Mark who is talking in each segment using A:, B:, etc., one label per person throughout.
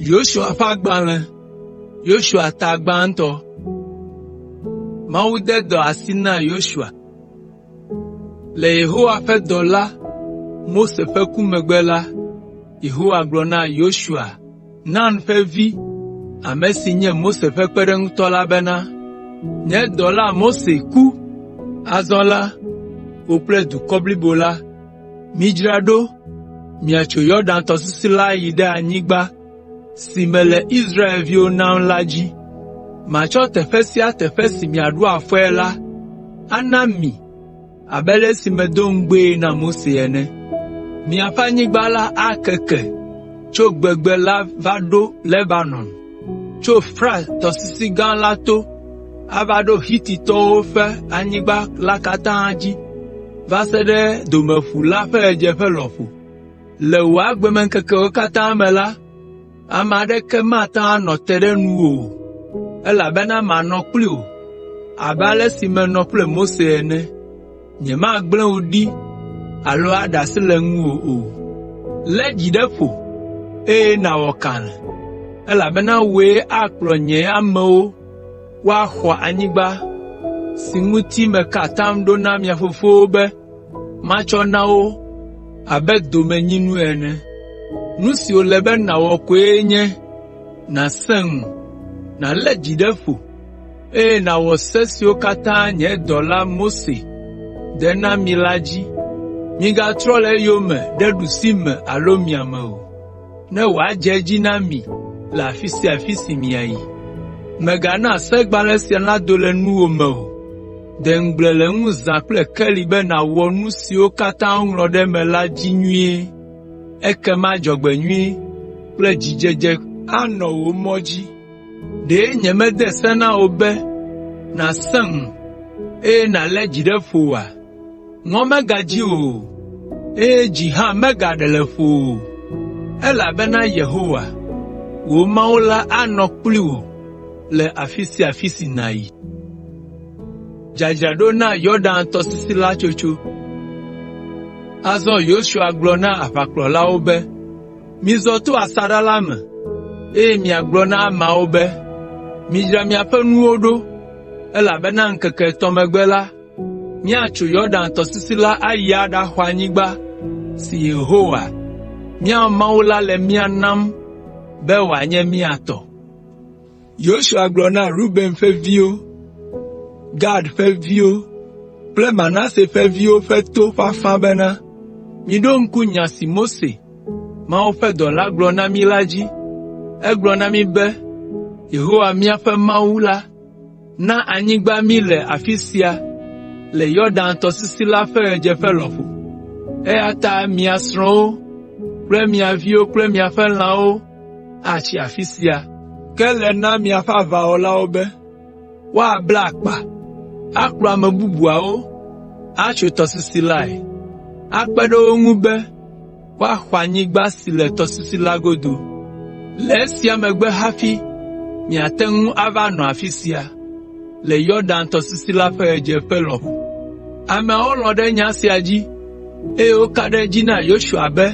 A: Yosua ƒe agbalẽ, Yosua ta gbãtɔ. Mawu de dɔ asi na Yosua. Le Yehowa ƒe dɔla Mose ƒe ku megbe la, Yehowa gblɔ na Yosua, Nun ƒe vi, ame si nye Mose ƒe kpeɖeŋutɔ la bena, “Nye dɔla Mose ku. Azɔ la, wò kple dukɔ blibo la, midzra ɖo miatso Yɔdan tɔsisi la ayi ɖe anyigba si mele Israelviwo nam la dzi. Matsɔ teƒe sia teƒe si miaɖo afɔe la ana mi abe ale si medo ŋugbee na Mose ene. Miaƒe anyigba la akeke tso gbegbe la va ɖo Lebanon, tso Frat tɔsisi gã la to ava ɖo Hititɔwo ƒe anyigba la katã dzi va se ɖe Domeƒu la ƒe ɣedzeƒe lɔƒo. Le wò agbemeŋkekewo katã me la, ame aɖeke mate ŋu anɔ te ɖe nuwò o, elabena manɔ kpli wò abe ale si menɔ kple Mose ene. Nyemagblẽ wò ɖi alo aɖe asi le ŋuwò o. Lé dzi ɖe ƒo, eye nàwɔ kalẽ, elabena wòe akplɔ nye amewo woaxɔ anyigba si ŋuti meka atam ɖo na mia fofowo be matsɔ na wo abe domenyinu ene. Nu si wòle be nàwɔ koe nye nàsẽ ŋu, nàlé dzi ɖe ƒo, eye nàwɔ se siwo katã nye dɔla Mose de na mi la dzi. Migatrɔ le eyome ɖe ɖusime alo miame o, ne wòadze edzi na mi le afi sia afi si miayi. Mègana segbalẽ sia nado le nuwò me o. De ŋugble le eŋu zã kple keli be nàwɔ nu siwo katã woŋlɔ ɖe eme la dzi nyuie, ekema dzɔgbenyui kple dzidzedze anɔ wò mɔ dzi. Ɖe nyemede se na wò be nàsẽ ŋu, eye nàlé dzi ɖe ƒo oa? Ŋɔ megadzi wò o, eye dzi hã megaɖe le ƒowò o, elabena Yehowa, wò Mawu la anɔ kpli wò le afi sia afi si nàyi. Azɔ Yosua gblɔ na aʋakplɔlawo be, “Mizɔ to asaɖa la me, eye miagblɔ na ameawo be, ‘Midzra miaƒe nuwo ɖo, elabena ŋkeke etɔ̃ megbe la, míatso Yɔdan tɔsisi la ayi aɖaxɔ anyigba si Yehowa, mía Mawu la le mía nam be wòanye mía tɔ.’ ” Yosua gblɔ na Ruben ƒe viwo, Gad ƒe viwo kple Manase ƒe viwo ƒe to ƒe afã bena, “Miɖo ŋku nya si Mose, Mawu ƒe dɔla gblɔ na mí la dzi. Egblɔ na mí be, ‘Yehowa míaƒe Mawu la na anyigba mí le afi sia le Yɔdan tɔsisi la ƒe ɣedzeƒe lɔƒo.’ Eya ta mia srɔ̃wo kple mia viwo kple miaƒe lãwo atsi afi sia. Ke ele na miaƒe aʋawɔlawo be woabla akpa, akplɔ ame bubuawo atso tɔsisi lae, akpe ɖe wo ŋu be woaxɔ anyigba si le tɔsisi la godo. Le esia megbe hafi miate ŋu ava nɔ afi sia, le Yɔdan tɔsisi la ƒe ɣedzeƒe lɔƒo.” Ameawo lɔ̃ ɖe nya sia dzi, eye woka ɖe edzi na Yosua be,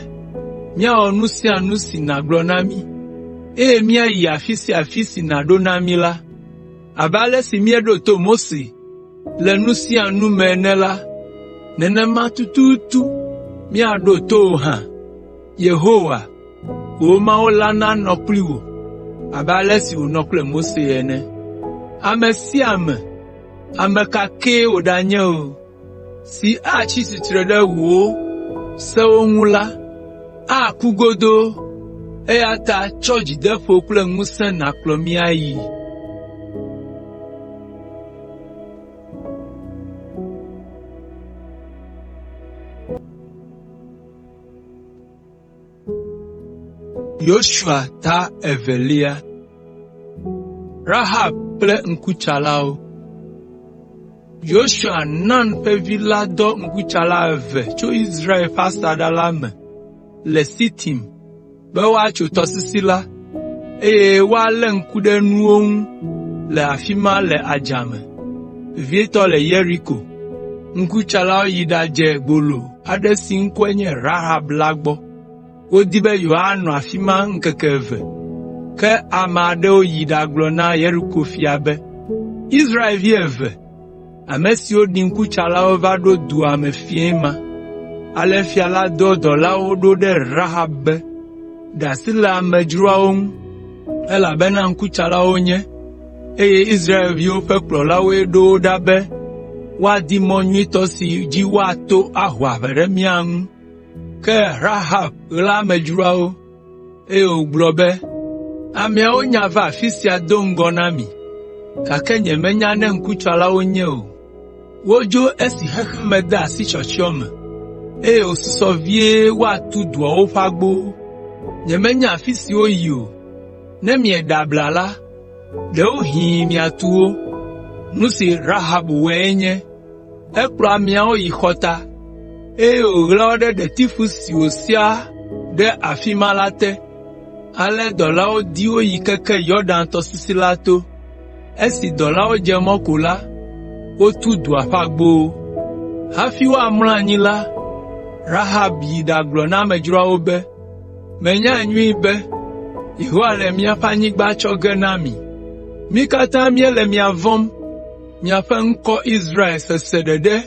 A: “Míawɔ nu sia nu si nàgblɔ na mí, eye míayi afi sia afi si nàɖo na mí la. Abe ale si míeɖo to Mose le nu sia nu me ene la, nenema tututu míaɖo to wò hã. Yehowa, wò Mawu la nanɔ kpli wò abe ale si wònɔ kple Mose ene. Ame sia ame, ame ka kee wòɖanye o, si atsi tsitre ɖe wò sewo ŋu la, aku godoo, eya ta tsɔ dzideƒo kple ŋusẽ nàkplɔ mí ayii.” Yosua ta evelia. Rahab kple ŋkutsalawo. Yosua, Nun ƒe vi la dɔ ŋkutsala eve tso Israel ƒe asaɖa la me le Sitim be woatso tɔsisi la, eye woalé ŋku ɖe nuwo ŋu le afi ma le adzame, vevietɔ le Yeriko. Ŋkutsalawo yi ɖadze gbolo aɖe si ŋkɔe nye Rahab la gbɔ. Wodi be yewoanɔ afi ma ŋkeke eve. Ke ame aɖewo yi ɖagblɔ na Yeriko fia be, “Israelvi eve, ame siwo ɖi ŋkutsalawo va ɖo dua me fiẽ ma.” Ale fia la dɔ dɔlawo ɖo ɖe Rahab be, “Ɖe asi le amedzroawo ŋu, elabena ŋkutsalawo wonye, eye Israelviwo ƒe kplɔlawoe ɖo wo ɖa be woadi mɔ nyuitɔ si dzi woato aho aʋa ɖe mía ŋu.” Ke Rahab ɣla amedzroawo, eye wògblɔ be, “Ameawo nya va afi sia do ŋgɔ na mi, gake nyemenya ne ŋkutsalawo wonye o. Wodzo esi xexea me de asi tsyɔtsyɔ me, eye wòsusɔ vie woatu duawo ƒe agbowo. Nyemenya afi si woyi o. Ne mieɖe abla la, ɖewohĩ miatu wo.” Nu si Rahab wɔe nye, ekplɔ ameawo yi xɔta, eye wòɣla wo ɖe ɖetifu si wòsia ɖe afi ma la te. Ale dɔlawo di wo yi keke Yɔdan tɔsisi la to. Esi dɔlawo dze mɔ ko la, wotu dua ƒe agbowo. Hafi woamlɔ anyi la, Rahab yi ɖagblɔ na amedzroawo be, “Menyae nyuie be Yehowa le miaƒe anyigba tsɔ ge na mi. Mí katã míele mia vɔ̃m. Miaƒe ŋkɔ Israel sese ɖeɖe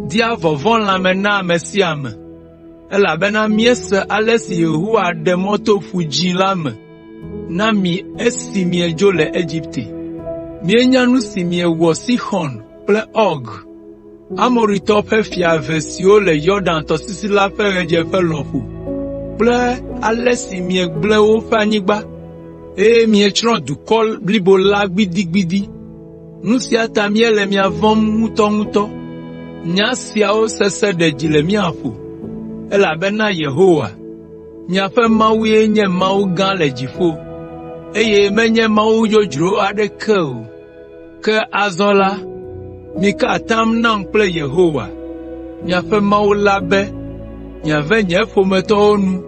A: dea vɔvɔ̃ lãme na ame sia ame, elabena míese ale si Yehowa ɖe mɔ to Ƒu Dzĩ la me na mi esi miedzo le Egipte. Míenya nu si miewɔ Sixɔn kple Ɔg, Amoritɔwo ƒe fia eve siwo le Yɔdan tɔsisi la ƒe ɣedzeƒe lɔƒo kple ale si miegblẽ woƒe anyigba, eye mietsrɔ̃ dukɔ blibo la gbidigbidi. Nu sia ta míele mia vɔ̃m ŋutɔŋutɔ. Nya siawo sese ɖe dzi le mía ƒo, elabena Yehowa, miaƒe Mawue nye Mawu gã le dziƒo, eye menye mawu dzodzro aɖeke o. Ke azɔ la, mika atam nam kple Yehowa, miaƒe Mawu la be miave nye ƒometɔwo nu,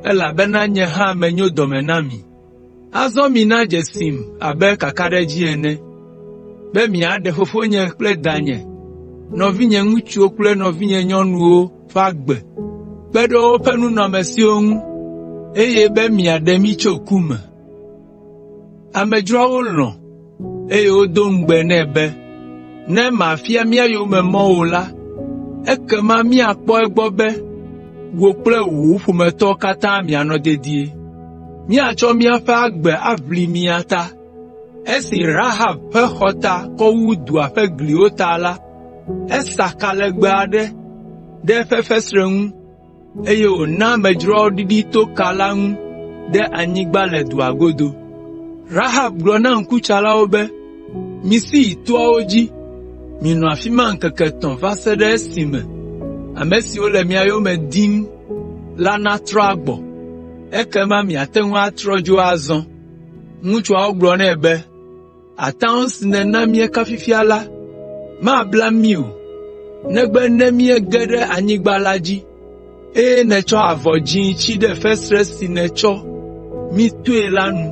A: elabena nye hã menyo dɔme na mi. Azɔ mina dzesim abe kakaɖedzi ene, be miaɖe fofonye kple danye, nɔvinye ŋutsuwo kple nɔvinye nyɔnuwo ƒe agbe kpe ɖe woƒe nunɔamesiwo ŋu, eye be miaɖe mí tso ku me.” Amedzroawo lɔ̃, eye wodo ŋugbe nɛ be, “Ne màfia mía yome mɔ o la, ekema míakpɔ egbɔ be wò kple wò ƒometɔwo katã mianɔ dedie. Míatsɔ míaƒe agbe aʋli mia ta.” Esi Rahab ƒe xɔta kɔ wu dua ƒe gliwo ta la, esa ka legbe aɖe ɖe eƒe fesre ŋu, eye wòna amedzroawo ɖiɖi to ka la ŋu ɖe anyigba le dua godo. Rahab gblɔ na ŋkutsalawo be, “Misi yi toawo dzi, minɔ afi ma ŋkeke etɔ̃ va se ɖe esime ame siwo le mia yome dim la natrɔ agbɔ, ekema miate ŋu atrɔ dzo azɔ.” Ŋutsuawo gblɔ nɛ be, “Atam si nèna míeka fifia la, mabla mí o, negbe ne míege ɖe anyigba la dzi, eye nètsɔ avɔ dzĩ tsi ɖe fesre si nètsɔ mí toe la nu,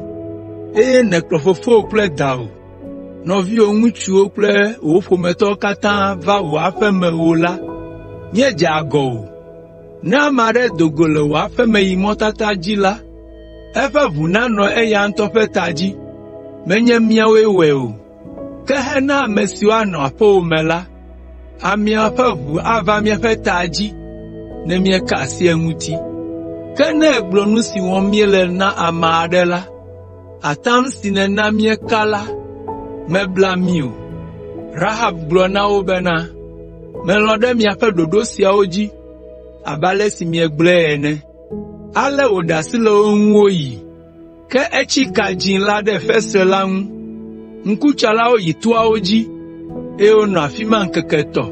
A: eye nèkplɔ fofowò kple dawò, nɔviwò ŋutsuwo kple wò ƒometɔwo katã va wò aƒe me o la, míedze agɔ o. Ne ame aɖe do go le wò aƒe me yi mɔtata dzi la, eƒe ʋu nanɔ eya ŋutɔ ƒe ta dzi, menye míawoe wɔe o. Ke hena ame siwo anɔ aƒewò me la, amea ƒe ʋu ava míaƒe ta dzi ne míeka asi eŋuti. Ke ne ègblɔ nu si wɔm míele na ame aɖe la, atam si nèna míeka la mebla mí o.” Rahab gblɔ na wo bena, “Melɔ̃ ɖe miaƒe ɖoɖo siawo dzi abe ale si miegblɔe ene.” Ale wòɖe asi le wo ŋu woyi. Ke etsi ka dzĩ la ɖe fesre la ŋu. Ŋkutsalawo yi toawo dzi, eye wonɔ afi ma ŋkeke etɔ̃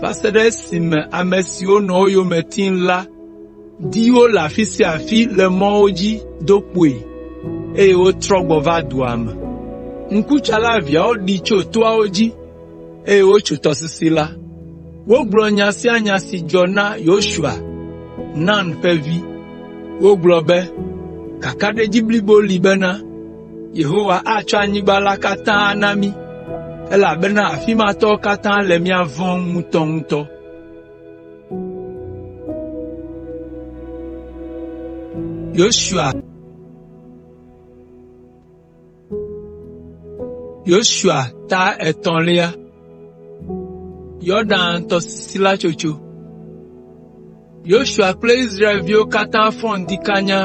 A: va se ɖe esime ame siwo nɔ wo yome tim la di wo le afi sia afi le mɔwo dzi do kpoe, eye wotrɔ gbɔ va dua me. Ŋkutsala eveawo ɖi tso toawo dzi, eye wotso tɔsisi la. Wogblɔ nya sia nya si dzɔ na Yosua, Nun ƒe vi. Wogblɔ be, “Kakaɖedzi blibo li bena, Yehowa atsɔ anyigba la katã ana mí, elabena afi ma tɔwo katã le mía vɔ̃m ŋutɔŋutɔ.” Yosua ta etɔ̃lia. Yɔdan tɔsisi la tsotso. Yosua kple Israelviwo katã fɔ ŋdi kanya,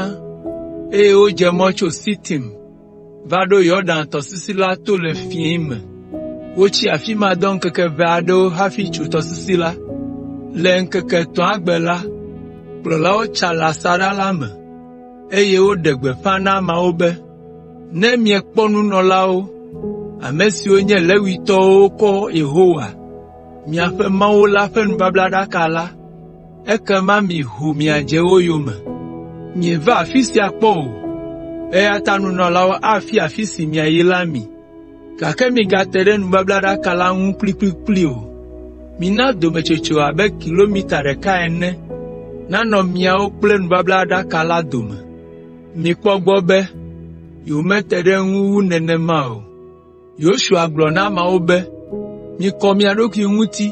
A: eye wodze mɔ tso Sitim va ɖo Yɔdan tɔsisi la to le fiẽ me. Wotsi afi ma dɔ ŋkeke ʋɛ aɖewo hafi tso tɔsisi la. Le ŋkeke etɔ̃a gbe la, kplɔlawo tsa le asaɖa la me, eye woɖe gbeƒã na ameawo be, “Ne miekpɔ nunɔlawo, ame siwo nye Levitɔwo wokɔ Yehowa, miaƒe Mawu la ƒe nubablaɖaka la, ekema miho miadze wo yome. Mieva afi sia kpɔ o, eya ta nunɔlawo afia afi si miayi la mi, gake migate ɖe nubablaɖaka la ŋu kplikplikpli o. Mina dometsotso abe kilomita ɖeka ene nanɔ miawo kple nubablaɖaka la dome. Mikpɔ egbɔ be yewomete ɖe eŋu wu nenema o.” Yosua gblɔ na ameawo be, “Mikɔ mia ɖokui ŋuti,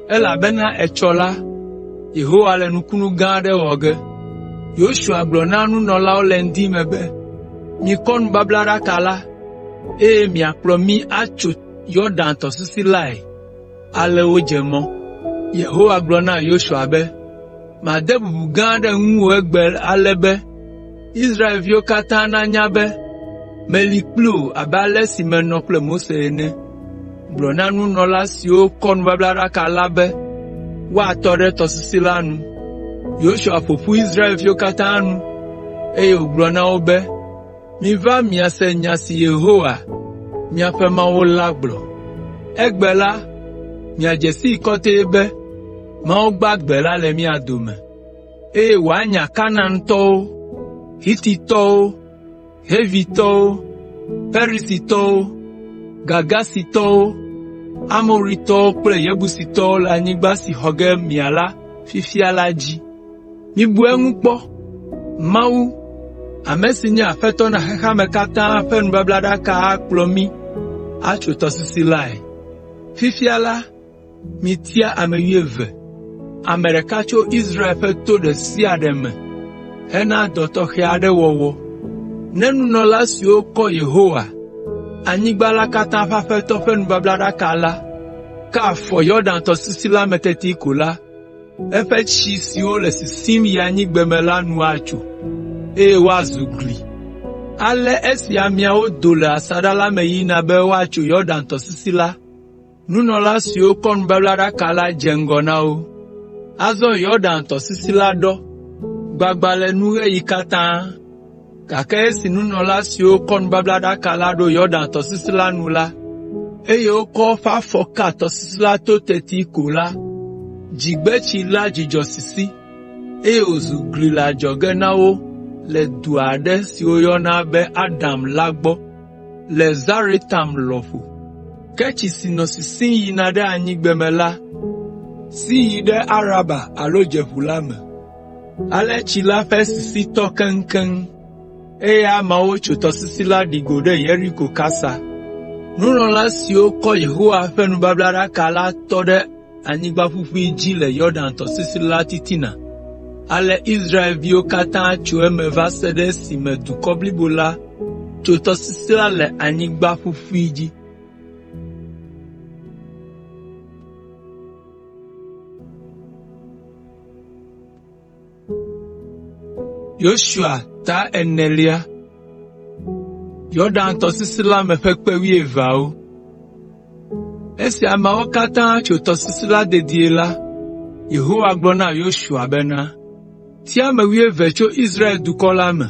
A: elabena etsɔ la, Yehowa le nukunu gã aɖe wɔ ge.” Yosua gblɔ na nunɔlawo le ŋdi me be, “Mikɔ nubablaɖaka la, eye miakplɔ mí atso Yɔdan tɔsisi lae.” Ale wodze mɔ. Yehowa gblɔ na Yosua be, “Made bubu gã aɖe ŋuwò egbe ale be Israelviwo katã nanya be meli kpli wò abe ale si menɔ kple Mose ene. Gblɔ na nunɔla siwo kɔ nubablaɖaka la be woatɔ ɖe tɔsisi la nu.” Yosua ƒo ƒu Israelviwo katã nu, eye wògblɔ na wo be, “Miva miase nya si Yehowa, miaƒe Mawu la gblɔ. Egbe la, miadze sii kɔtɛe be Mawu gbagbe la le mia dome, eye wòanya Kanaantɔwo, Hititɔwo, Hivitɔwo, Perizitɔwo, Girgasitɔwo, Amoritɔwo kple Yebusitɔwo le anyigba si xɔ ge miala fifia la dzi. Mibu eŋu kpɔ! Mawu, ame si nye Aƒetɔ na xexea me katã ƒe nubablaɖaka akplɔ mí atso tɔsisi lae. Fifia la, mitia ame wuieve, ame ɖeka tso Israel ƒe to ɖe sia ɖe me hena dɔ tɔxɛ aɖe wɔwɔ. Ne nunɔla siwo kɔ Yehowa, anyigba la katã ƒe Aƒetɔ ƒe nubablaɖaka la, ka afɔ Yɔdan tɔsisi la me teti ko la, eƒe tsi siwo le sisim yi anyigbeme la nu atso, eye woazu gli. Ale esi ameawo do le asaɖa la me yina be woatso Yɔdan tɔsisi la, nunɔla siwo kɔ nubablaɖaka la dze ŋgɔ na wo. Azɔ Yɔdan tɔsisi la ɖɔ, gbagba le nuŋeɣi katã, gake esi nunɔla siwo kɔ nubablaɖaka la ɖo Yɔdan tɔsisi la nu la, eye wokɔ woƒe afɔ ka tɔsisi la to teti ko la, dzigbetsi la dzudzɔ sisi, eye wòzu gli le adzɔge na wo le du aɖe si woyɔna be Adam la gbɔ le Zaretan lɔƒo. Ke tsi si nɔ sisim yina ɖe anyigbeme la si yi ɖe Araba alo Dzeƒu la me. Ale tsi la ƒe sisi tɔ keŋkeŋ, eye ameawo tso tɔsisi la ɖi go ɖe Yeriko kasa. Nunɔla siwo kɔ Yehowa ƒe nubablaɖaka la tɔ ɖe anyigba ƒuƒui dzi le Yɔdan tɔsisi la titina. Ale Israelviwo katã tso eme va se ɖe esime dukɔ blibo la tso tɔsisi la le anyigba ƒuƒui dzi. Yosua ta enelia. Yɔdan tɔsisi la me ƒe kpe wuieveawo. Esi ameawo katã tso tɔsisi la dedie la, Yehowa gblɔ na Yosua bena, “Tia ame wuieve tso Israel dukɔ la me,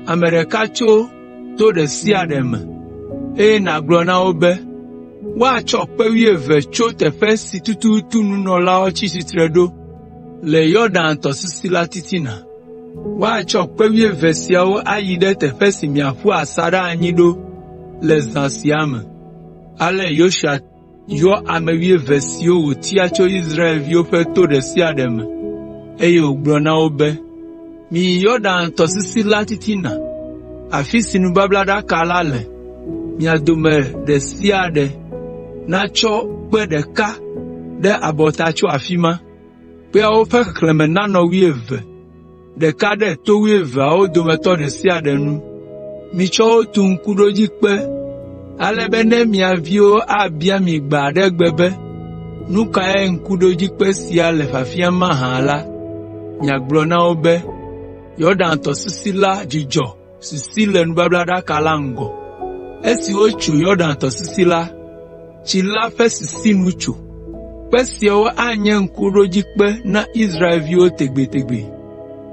A: ame ɖeka tso to ɖe sia ɖe me, eye nàgblɔ na wo be woatsɔ kpe wuieve tso teƒe si tututu nunɔlawo tsi tsitre ɖo le Yɔdan tɔsisi la titina. Woatsɔ kpe wuieve siawo ayi ɖe teƒe si miaƒu asaɖa anyi ɖo le zã sia me.” Ale Yosua yɔ ame wuieve siwo wòtia tso Israelviwo ƒe to ɖe sia ɖe me, eye wògblɔ na wo be, “Miyi Yɔdan tɔsisi la titina, afi si nubablaɖaka la le. Mia dome ɖe sia ɖe natsɔ kpe ɖeka ɖe abɔta tso afi ma. Kpeawo ƒe xexlẽme nanɔ wuieve, ɖeka ɖe to wuieveawo dometɔ ɖe sia ɖe nu. Mitsɔ wo tu ŋkuɖodzikpe Ale be ne mia viwo abia mi gbe aɖe gbe be, ‘Nu kae ŋkuɖodzikpe sia le fiafiam mahã’ la, miagblɔ na wo be, ‘Yɔdan tɔsisi la dzudzɔ sisi le nubablaɖaka la ŋgɔ.’ Esi wotso Yɔdan tɔsisi la, tsi la ƒe sisi nu tso. Kpe siawo anye ŋkuɖodzikpe na Israelviwo tegbetegbe.”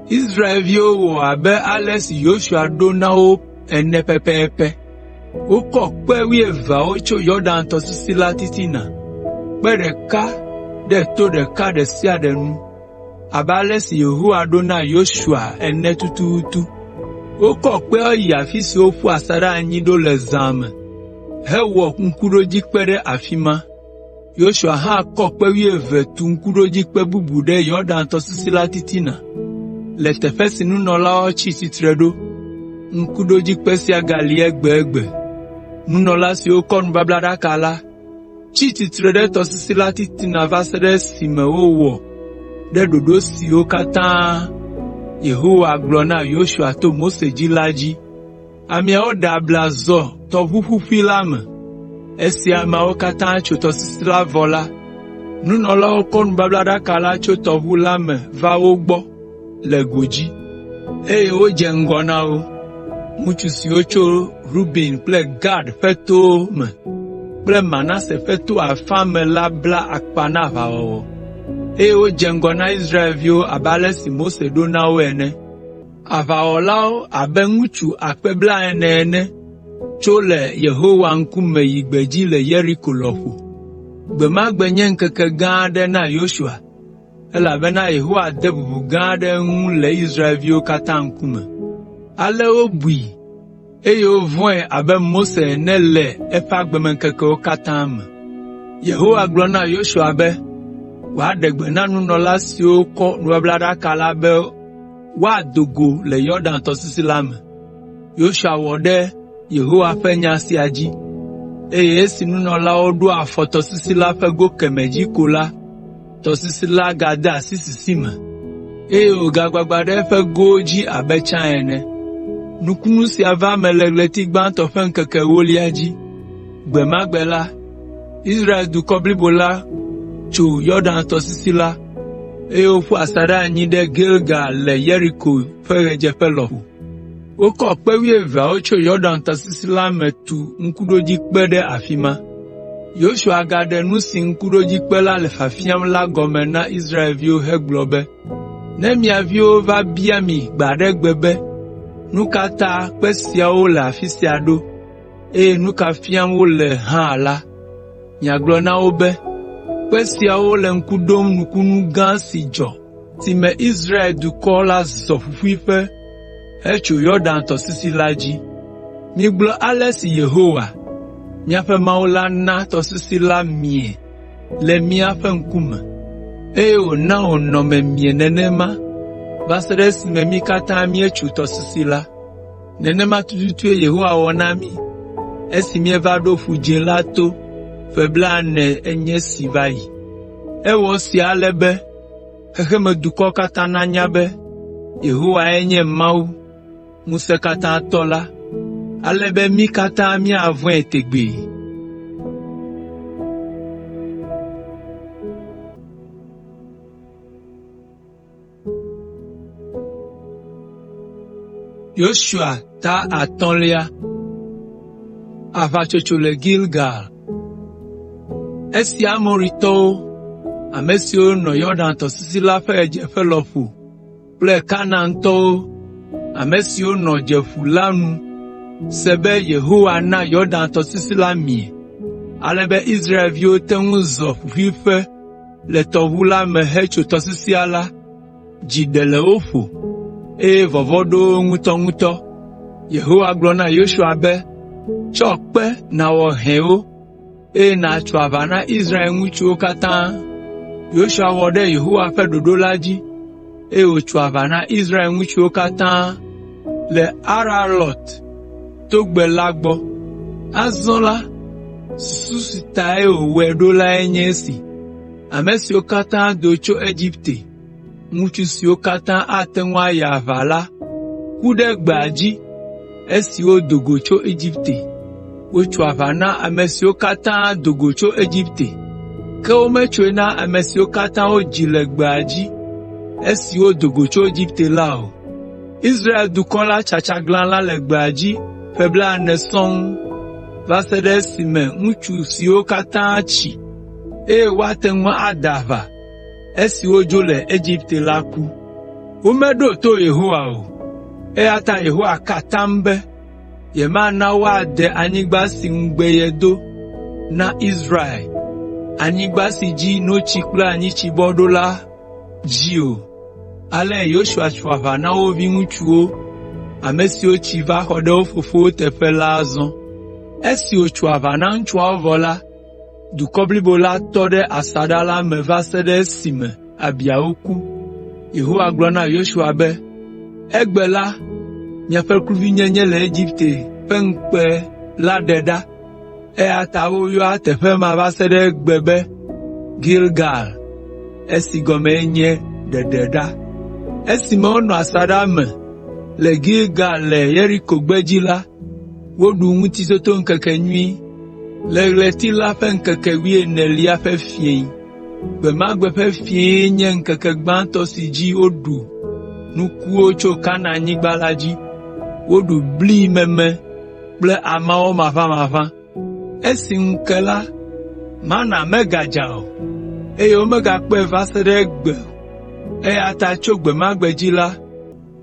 A: Israelviwo wɔ abe ale si Yosua ɖo na wo ene pɛpɛpɛ. Wokɔ kpe wuieveawo tso Yɔdan tɔsisi la titina, kpe ɖeka ɖe to ɖeka ɖe sia ɖe nu abe ale si Yehowa ɖo na Yosua ene tututu. Wokɔ kpeawo yi afi si woƒu asaɖa anyi ɖo le zã me hewɔ ŋkuɖodzikpe ɖe afi ma. Yosua hã kɔ kpe wuieve tu ŋkuɖodzikpe bubu ɖe Yɔdan tɔsisi la titina, le teƒe si nunɔlawo tsi tsitre ɖo. Ŋkuɖodzikpe sia gali egbegbe. Nunɔla siwo kɔ nubablaɖaka la tsi tsitre ɖe tɔsisi la titina va se ɖe esime wowɔ ɖe ɖoɖo siwo katã Yehowa gblɔ na Yosua to Mose dzi la dzi. Ameawo ɖe abla zɔ tɔʋu ƒuƒui la me. Esi ameawo katã tso tɔsisi la vɔ la, nunɔlawo kɔ nubablaɖaka la tso tɔʋu la me va wo gbɔ le godzi, eye wodze ŋgɔ na wo. Ŋutsu siwo tso Ruben kple Gad ƒe towo me kple Manase ƒe to afã me la bla akpa na aʋawɔwɔ, eye wodze ŋgɔ na Israelviwo abe ale si Mose ɖo na wo ene. Aʋawɔlawo abe ŋutsu akpe blaene ene tso le Yehowa ŋkume yi gbedzi le Yeriko lɔƒo. Gbe ma gbe nye ŋkeke gã aɖe na Yosua, elabena Yehowa de bubu gã aɖe eŋu le Israelviwo katã ŋkume. Ale wobui, eye wovɔ̃e abe Mose ene le eƒe agbemeŋkekewo katã me. Yehowa gblɔ na Yosua be wòaɖe gbe na nunɔla siwo kɔ nubablaɖaka la be woado go le Yɔdan tɔsisi la me. Yosua wɔ ɖe Yehowa ƒe nya sia dzi, eye esi nunɔlawo ɖo afɔ tɔsisi la ƒe go kemɛ dzi ko la, tɔsisi la gade asi sisi me, eye wògagbagba ɖe eƒe gowo dzi abe tsã ene. Nukunu sia va eme le ɣleti gbãtɔ ƒe ŋkeke ewolia dzi. Gbe ma gbe la, Israel dukɔ blibo la tso Yɔdan tɔsisi la, eye woƒu asaɖa anyi ɖe Gilgal le Yeriko ƒe ɣedzeƒe lɔƒo. Wokɔ kpe wuieveawo tso Yɔdan tɔsisi la me tu ŋkuɖodzikpe ɖe afi ma. Yosua gaɖe nu si ŋkuɖodzikpe la le fiafiam la gɔme na Israelviwo hegblɔ be, “Ne mia viwo va bia mi gbe aɖe gbe be, ‘Nu ka ta kpe siawo le afi sia ɖo, eye nu ka fiam wole hã la,’ miagblɔ na wo be, ‘Kpe siawo le ŋku ɖom nukunu gã si dzɔ si me Israel dukɔ la zɔ ƒuƒuiƒe hetso Yɔdan tɔsisi la dzi. Migblɔ ale si Yehowa, miaƒe Mawu la na tɔsisi la mie le míaƒe ŋkume, eye wòna wònɔ memie nenema va se ɖe esime mí katã míetso tɔsisi la. Nenema tututue Yehowa wɔ na mí esi míeva ɖo Ƒu Dzĩ la to ƒe blaene enye esi va yi. Ewɔ esia ale be xexemedukɔwo katã nanya be Yehowae nye Mawu, Ŋusẽkatãtɔ la, ale be mí katã míavɔ̃e tegbee.” Yosua ta atɔ̃lia Esi Amoritɔwo, ame siwo nɔ Yɔdan tɔsisi la ƒe ɣedzeƒe lɔƒo kple Kanaantɔwo, ame siwo nɔ Dzeƒu la nu se be Yehowa na Yɔdan tɔsisi la mie, ale be Israelviwo te ŋu zɔ ƒuƒuiƒe le tɔʋu la me hetso tɔsisia la, dzi ɖe le wo ƒo, eye vɔvɔ̃ ɖo wo ŋutɔŋutɔ. Yehowa gblɔ na Yosua be, “Tsɔ kpe nàwɔ hɛwo, eye nàtso aʋa na Israel ŋutsuwo katã.” Yosua wɔ ɖe Yehowa ƒe ɖoɖo la dzi, eye wòtso aʋa na Israel ŋutsuwo katã le Aralɔt togbɛ la gbɔ. Azɔ la, susu si tae wòwɔe ɖo lae nye esi: Ame siwo katã do tso Egipte, ŋutsu siwo katã ate ŋu ayi aʋa la ku ɖe gbea dzi esi wodo go tso Egipte. Wotso aʋa na ame siwo katã do go tso Egipte, ke wometsoe na ame siwo katã wodzi le gbea dzi esi wodo go tso Egipte la o. Israel dukɔ la tsa tsaglalã le gbea dzi ƒe blaene sɔŋ va se ɖe esime ŋutsu siwo katã tsi, eye woate ŋu ade aʋa esi wodzo le Egipte la ku. Womeɖo to Yehowa o, eya ta Yehowa ka atam be yemana woade anyigba si ŋugbe yedo na Israel, anyigba si dzi notsi kple anyitsi bɔ ɖo la dzi o. Ale Yosua tso aʋa na wo viŋutsuwo, ame siwo tsi va xɔ ɖe wo fofowo teƒe la azɔ. Esi wòtso aʋa na ŋutsuawo vɔ la, dukɔ blibo la tɔ ɖe asaɖa la me va se ɖe esime abiawo ku. Yehowa gblɔ na Yosua be, “Egbe la, miaƒe kluvinyenye le Egipte ƒe ŋukpe la ɖe ɖa.” Eya ta woyɔa teƒe ma va se ɖe egbe be Gilgal, esi gɔmee nye “Ɖeɖe ɖa.” Esime wonɔ asaɖa me le Gilgal le Yeriko gbedzi la, woɖu Ŋutitotoŋkekenyui le ɣleti la ƒe ŋkeke wuienelia ƒe fiẽ. Gbe ma gbe ƒe fiẽ nye ŋkeke gbãtɔ si dzi woɖu nukuwo tso Kanaanyigba la dzi. Woɖu bli meme kple amawo maʋamaʋã. Esi ŋu ke la, mana megadza o, eye womegakpɔe va se ɖe egbe o. Eya ta tso gbe ma gbe dzi la,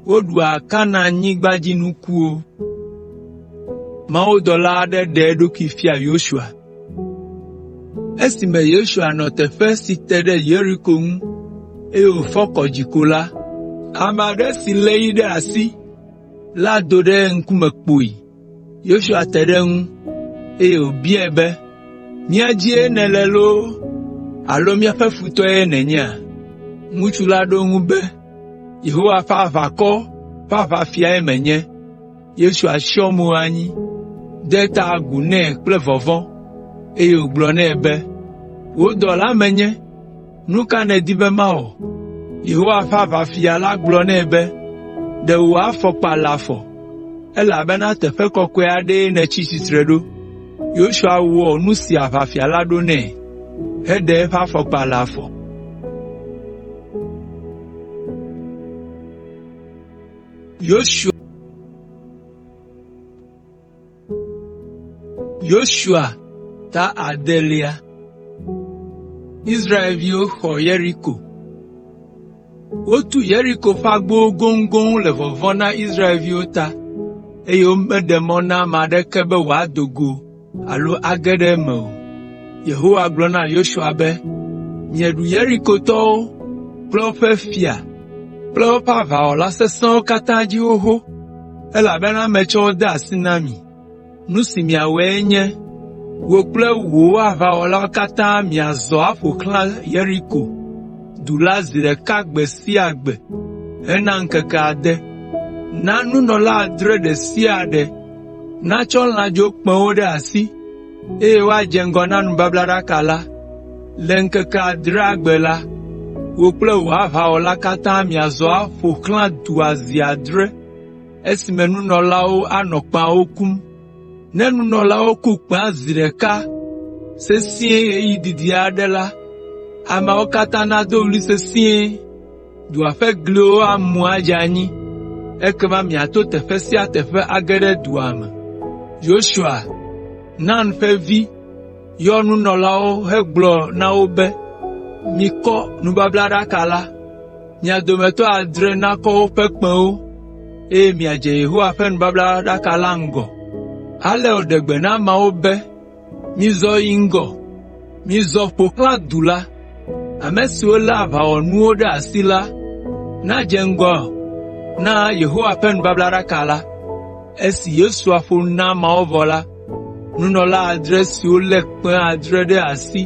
A: woɖua Kanaanyigbadzinukuwo. Mawudɔla aɖe ɖe eɖokui fia Yosua. Esime Yosua nɔ teƒe si te ɖe Yeriko ŋu, eye wòfɔ kɔ dzi ko la, ame aɖe si lé yi ɖe asi la do ɖe eŋkume kpoyi. Yosua te ɖe eŋu, eye wòbiae be, “Mía dzie nèle loo alo míaƒe futɔe nènyea?” Ŋutsu la ɖo eŋu be, “Yehowa ƒe aʋakɔ ƒe aʋafiae menye.” Yosua tsyɔ mo anyi, de ta agu nɛ kple vɔvɔ̃, eye wògblɔ nɛ be, “Wò dɔla menye, nu ka nèdi be mawɔ?” Yehowa ƒe aʋafia la gblɔ nɛ be, “Ɖe wò afɔkpa le afɔ, elabena teƒe kɔkɔe aɖee nètsi tsitre ɖo.” Yosua wɔ nu si aʋafia la ɖo nɛ, heɖe eƒe afɔkpa le afɔ. Yosua ta adelia Israelviwo xɔ Yeriko. Wotu Yeriko ƒe agbowo goŋgoŋ le vɔvɔ̃ na Israelviwo ta, eye womeɖe mɔ na ame aɖeke be wòado go alo age ɖe eme o. Yehowa gblɔ na Yosua be, “Mieɖu Yerikotɔwo kple woƒe fia kple woƒe aʋawɔla sesẽwo katã dzi xoxo, elabena metsɔ wo de asi na mi. Nu si miawɔe nye, wò kple wò aʋawɔlawo katã miazɔ aƒo xlã Yeriko du la zi ɖeka gbe sia gbe hena ŋkeke ade. Na nunɔla adre ɖe sia ɖe natsɔ lãdzokpẽwo ɖe asi, eye woadze ŋgɔ na nubablaɖaka la. Le ŋkeke adrea gbe la, wò kple wò aʋawɔla katã miazɔ aƒo xlã dua zi adre esime nunɔlawo anɔ kpẽawo kum. Ne nunɔlawo ku kpẽa zi ɖeka sesĩe ɣeyiɣi didi aɖe la, ameawo katã nado ɣli sesĩe, dua ƒe gliwo amu adze anyi, ekema miato teƒe sia teƒe age ɖe dua me.” Yosua, Nun ƒe vi, yɔ nunɔlawo hegblɔ na wo be, “Mikɔ nubablaɖaka la, mia dometɔ adre nakɔ woƒe kpẽwo, eye miadze Yehowa ƒe nubablaɖaka la ŋgɔ.” Ale wòɖe gbe na ameawo be, “Mizɔ yi ŋgɔ, mizɔ ƒo xlã du la. Ame siwo lé aʋawɔnuwo ɖe asi la nadze ŋgɔ na Yehowa ƒe nubablaɖaka la.” Esi Yosua ƒo nu na ameawo vɔ la, nunɔla adre siwo lé kpẽ adre ɖe asi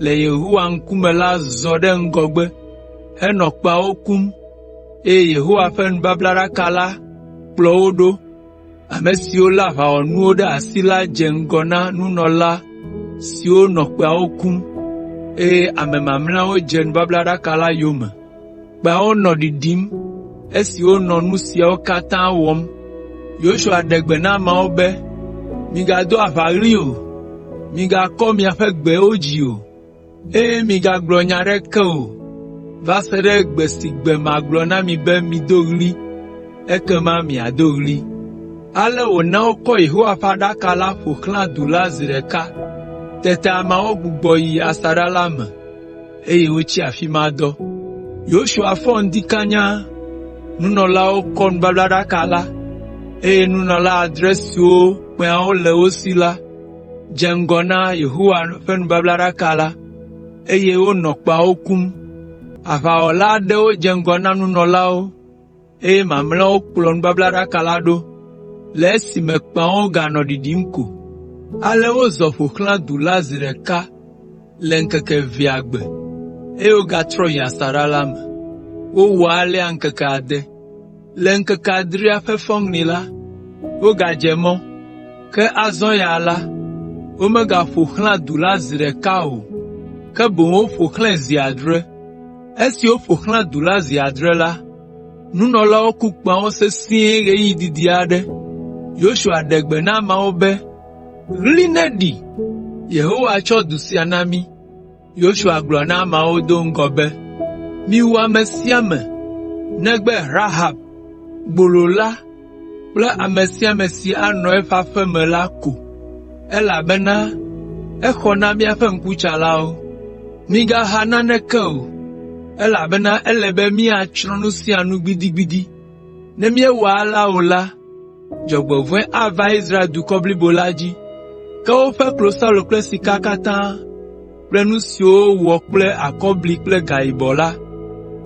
A: le Yehowa ŋkume la zɔ ɖe ŋgɔgbe henɔ kpẽawo kum, eye Yehowa ƒe nubablaɖaka la kplɔ wo ɖo. Ame siwo lé aʋawɔnuwo ɖe asi la dze ŋgɔ na nunɔla siwo nɔ kpẽawo kum, eye ame mamlɛawo dze nubablaɖaka la yome. Kpẽawo nɔ ɖiɖim esi wonɔ nu siawo katã wɔm. Yosua ɖe gbe na ameawo be, Migado aʋaɣli o, migakɔ miaƒe gbewo dzi o, eye migagblɔ nya aɖeke o va se ɖe gbe si gbe magblɔ na mi be mido ɣli, ekema miado ɣli.” Ale wòna wokɔ Yehowa ƒe aɖaka la ƒo xlã du la zi ɖeka. Tete ameawo gbugbɔ yi asaɖa la me, eye wotsi afi ma dɔ. Yosua fɔ ŋdi kanya, nunɔlawo kɔ nubablaɖaka la, eye nunɔla adre siwo kpẽawo le wo si la dze ŋgɔ na Yehowa ƒe nubablaɖaka la, eye wonɔ kpẽawo kum. Aʋawɔla aɖewo dze ŋgɔ na nunɔlawo, eye mamlɛawo kplɔ nubablaɖaka la ɖo le esime kpẽawo ganɔ ɖiɖim ko. Ale wozɔ ƒo xlã du la zi ɖeka le ŋkeke evea gbe, eye wogatrɔ yi asaɖa la me. Wowɔ alea ŋkeke ade. Le ŋkeke adrelia ƒe fɔŋli la, wogadze mɔ, ke azɔ ya la, womegaƒo xlã du la zi ɖeka o, ke boŋ woƒo xlãe zi adre. Esi woƒo xlã du la zi adre la, nunɔlawo ku kpẽawo sesĩe ɣeyiɣi didi aɖe. Yosua ɖe gbe na ameawo be, “Ɣli neɖi! Yehowa tsɔ du sia na mí!” Yosua gblɔ na ameawo do ŋgɔ be, “Miwu ame sia ame negbe Rahab, gbolo la kple ame sia ame si anɔ eƒe aƒe me la ko, elabena exɔ na míaƒe ŋkutsalawo. Migaha naneke o, elabena ele be míatsrɔ̃ nu sia nu gbidigbidi. Ne míewɔ alea o la, dzɔgbevɔ̃e ava Israel dukɔ blibo la dzi. Ke woƒe klosalo kple sika katã kple nu siwo wowɔ kple akɔbli kple gayibɔ la,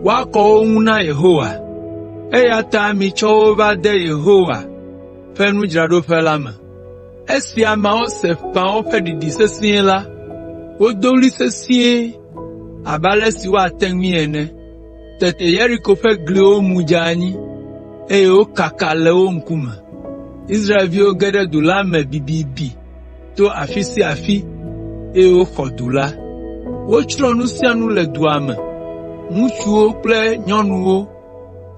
A: woakɔ wo ŋu na Yehowa, eya ta mitsɔ wo va de Yehowa ƒe nudzraɖoƒe la me.” Esi ameawo se kpẽawo ƒe ɖiɖi sesĩe la, wodo ɣli sesĩe abe ale si woate ŋui ene. Tete Yeriko ƒe gliwo mu dze anyi, eye wokaka le wo ŋkume. Israelviwo ge ɖe du la me bibibi to afi sia afi, eye woxɔ du la. Wotsrɔ̃ nu sia nu le dua me; ŋutsuwo kple nyɔnuwo,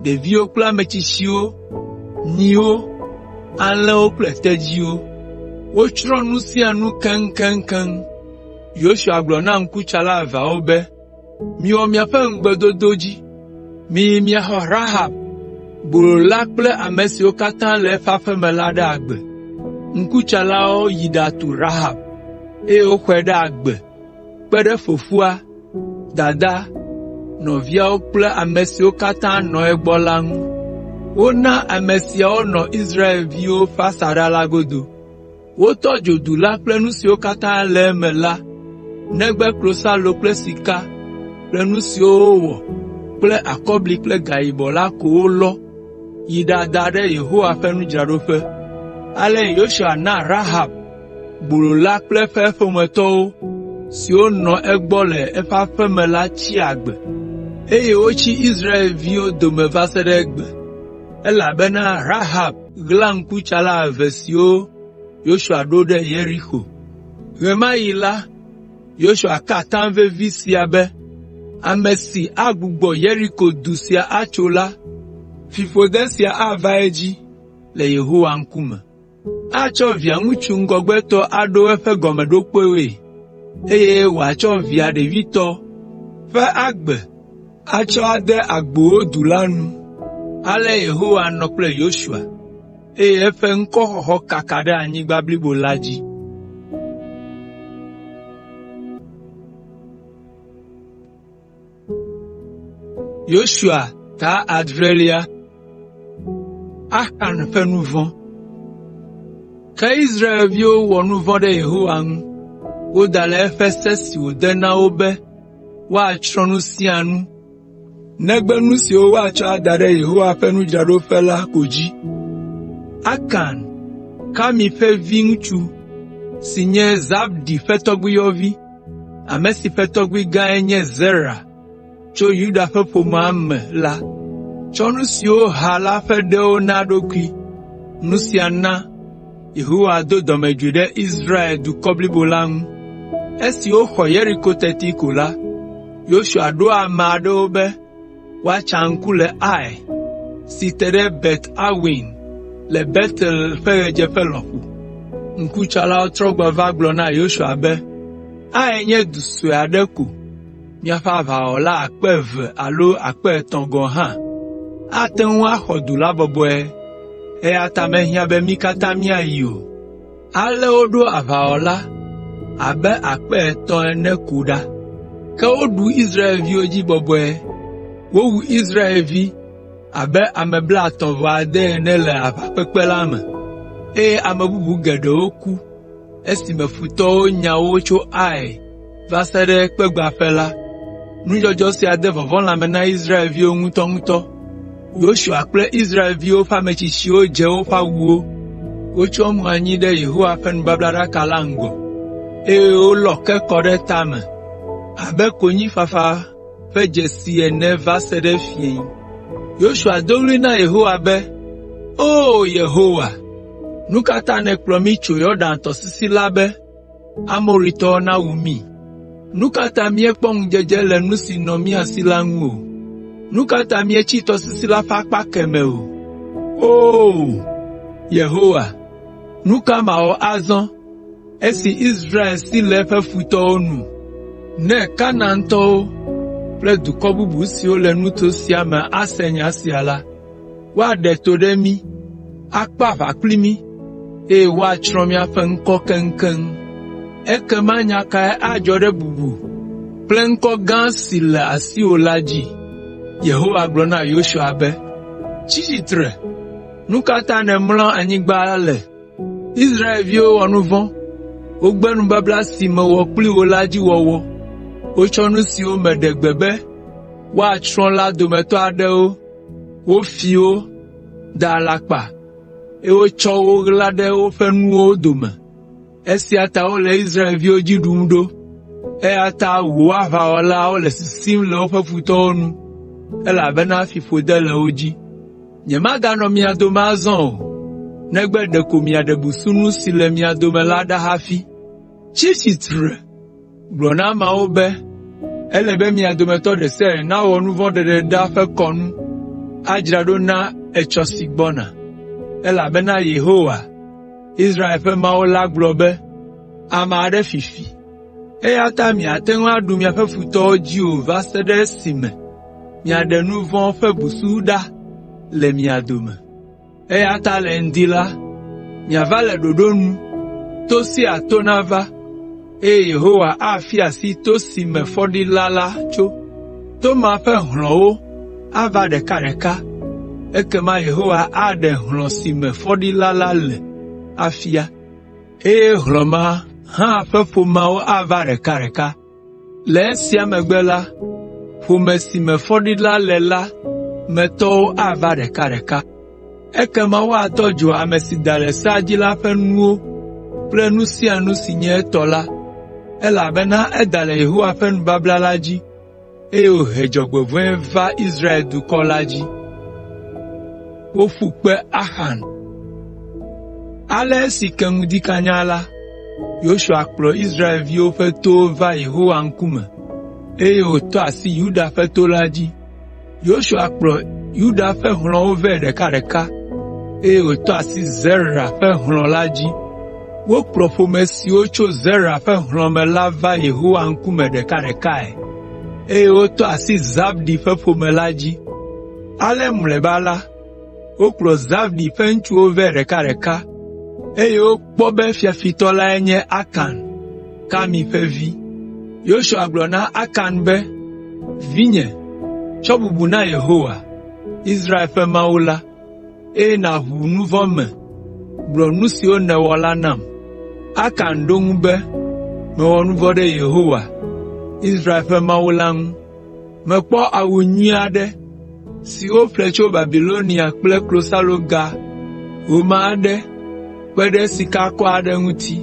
A: ɖeviwo kple ame tsitsiwo, nyiwo, alẽwo kple tedziwo. Wotsrɔ̃ nu sia nu keŋkeŋkeŋ. Yosua gblɔ na ŋkutsala eveawo be, “Miwɔ miaƒe ŋugbedodo dzi. Miyi miaxɔ Rahab, gbolo la kple ame siwo katã le eƒe aƒe me la ɖe agbe.” Ŋkutsalawo yi ɖatu Rahab, eye woxɔe ɖe agbe kpe ɖe fofoa, dadaa, nɔviawo kple ame siwo katã nɔ egbɔ la ŋu. Wona ame siawo nɔ Israelviwo ƒe asaɖa la godo. Wotɔ dzo du la kple nu siwo katã le eme la negbe klosalo kple sika kple nu siwo wowɔ kple akɔbli kple gayibɔ la ko wolɔ yi ɖada ɖe Yehowa ƒe nudzraɖoƒe. Ale Yosua na Rahab, gbolo la kple eƒe ƒometɔwo siwo nɔ egbɔ le eƒe aƒe me la tsi agbe, eye wotsi Israelviwo dome va se ɖe egbe, elabena Rahab ɣla ŋkutsala eve siwo Yosua ɖo ɖe Yeriko. Ɣe ma ɣi la, Yosua ka atam vevi sia be, “Ame si agbugbɔ Yeriko du sia atso la, fiƒode sia ava edzi le Yehowa ŋkume. Atsɔ via ŋutsu ŋgɔgbetɔ aɖo eƒe gɔmeɖokpewoe, eye wòatsɔ via ɖevitɔ ƒe agbe atsɔ ade agbowo du la nu.” Ale Yehowa nɔ kple Yosua, eye eƒe ŋkɔxɔxɔ kaka ɖe anyigba blibo la dzi. Yosua ta adrelia. Axan ƒe nu vɔ̃. Ke Israelviwo wɔ nu vɔ̃ ɖe Yehowa ŋu. Woda le eƒe se si wòde na wo be woatsrɔ̃ nu sia nu, negbe nu siwo woatsɔ ada ɖe Yehowa ƒe nudzraɖoƒe la ko dzi. Akan, Karmi ƒe viŋutsu si nye Zabdi ƒe tɔgbuiyɔvi, ame si ƒe tɔgbuigãe nye Zera tso Yuda ƒe ƒomea me la, tsɔ nu siwo woha la ƒe ɖewo na eɖokui. Nu sia na Yehowa do dɔmedzoe ɖe Israel dukɔ blibo la ŋu. Esi woxɔ Yeriko teti ko la, Yosua ɖo ame aɖewo be woatsa ŋku le Ai, si te ɖe Bet Aven le Betel ƒe ɣedzeƒe lɔƒo. Ŋkutsalawo trɔ gbɔ va gblɔ na Yosua be, “Ai nye du sue aɖe ko, miaƒe aʋawɔla 2,000 alo 3,000 gɔ̃ hã ate ŋu axɔ du la bɔbɔe, eya ta mehiã be mí katã míayi o.” Ale woɖo aʋawɔla abe 3,000 ene ko ɖa. Ke woɖu Israelviwo dzi bɔbɔe. Wowu Israelvi abe ame blaetɔ̃-vɔ-ade ene le aʋakpekpe la me, eye ame bubu geɖewo ku esime futɔwo nya wo tso Ai va se ɖe kpegbãƒe la. Nudzɔdzɔ sia de vɔvɔ̃ lãme na Israelviwo ŋutɔŋutɔ. Yosua kple Israelviwo ƒe ametsitsiwo dze woƒe awuwo, wotsyɔ mo anyi ɖe Yehowa ƒe nubablaɖaka la ŋgɔ, eye wolɔ ke kɔ ɖe tame abe konyifafa ƒe dzesi ene va se ɖe fiẽ. Yosua do ɣli na Yehowa be, “O Yehowa, nu ka ta nèkplɔ mí tso Yɔdan tɔsisi la be Amoritɔwo nawu mí? Nu ka ta míekpɔ ŋudzedze le nu si nɔ mía si la ŋu o? Nu ka ta míetsi tɔsisi la ƒe akpa kemɛ o? O! Yehowa, nu ka mawɔ azɔ esi Israel si le eƒe futɔwo nu? Ne Kanaantɔwo kple dukɔ bubu siwo le nuto sia me ase nya sia la, woaɖe to ɖe mí, akpe aʋa kpli mí, eye woatsrɔ̃ míaƒe ŋkɔ keŋkeŋ. Ekema nya kae adzɔ ɖe bubu kple ŋkɔ gã si le asiwò la dzi?” Yehowa gblɔ na Yosua be, “Tsi tsitre! Nu ka ta nèmlɔ anyigba le? Israelviwo wɔ nu vɔ̃, wogbe nubabla si mewɔ kpli wo la dzi wɔwɔ. Wotsɔ nu siwo meɖe gbe be woatsrɔ̃ la dometɔ aɖewo, wofi wo, da alakpa, eye wotsɔ wo ɣla ɖe woƒe nuwo dome. Esia ta wole Israelviwo dzi ɖum ɖo, eya ta wò aʋawɔlawo le sisim le woƒe futɔwo nu, elabena fiƒode le wo dzi. Nyemaganɔ mia dome azɔ o, negbe ɖeko miaɖe busunu si le mia dome la ɖa hafi. Tsi tsitre! Gblɔ na ameawo be, ‘Ele be mia dometɔ ɖe sia ɖe nawɔ nu vɔ̃ ɖeɖeɖa ƒe kɔnu adzra ɖo na etsɔ si gbɔna, elabena Yehowa, Israel ƒe Mawu la gblɔ be, ame aɖe fi fi, eya ta miate ŋu aɖu miaƒe futɔwo dzi o va se ɖe esime miaɖe nu vɔ̃ ƒe busu ɖa le mia dome. Eya ta le ŋdi la, miava le ɖoɖo nu, to sia to nava, eye Yehowa afia asi to si me fɔɖila la tso. To ma ƒe hlɔ̃wo ava ɖekaɖeka, ekema Yehowa aɖe hlɔ̃ si me fɔɖila la le afia, eye hlɔ̃ ma hã ƒe ƒomeawo ava ɖekaɖeka. Le esia megbe la, ƒome si me fɔɖila le la me tɔwo ava ɖekaɖeka. Ekema woatɔ dzo ame si da le sea dzi la ƒe nuwo kple nu sia nu si nye etɔ la, elabena eda le Yehowa ƒe nubabla la dzi, eye wòhe dzɔgbevɔ̃e va Israel dukɔ la dzi. Ale esi ke ŋdi kanya la, Yosua kplɔ Israelviwo ƒe towo va Yehowa ŋkume, eye wòtɔ asi Yuda ƒe to la dzi. Yosua kplɔ Yuda ƒe hlɔ̃wo vɛ ɖekaɖeka, eye wòtɔ asi Zera ƒe hlɔ̃ la dzi. Wokplɔ ƒome siwo tso Zera ƒe hlɔ̃ me la va Yehowa ŋkume ɖekaɖekae, eye wotɔ asi Zabdi ƒe ƒome la dzi. Ale mlɔeba la, wokplɔ Zabdi ƒe ŋutsuwo vɛ ɖekaɖeka, eye wokpɔ be fiafitɔ lae nye Akan, Karmi ƒe vi. Yosua gblɔ na Akan be, “Vinye, tsɔ bubu na Yehowa, Israel ƒe Mawu la, eye nàʋu nu vɔ̃ me. Gblɔ nu siwo nèwɔ la nam.” Akan ɖo eŋu be, “Mewɔ nu vɔ̃ ɖe Yehowa, Israel ƒe Mawu la ŋu. Mekpɔ awu nyui aɖe si woƒle tso Babilonia kple klosaloga home aɖe kpe ɖe sikakɔ aɖe ŋuti.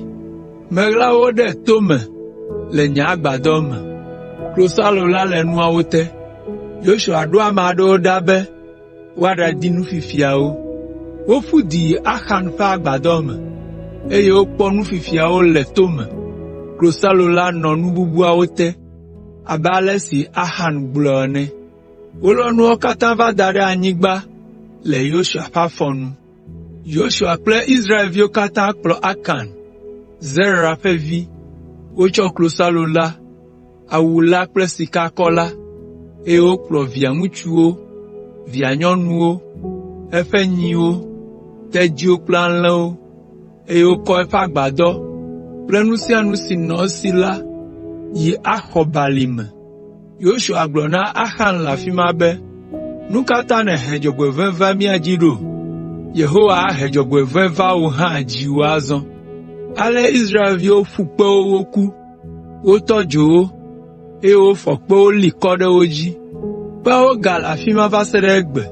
A: Meɣla wo ɖe to me le nye agbadɔ me. Klosalo la le nuawo te.” Yosua ɖo ame aɖewo ɖa be woaɖadi nu fifiawo. Woƒu du yi Axan ƒe agbadɔ me, eye wokpɔ nu fifiawo le to me. Klosalo la nɔ nu bubuawo te abe ale si Axan gblɔ ene. Wolɔ nuawo katã va da ɖe anyigba le Yosua ƒe afɔ nu. Yosua kple Israelviwo katã kplɔ Akan. Zera ƒe vi, wotsɔ klosalo la, awu la kple sikakɔ la, eye wokplɔ via ŋutsuwo, via nyɔnuwo, eƒe nyiwo, tedziwo kple alẽwo, eye wokɔ eƒe agbadɔ kple nu sia nu si nɔ esi la yi Axor Balime. Yosua gblɔ na Axan le afi ma be, “Nu ka ta nèhe dzɔgbevɔ̃e va mía dzi ɖo? Yehowa ahe dzɔgbevɔ̃e va wò hã dziwò azɔ.” Ale Israelviwo ƒu kpe wo woku, wotɔ dzo wo, eye wofɔ kpewo li kɔ ɖe wo dzi. Kpeawo gale afi ma va se ɖe egbe.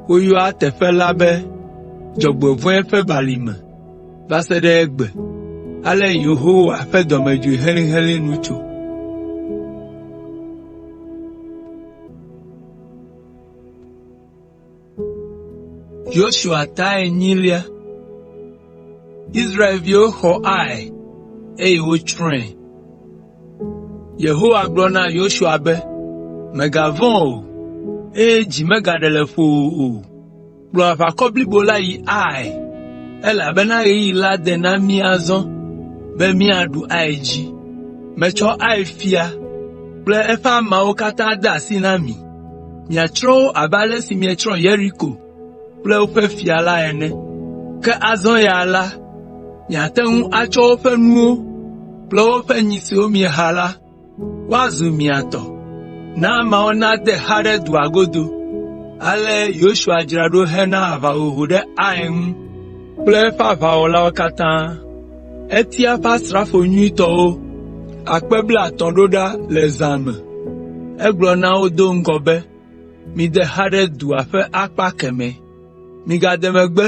A: Woyɔa teƒe la be Dzɔgbevɔ̃e ƒe Balime va se ɖe egbe. Ale Yehowa ƒe dɔmedzoe helĩhelĩ nu tso. Yosua ta enyilia. Israelviwo xɔ Ai, eye wotsrɔ̃e. Yehowa gblɔ na Yosua be, “Mègavɔ̃ o, eye dzi megaɖe le ƒowò o. Kplɔ aʋakɔ blibo la yi Ai, elabena ɣeyiɣi la de na mí azɔ be míaɖu Ai dzi. Metsɔ Ai fia kple eƒe ameawo katã de asi na mi. Miatsrɔ̃ wo abe ale si mietsrɔ̃ Yeriko kple woƒe fia la ene. Ke azɔ ya la, miate ŋu atsɔ woƒe nuwo kple woƒe nyi siwo mieha la, woazu mia tɔ. Na ameawo nade xa ɖe dua godo.” Ale Yosua dzra ɖo hena aʋahoho ɖe Ai ŋu kple eƒe aʋawɔlawo katã. Etia eƒe asrafo nyuitɔwo akpe blaetɔ̃ ɖo ɖa le zã me. Egblɔ na wo do ŋgɔ be, “Mide xa ɖe dua ƒe akpa kemɛ. Migade megbe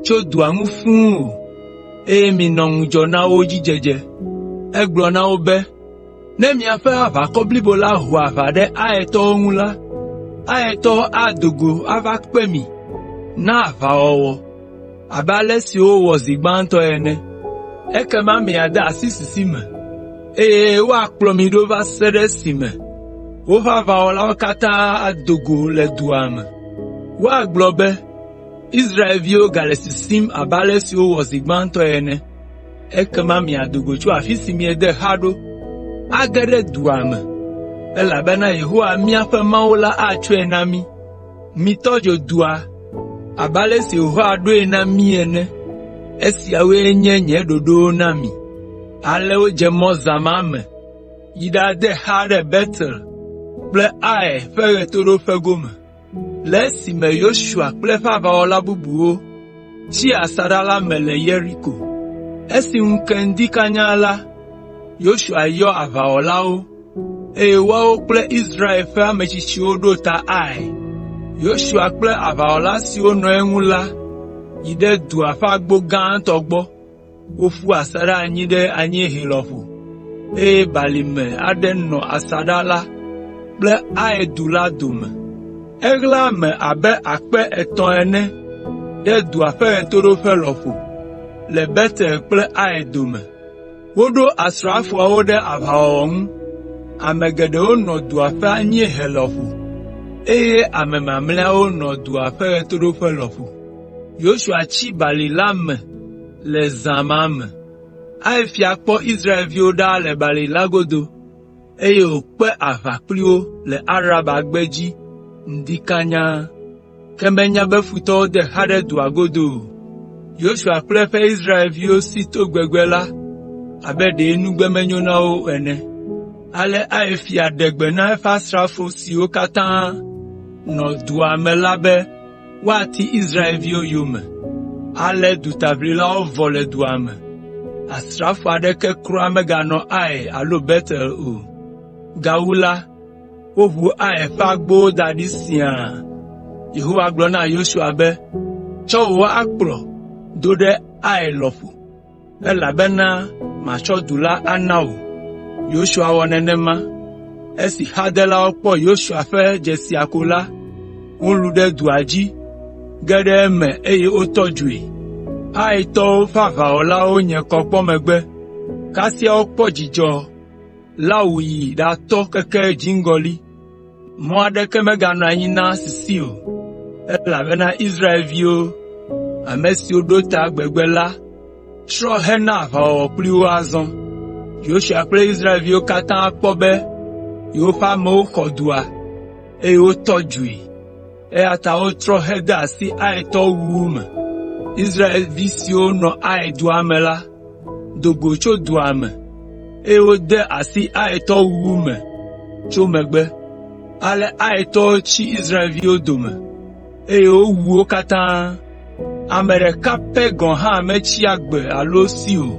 A: tso dua ŋu fũu o, eye minɔ ŋudzɔ na wo dzi dzedze.” Egblɔ na wo be, “Ne miaƒe aʋakɔ blibo la ho aʋa ɖe Aitɔwo ŋu la, Aitɔwo ado go ava kpe mi na aʋawɔwɔ abe ale si wowɔ zi gbãtɔ ene. Ekema miade asi sisi me, eye woakplɔ mi ɖo va se ɖe esime woƒe aʋawɔlawo katã ado go le dua me. Woagblɔ be, ‘Israelviwo gale sisim abe ale si wowɔ zi gbãtɔ ene.’ Ekema miado go tso afi si miede xa ɖo, age ɖe dua me, elabena Yehowa míaƒe Mawu la atsɔe na mí. Mitɔ dzo dua abe ale si Yehowa ɖoe na mí ene. Esiawoe nye nye ɖoɖowo na mi.” Ale wodze mɔ zã ma me yi ɖade xa ɖe Betel kple Ai ƒe ɣetoɖoƒe gome. Le esime Yosua kple eƒe aʋawɔla bubuwo tsi asaɖa la me le Yeriko. Esi ŋu ke ŋdi kanya la, Yosua yɔ aʋawɔlawo, eye woawo kple Israel ƒe ametsitsiwo ɖo ta Ai. Yosua kple aʋawɔla siwo nɔ eŋu la yi ɖe dua ƒe agbo gãtɔ gbɔ. Woƒu asaɖa anyi ɖe anyiehe lɔƒo, eye balime aɖe nɔ asaɖa la kple Ai du la dome. Eɣla ame abe 300 ene ɖe dua ƒe ɣetoɖoƒe lɔƒo le Betel kple Ai dome. Woɖo asrafoawo ɖe aʋawɔwɔ ŋu. Ame geɖewo nɔ dua ƒe anyiehe lɔƒo, eye ame mamlɛawo nɔ dua ƒe ɣetoɖoƒe lɔƒo. Yosua tsi bali la me le zã ma me. Ai fia kpɔ Israelviwo ɖa le bali la godo, eye wòkpe aʋa kpli wo le Araba gbedzi ŋdi kanya. Ke menya be futɔwo de xa ɖe dua godo o. Yosua kple eƒe Israelviwo si to gbegbe la abe ɖe nugbe menyo na wo ene. Ale Ai fia ɖe gbe na eƒe asrafo siwo katã nɔ dua me la be woati Israelviwo yome. Ale dutaʋlilawo vɔ le dua me. Asrafo aɖeke kura meganɔ Ai alo Betel o. Gawu la, woʋu Ai ƒe agbowo da ɖi siaa. Yehowa gblɔ na Yosua be, “Tsɔ wò akplɔ do ɖe Ai lɔƒo, elabena matsɔ du la ana wò.” Yosua wɔ nenema. Esi xadelawo kpɔ Yosua ƒe dzesia ko la, wolũ ɖe dua dzi, ge ɖe eme eye wotɔ dzoe. Aitɔwo ƒe aʋawɔlawo nye kɔ kpɔ megbe, kasia wokpɔ dzidzɔ la wòyi ɖatɔ keke dziŋgɔli. Mɔ aɖeke meganɔ anyi na sisi o, elabena Israelviwo, ame siwo ɖo ta gbegbe la. trɔ hena aʋawɔwɔ kpli wo azɔ. Yosua kple Israelviwo katã kpɔ be yewoƒe amewo xɔ dua, eye wotɔ dzoe, eya ta wotrɔ hede asi Aitɔwo wuwu me. Israelvi siwo nɔ Ai dua me la do go tso dua me, eye wode asi Aitɔwo wuwu me tso megbe. Ale Aitɔwo tsi Israelviwo dome, eye wowu wo katã. Ame ɖeka pɛ gɔ̃ hã metsi agbe alo si o,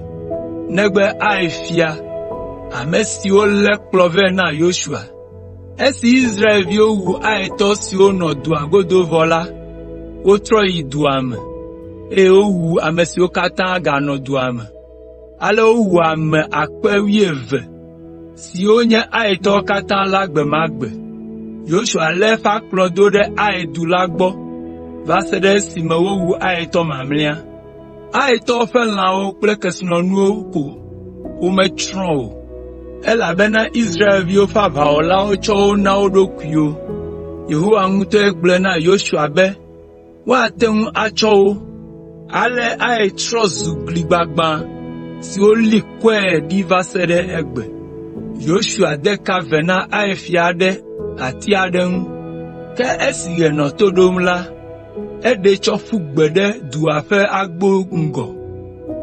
A: negbe Ai fia, ame si wolé kplɔ vɛ na Yosua. Esi Israelviwo wu Aitɔ siwo nɔ dua godo vɔ la, wotrɔ yi dua me, eye wowu ame siwo katã ganɔ dua me. Ale wowu ame akpe wuieve siwo nye Aitɔwo katã la gbe ma gbe. Yosua lé eƒe akplɔ do ɖe Ai du la gbɔ va se ɖe esime wowu Aitɔ mamlɛa. Aitɔwo ƒe lãwo kple kesinɔnuwo ko wometsrɔ̃ o, elabena Israelviwo ƒe aʋawɔlawo tsɔ wo na wo ɖokuiwo. Yehowa ŋutɔe gblɔe na Yosua be woate ŋu atsɔ wo. Ale Ai trɔ zu gli gbagbã si woli kɔe ɖi va se ɖe egbe. Yosua de ka ve na Ai fia ɖe ati aɖe ŋu, ke esi ɣe nɔ to ɖom la, eɖee tsɔ ƒu gbe ɖe dua ƒe agbo ŋgɔ.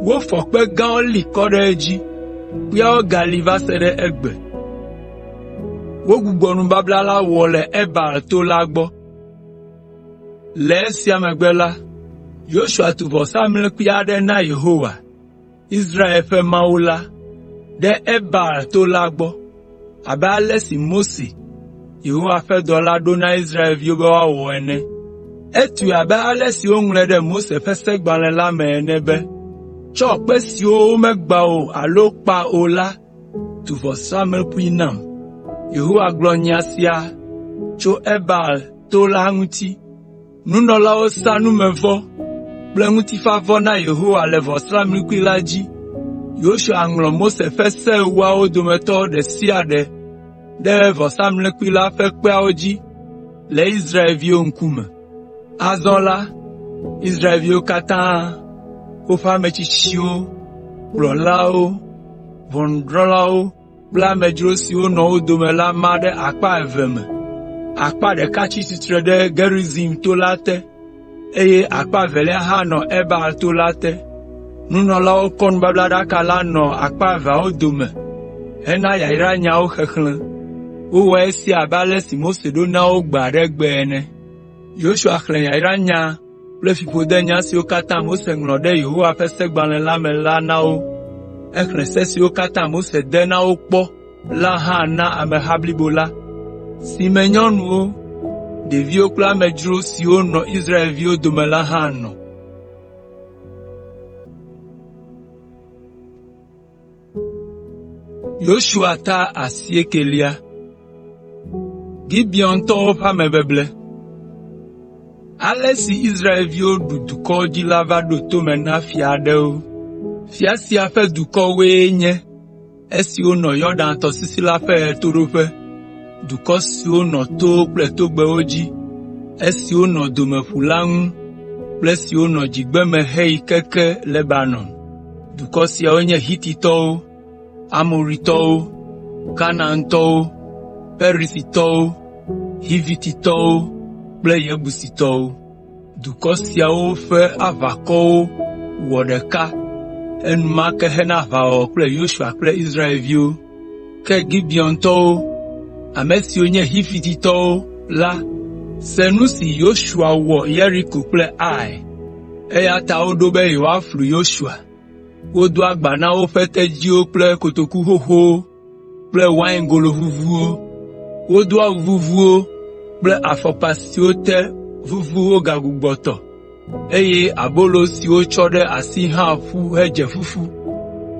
A: Wofɔ kpe gãwo li kɔ ɖe edzi. Kpeawo gali va se ɖe egbe. Wogbugbɔ nubabla la wɔ le Ebal to la gbɔ. Le esia megbe la, Yosua tu vɔsamlekpui aɖe na Yehowa, Israel ƒe Mawu la, ɖe Ebal to la gbɔ, abe ale si Mose, Yehowa ƒe dɔla ɖo na Israelviwo be woawɔ ene. Etui abe ale si woŋlɔe ɖe Mose ƒe Segbalẽ la me ene be, “Tsɔ kpe siwo womegbã o alo kpa o la tu vɔsamlekpui nam.” Yehowa gblɔ nya sia tso Ebal to la ŋuti. Nunɔlawo sa numevɔ kple ŋutifavɔ na Yehowa le vɔsamlekpui la dzi. Yosua ŋlɔ Mose ƒe Se Ewoawo dometɔ ɖe sia ɖe ɖe vɔsamlekpui la ƒe kpeawo dzi le Israelviwo ŋkume. Azɔ la, Israelviwo katã, woƒe ametsitsiwo, kplɔlawo, ʋɔnudrɔ̃lawo kple amedzro siwo nɔ wo dome la ma ɖe akpa eve me. Akpa ɖeka tsi tsitre ɖe Gerizim to la te, eye akpa evelia hã nɔ Ebal to la te. Nunɔlawo kɔ nubablaɖaka la nɔ akpa eveawo dome hena yayranyawo xexlẽ. Wowɔ esia abe ale si Mose ɖo na wo gbe aɖe gbe ene. Yosua xlẽ yayranya kple fiƒodenya siwo katã Mose ŋlɔ ɖe Yehowa ƒe Segbalẽ la me la na wo. Exlẽ se siwo katã Mose de na wo kpɔ la hã na ameha blibo la, si me nyɔnuwo, ɖeviwo kple amedzro siwo nɔ Israelviwo dome la hã nɔ. Ale si Israelviwo ɖu dukɔwo dzi la va ɖo to me na fia aɖewo. Fia sia ƒe dukɔwoe nye esiwo nɔ Yɔdan tɔsisi la ƒe ɣetoɖoƒe, dukɔ siwo nɔ towo kple togbɛwo dzi, esiwo nɔ Domeƒu la ŋu kple esiwo nɔ dzigbeme heyi keke Lebanon. Dukɔ siawo nye Hititɔwo, Amoritɔwo, Kanaantɔwo, Perizitɔwo, Hivitɔwo kple Yebusitɔwo. Dukɔ siawo ƒe aʋakɔwo wɔ ɖeka enumake hena aʋawɔwɔ kple Yosua kple Israelviwo. Ke Gibeontɔwo, ame siwo nye Hivitɔwo la se nu si Yosua wɔ Yeriko kple Ai, eya ta woɖo be yewoaflu Yosua. Wodo agba na woƒe tedziwo kple kotoku xoxowo kple waingolo vuvuwo. Wodo awu vuvuwo kple afɔkpa siwo te vuvu wogagbugbɔ tɔ, eye abolo si wotsɔ ɖe asi hã ƒu hedze fufu.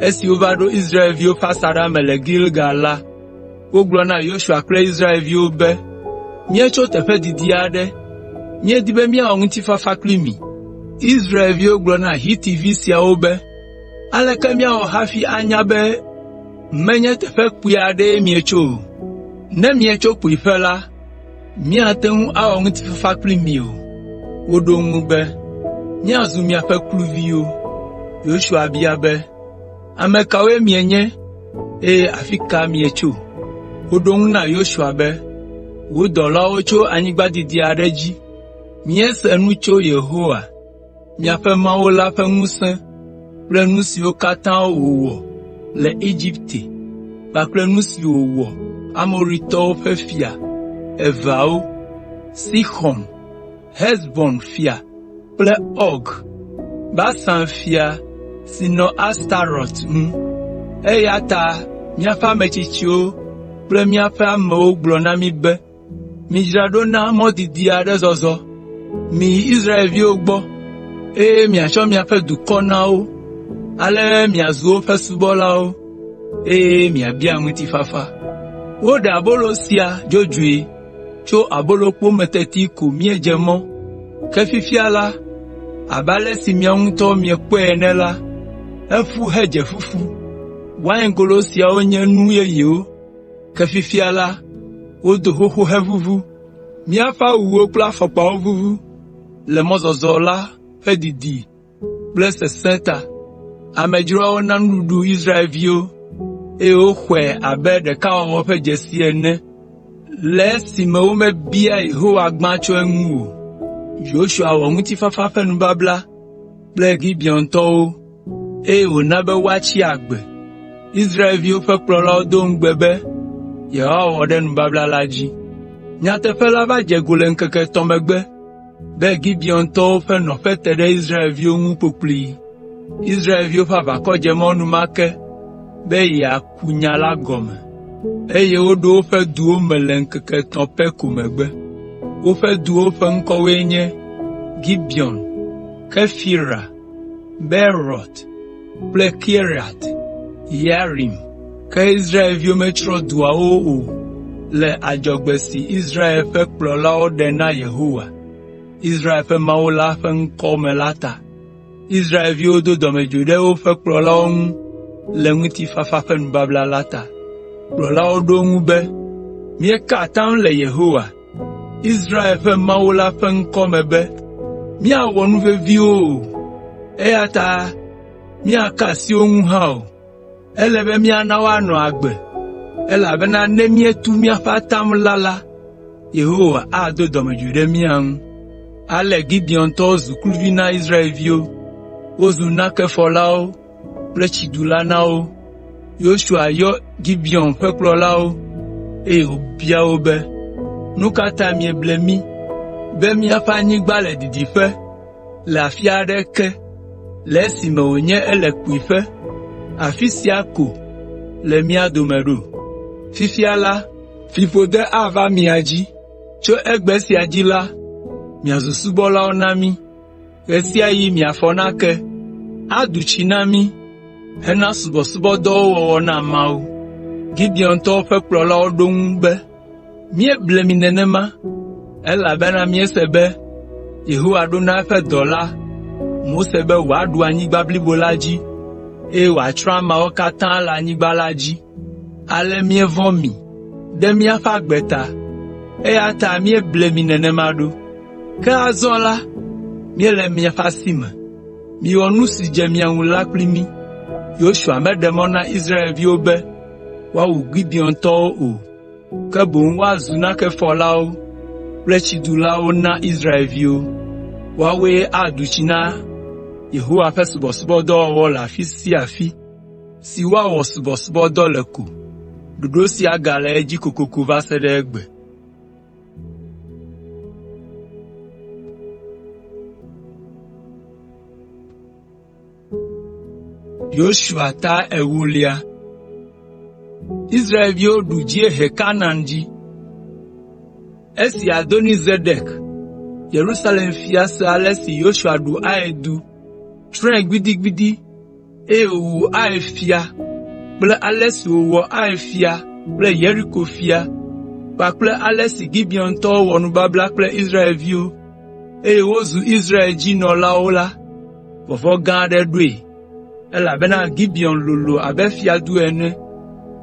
A: Esi wova ɖo Israelviwo ƒe asaɖa me le Gilgal la, wogblɔ na Yosua kple Israelviwo be, “Míetso teƒe didi aɖe, míedi be míawɔ ŋutifafa kpli mi.” Israelviwo gblɔ na Hitivi siawo be, “Aleke míawɔ hafi anya be menye teƒe kpui aɖee mietso o? Ne mietso kpuiƒe la, míate ŋu awɔ ŋutifafa kpli mi o.” Woɖo eŋu be, “Míazu miaƒe kluviwo.” Yosua bia be, “Ame kawoe mienye, eye afi ka mietso?” Woɖo eŋu na Yosua be, “Wò dɔlawo tso anyigba didi aɖe dzi. Míese nu tso Yehowa, miaƒe Mawu la ƒe ŋusẽ kple nu siwo katã wòwɔ le Egipte kpakple nu si wòwɔ Amoritɔwo ƒe fia eveawo, Sixɔn, Hesbon fia kple Ɔg, Basan fia si nɔ Astarot ŋu. Eya ta míaƒe ametsitsiwo kple míaƒe amewo gblɔ na mí be, ‘Midzra ɖo na mɔ didi aɖe zɔzɔ. Miyi Israelviwo gbɔ, eye miatsɔ miaƒe dukɔ na wo, ale be miazu woƒe subɔlawo, eye miabia ŋutifafa.’ Woɖe abolo sia dzodzoe tso abolokpo me teti ko míedze mɔ. Ke fifia la, abe ale si miawo ŋutɔ miekpɔe ene la, eƒu hedze fufu. Waingolo siawo nye nu yeyewo, ke fifia la, wodo xoxo hevuvu. Míaƒe awuwo kple afɔkpawo vuvu le mɔzɔzɔ la ƒe didi kple sesẽ ta. Amedzroawo na nuɖuɖu Israelviwo, eye woxɔe abe ɖekawɔwɔ ƒe dzesi ene le esime womebia Yehowa gbã tso eŋu o. Yosua wɔ ŋutifafa ƒe nubabla kple Gibeontɔwo, eye wòna be woatsi agbe. Israelviwo ƒe kplɔlawo do ŋugbe be yewoawɔ ɖe nubabla la dzi. Nyateƒe la va dze go le ŋkeke etɔ̃ megbe be Gibeontɔwo ƒe nɔƒe te ɖe Israelviwo ŋu kpokploe. Israelviwo ƒe aʋakɔ dze mɔ enumake be yeaku nya la gɔme, eye woɖo woƒe duwo me le ŋkeke etɔ̃ pɛ ko megbe. Woƒe duwo ƒe ŋkɔwoe nye Gibeon, Kefira, Beerot kple Kiriat Yearim. Ke Israelviwo metsrɔ̃ duawo o le adzɔgbe si Israel ƒe kplɔlawo ɖe na Yehowa, Israel ƒe Mawu la ƒe ŋkɔ me la ta. Israelviwo do dɔmedzoe ɖe woƒe kplɔlawo ŋu le ŋutifafa ƒe nubabla la ta. Kplɔlawo ɖo eŋu be, “Míeka atam le Yehowa, Israel ƒe Mawu la ƒe ŋkɔ me be míawɔ nu vevi wo o, eya ta míaka asi wo ŋu hã o. Ele be míana woanɔ agbe, elabena ne míetu míaƒe atam la la, Yehowa ado dɔmedzoe ɖe mía ŋu.” Ale Gibeontɔwo zu kluvi na Israelviwo. Wozu nakefɔlawo kple tsidula na wo. Yosua yɔ Gibeon ƒe kplɔlawo, eye wòbia wo be, “Nu ka ta mieble mí be míaƒe anyigba le didiƒe le afi aɖe ke le esime wònye ele kpuiƒe, afi sia ko le mía dome ɖo? Fifia la, fiƒode ava mia dzi. Tso egbe sia dzi la, miazu subɔlawo na mí. Ɣe sia ɣi miafɔ nake, adu tsi na mí hena subɔsubɔdɔwo wɔwɔ na Mawu.” Gibeontɔwo ƒe kplɔlawo ɖo eŋu be, “Míeble mi nenema, elabena míese be Yehowa ɖo na eƒe dɔla Mose be wòaɖu anyigba blibo la dzi, eye wòatsrɔ̃ ameawo katã le anyigba la dzi. Ale míevɔ̃ mi ɖe míaƒe agbe ta, eya ta míeble mi nenema ɖo. Ke azɔ la, míele miaƒe asi me. Miwɔ nu si dze mia ŋu la kpli mí.” Yosua meɖe mɔ na Israelviwo be woawu Gibeontɔwo o, ke boŋ woazu nakefɔlawo kple tsidulawo na Israelviwo. Woawoe adu tsi na Yehowa ƒe subɔsubɔdɔwɔwɔ le afi sia afi si woawɔ subɔsubɔdɔ le ko. Ɖoɖo sia gale edzi kokoko va se ɖe egbe. Esi Adoni Zedek, Yerusalem fia se ale si Yosua ɖu Ai du, tsrɔ̃e gbidigbidi, eye wòwu Ai fia kple ale si wòwɔ Ai fia kple Yeriko fia kpakple ale si Gibeontɔwo wɔ nubabla kple Israelviwo, eye wozu Israel dzi nɔlawo la, vɔvɔ̃ gã aɖe ɖoe, elabena Gibeon lolo abe fiadu ene,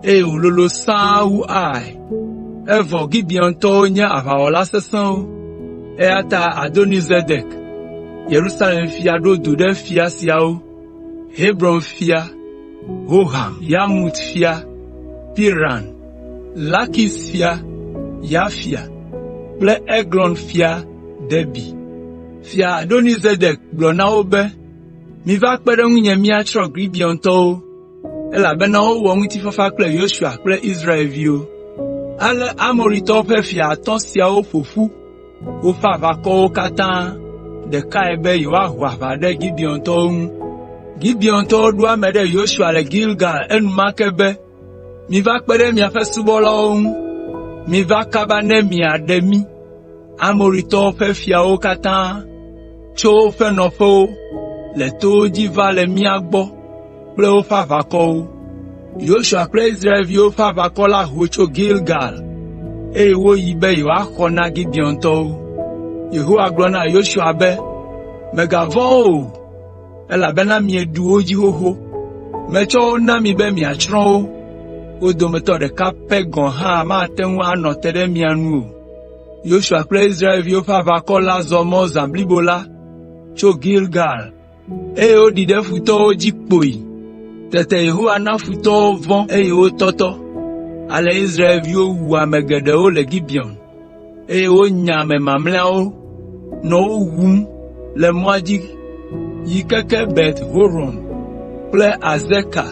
A: eye wòlolo sãa wu Ai, evɔ Gibeontɔwo nye aʋawɔla sesẽwo. Eya ta Adoni Zedek, Yerusalem fia ɖo du ɖe fia siawo. Hebron fia, Hoham, Yarmut fia, Piran, Lakis fia, Yafia kple Eglon fia Debir. Fia Adonizedek gblɔ na wo be, “Miva kpe ɖe ŋunye míatsrɔ̃ Gibeontɔwo, elabena wowɔ ŋutifafa kple Yosua kple Israelviwo.” Ale Amoritɔwo ƒe fia atɔ̃ siawo ƒo ƒu woƒe aʋakɔwo katã ɖekae be yewoaho aʋa ɖe Gibeontɔwo ŋu. Gibeontɔwo ɖo ame ɖe Yosua le Gilgal enumake be, “Miva kpe ɖe miaƒe subɔlawo ŋu. Miva kaba ne miaɖe mí!” Amoritɔwo ƒe fiawo katã tso woƒe nɔƒewo le towo dzi va le mía gbɔ kple woƒe aʋakɔwo. Yosua kple Israelviwo ƒe aʋakɔ la ho tso Gilgal, eye woyi be yewoaxɔ na Gibeontɔwo. Yehowa gblɔ na Yosua be, “Mègavɔ̃ wo o, elabena mieɖu wo dzi xoxo. Metsɔ wo na mi be miatsrɔ̃ wo. Wo dometɔ ɖeka pɛ gɔ̃ hã mate ŋu anɔ te ɖe mia nu o.” Yosua kple Israelviwo ƒe aʋakɔ la zɔ mɔ zã blibo la tso Gilgal, eye woɖi ɖe futɔwo dzi kpoyi. Tete Yehowa na futɔwo vɔ̃ eye wotɔtɔ. Ale Israelviwo wu ame geɖewo le Gibeon, eye wonya ame mamlɛawo nɔ wo wum le mɔa dzi yi keke Bet Horon kple Azeka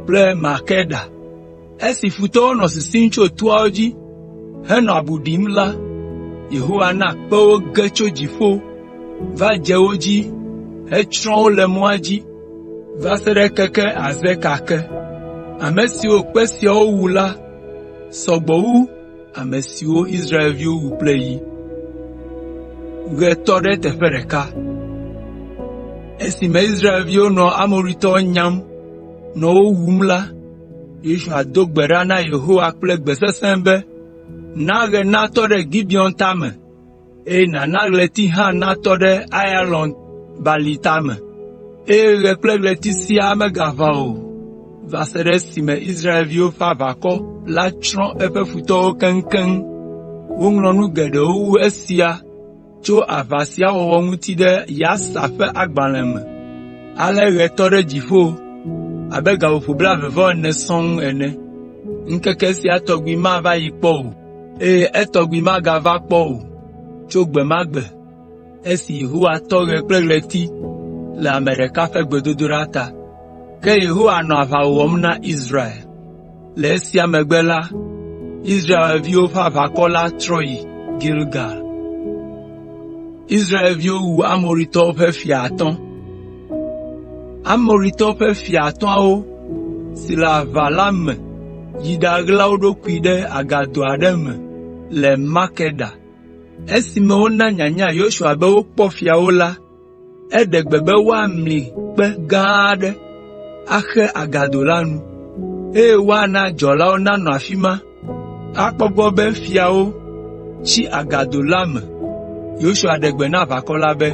A: kple Makeda. Esi futɔwo nɔ sisim tso toawo dzi henɔ abu ɖim la, Yehowa na kpewo ge tso dziƒo va dze wo dzi hetsrɔ̃ wo le mɔa dzi va se ɖe keke Azeka ke. Ame siwo kpe siawo wu la sɔ gbɔ wu ame siwo Israelviwo wu kple yi. Ɣe tɔ ɖe teƒe ɖeka. Esime Israelviwo nɔ Amoritɔwo nyam nɔ wo wum la, Yosua do gbe ɖa na Yehowa kple gbe sesẽ be, “Na ɣe natɔ ɖe Gibeon tame, eye nàna ɣleti hã natɔ ɖe Aiyalon balime tame.” Eye ɣe kple ɣleti siaa megaʋã o va se ɖe esime Israelviwo ƒe aʋakɔ la tsrɔ̃ eƒe futɔwo keŋkeŋ. Woŋlɔ nu geɖewo wu esia tso aʋa sia wɔwɔ ŋuti ɖe Yasa ƒe agbalẽ me. Ale ɣe tɔ ɖe dziƒo abe gaƒoƒo blaeve-vɔ-ene sɔŋ ene. Ŋkeke sia tɔgbi mava yi kpɔ o, eye etɔgbi magava kpɔ o tso gbe ma gbe esi Yehowa tɔ ɣe kple ɣleti le ame ɖeka ƒe gbedodoɖa ta. Ke Yehowa nɔ aʋa wɔm na Israel. Le esia megbe la, Israelviwo ƒe aʋakɔ la trɔ yi Gilgal. Israelviwo wu Amoritɔwo ƒe fia atɔ̃. Amoritɔwo ƒe fia atɔ̃awo si le aʋa la me yi ɖaɣla wo ɖokui ɖe agado aɖe me le Makeda. Esime wona nyanya Yosua be wokpɔ fiawo la, Eɖe gbe be woamli kpe gã aɖe axe agado la nu, eye woana dzɔlawo nanɔ afi ma akpɔ egbɔ be fiawo tsi agado la me. Yosua ɖe gbe na aʋakɔ la be,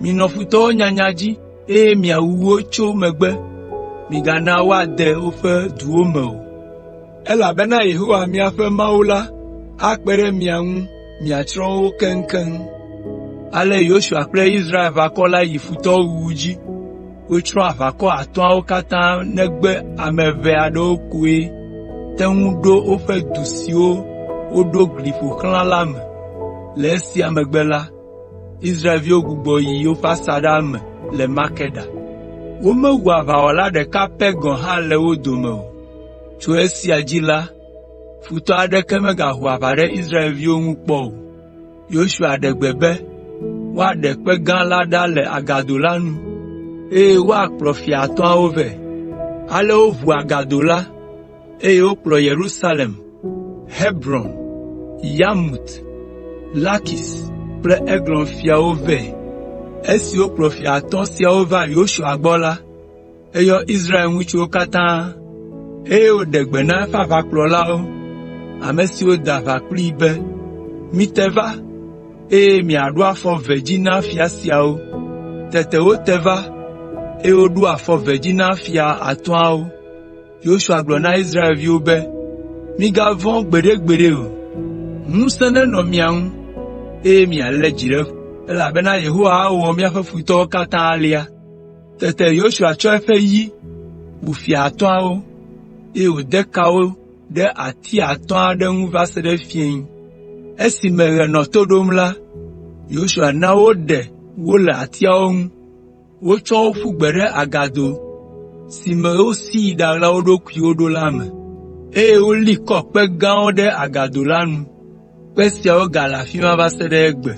A: “Minɔ futɔwo nyanya dzi, eye miawu wo tso megbe. Migana woade woƒe duwo me o, elabena Yehowa miaƒe Mawu la akpe ɖe mia ŋu miatsrɔ̃ wo keŋkeŋ.” Ale Yosua kple Israelʋakɔ la yi futɔwo wuwu dzi. Wotsrɔ̃ aʋakɔ atɔ̃awo katã negbe ame ʋɛ aɖewo koe te ŋu ɖo woƒe du siwo woɖo gli ƒo xlã la me. Le esia megbe la, Israelviwo gbugbɔ yi woƒe asaɖa me le Makeda. Womewu aʋawɔla ɖeka pɛ gɔ̃ hã le wo dome o. Tso esia dzi la, futɔ aɖeke megaho aʋa ɖe Israelviwo ŋu kpɔ o. Yosua ɖe gbe be woaɖe kpe gã la ɖa le agado la nu, eye woakplɔ fia atɔ̃awo vɛ. Ale woʋu agado la, eye wokplɔ Yerusalem, Hebron, Yarmut, Lakis kple Eglon fiawo vɛ. Esi wokplɔ fia atɔ̃ siawo va Yosua gbɔ la, Eyɔ Israel ŋutsuwo katã, eye wòɖe gbe na eƒe aʋakplɔlawo, ame siwo da aʋa kplii be, “Mite va, eye miaɖo afɔ ve dzi na fia siawo.” Tete wote va, eye woɖo afɔ ve dzi na fia atɔ̃awo. Yosua gblɔ na Israelviwo be, “Migavɔ̃ gbeɖegbeɖe o. Ŋusẽ nenɔ mia ŋu, eye mialé dzi ɖe ƒo, elabena Yehowa awɔ míaƒe futɔwo katã alea.” Tete Yosua tsɔ eƒe yi wu fia atɔ̃awo, eye wòde ka wo ɖe ati aɖe ŋu va se ɖe fiẽ. Esime ɣe nɔ to ɖom la, Yosua na woɖe wo le atiawo ŋu. Wotsɔ wo ƒu gbe ɖe agado si me wosi yi ɖaɣla wo ɖokuiwo ɖo la me, eye woli kɔ kpe gãwo ɖe agado la nu. Kpe siawo gale afi ma va se ɖe egbe.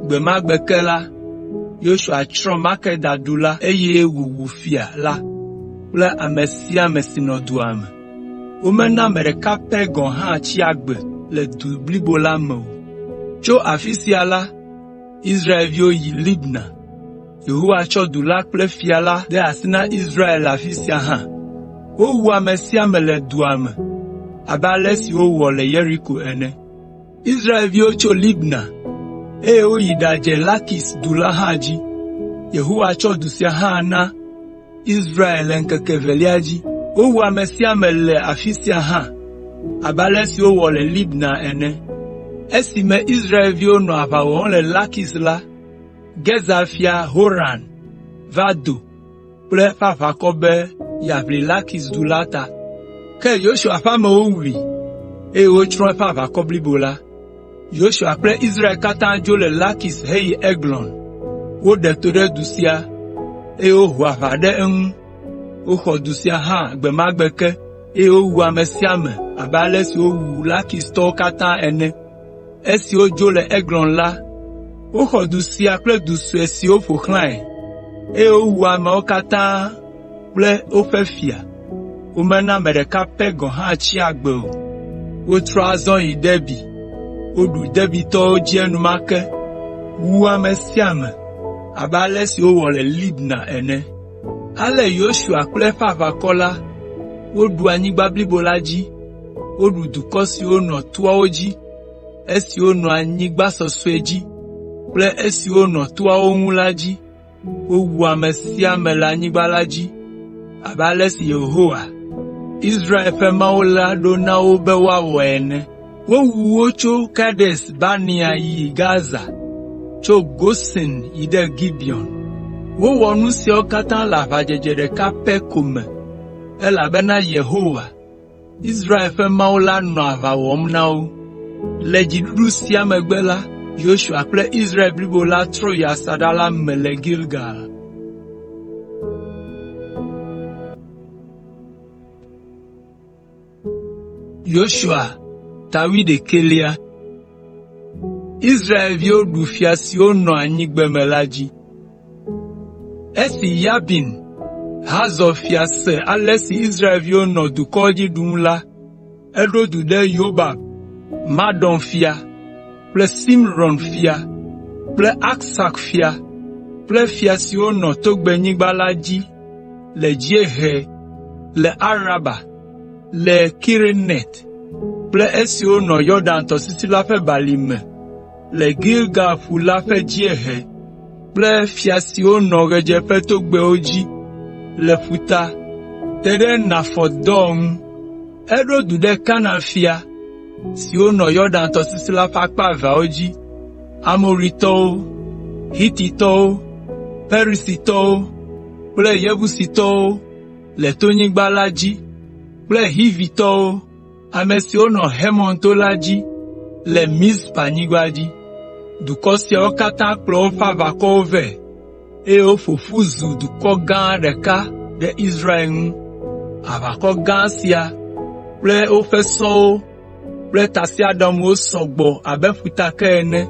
A: Gbe ma gbe ke la, Yosua tsrɔ̃ Makeda du la eye wòwu fia la kple ame sia ame si nɔ dua me. Womena ame ɖeka pɛ gɔ̃ hã tsi agbe le du blibo la me o. Tso afi sia la, Israelviwo yi Libna. Yehowa tsɔ du la kple fia la de asi na Israel le afi sia hã. Wowu ame sia ame le dua me abe ale si wowɔ le Yeriko ene. Israelviwo tso Libna, eye woyi ɖadze Lakis du la hã dzi. Yehowa tsɔ du sia hã na Israel le ŋkeke evelia dzi. Wowu ame sia ame le afi sia hã abe ale si wowɔ le Libna ene. Esime Israelviwo nɔ aʋa wɔm le Lakis la, Gezer fia Horan va do kple eƒe aʋakɔ be yeaʋli Lakis du la ta. Ke Yosua ƒe amewo wui, eye wotsrɔ̃ eƒe aʋakɔ blibo la. Yosua kple Israel katã dzo le Lakis heyi Eglon. Woɖe to ɖe du sia, eye woho aʋa ɖe eŋu. Woxɔ du sia hã gbe ma gbe ke, eye wowu ame sia ame abe ale si wowu Lakistɔwo katã ene. Esi wodzo le Eglon la, woxɔ du sia kple du sue siwo ƒo xlãe, eye wowu ameawo katã kple woƒe fia. Womena ame ɖeka pɛ gɔ̃ hã tsi agbe o. Wotrɔ azɔ yi Debir. Woɖu Debirtɔwo dzi enumake, wu ame sia ame abe ale si wowɔ le Libna ene. Ale Yosua kple eƒe aʋakɔ la woɖu anyigba blibo la dzi. Woɖu dukɔ siwo nɔ toawo dzi, esiwo nɔ anyigba sɔsɔe dzi kple esiwo nɔ toawo ŋu la dzi. Wowu ame sia ame le anyigba la dzi abe ale si Yehowa, Israel ƒe Mawu la ɖo na wo be woawɔ ene. Wowu wo tso Kades Barnea yi Gaza, tso Gosen yi ɖe Gibeon. Wowɔ nu siawo katã le aʋadzedze ɖeka pɛ ko me, elabena Yehowa, Israel ƒe Mawu la nɔ aʋa wɔm na wo. Le dziɖuɖu sia megbe la, Yosua kple Israel blibo la trɔ yi asaɖa la me le Gilgal. Yosua ta wuiɖekɛlia Israelviwo ɖu fia siwo nɔ anyigbeme la dzi. Esi Yabin, Hazor fia se ale si Israelviwo nɔ dukɔwo dzi ɖum la, eɖo du ɖe Yobab, Madon fia kple Simron fia kple Aksak fia kple fia siwo nɔ togbɛnyigba la dzi le dziehe le Araba, le Kineret kple esiwo nɔ Yɔdan tɔsisi la ƒe balime le Gilgal ƒu la ƒe dziehe kple fia siwo nɔ ɣedzeƒetogbɛwo dzi le ƒuta, te ɖe Nafɔt Dor ŋu. Eɖo du ɖe Kanaan fia siwo nɔ Yɔdan tɔsisi la ƒe akpa eveawo dzi, Amoritɔwo, Hititɔwo, Perizitɔwo kple Yebusitɔwo le tonyigba la dzi kple Hivitɔwo, ame siwo nɔ Hermon to la dzi le Mizpanyigba dzi. Dukɔ siawo katã kplɔ woƒe aʋakɔwo vɛ, eye woƒo ƒu zu dukɔ gã ɖeka ɖe Israel ŋu. Aʋakɔ gã sia kple woƒe sɔwo kple tasiaɖamwo sɔ gbɔ abe ƒutake ene.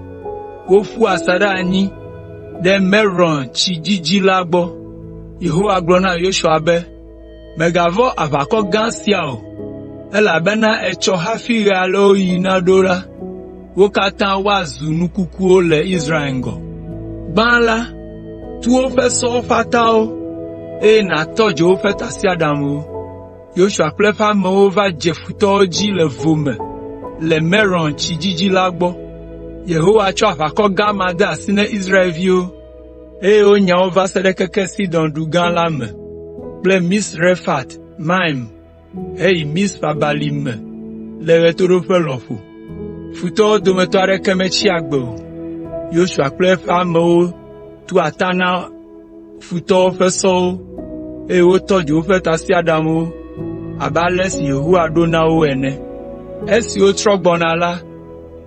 A: Woƒu asaɖa anyi ɖe Merom tsi dzidzi la gbɔ. Yehowa gblɔ na Yosua be, “Mègavɔ̃ aʋakɔ gã sia o, elabena etsɔ hafi ɣe aleawoɣi naɖo la, wo katã woazu nu kukuwo le Israel ŋgɔ. Gbã la, tu woƒe sɔwo ƒe atawo, eye nàtɔ dzo woƒe tasiaɖamwo.” Yosua kple eƒe amewo va dze futɔwo dzi le vo me le Merom tsi dzidzi la gbɔ. Yehowa tsɔ aʋakɔ gã ma de asi na Israelviwo, eye wonya wo va se ɖe keke Sidon du gã la me kple Misrefat Maim heyi Mizpa balime le ɣetoɖoƒe lɔƒo. Futɔwo dometɔ aɖeke metsi agbe o. Yosua kple eƒe amewo tu ata na. futɔwo ƒe sɔwo, eye wotɔ dzo woƒe tasiaɖamwo abe ale si Yehowa ɖo na wo ene. Esi wotrɔ gbɔna la,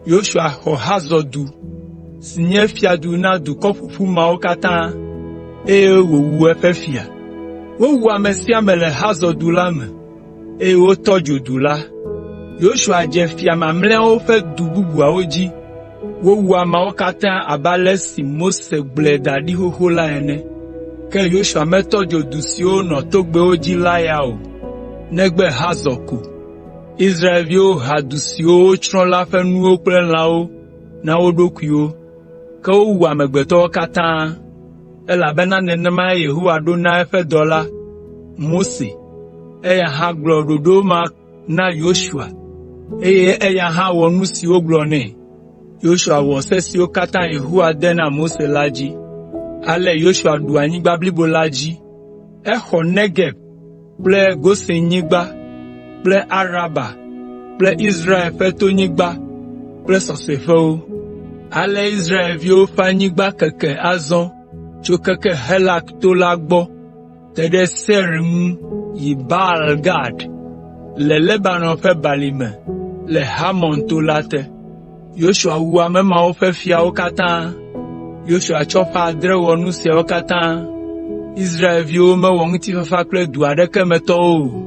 A: Yosua xɔ Hazor du si nye fiadu na dukɔ ƒoƒu mawo katã, eye wòwu eƒe fia. Wowu ame sia ame le Hazor du la me, eye wotɔ dzo du la. Yosua dze fia mamlɛawo ƒe du bubuawo dzi. Wowu ameawo katã abe ale si Mose gblɔe da ɖi xoxo la ene. Ke Yosua metɔ dzo du siwo nɔ togbɛwo dzi la ya o, negbe Hazor ko. Israelviwo ha du siwo wotsrɔ̃ la ƒe nuwo kple lãwo na wo ɖokuiwo, ke wowu amegbetɔwo katã, elabena nenemae Yehowa ɖo na eƒe dɔla, Mose. Eya hã gblɔ ɖoɖo ma na Yosua, eye eya hã wɔ nu si wogblɔ nɛ. Yosua wɔ se siwo katã Yehowa de na Mose la dzi. Ale Yosua ɖu anyigba blibo la dzi. Exɔ Negeb kple Gosenyigba kple Araba kple Israel ƒe tonyigba kple sɔsɔeƒewo. Ale Israelviwo ƒe anyigba keke azɔ tso keke Helak to la gbɔ te ɖe Seir ŋu yi Baal Gad le Lebanon ƒe balime le Hermon to la te. Yosua wu ame mawo ƒe fiawo katã. Yosua tsɔ ƒe adre wɔ nu siawo katã. Israelviwo mewɔ ŋutifafa kple du aɖeke me tɔwo o,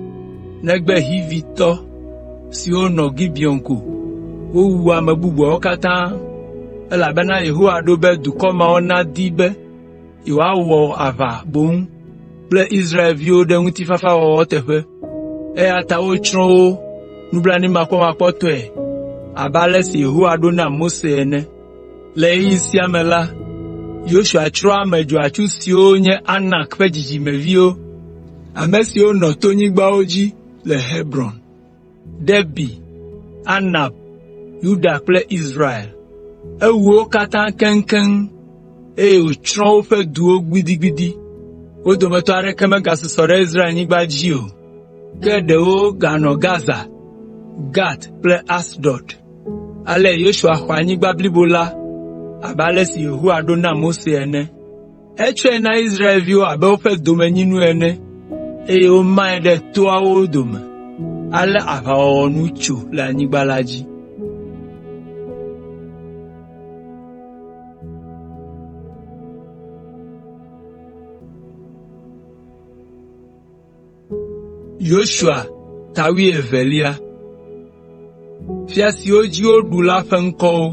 A: negbe Hivitɔ siwo nɔ Gibeon ko. Wowu ame bubuawo katã, elabena Yehowa ɖo be dukɔ mawo nadi be yewoawɔ aʋa boŋ kple Israelviwo ɖe ŋutifafawɔwɔ teƒe, eya ta wotsrɔ̃ wo nublanuimakpɔmakpɔtɔe abe ale si Yehowa ɖo na Mose ene. Le ɣeyiɣi sia me la, Yosua tsrɔ̃ ame dzɔatsu siwo nye Anak ƒe dzidzimeviwo, ame siwo nɔ tonyigbawo dzi le Hebron, Debir, Anab, Yuda kple Israel. Ewu wo katã keŋkeŋ, eye wòtsrɔ̃ woƒe duwo gbidigbidi. Wo dometɔ aɖeke megasusɔ ɖe Israelnyigba dzi o, ke ɖewo ganɔ Gaza, Gat kple Asdod. Ale Yosua xɔ anyigba blibo la abe ale si Yehowa ɖo na Mose ene. Etsɔe na Israelviwo abe woƒe domenyinu ene, eye womae ɖe toawo dome. Ale aʋawɔwɔ nu tso le anyigba la dzi. Yosua ta wuievelia. Fia siwo dzi woɖu la ƒe ŋkɔwo.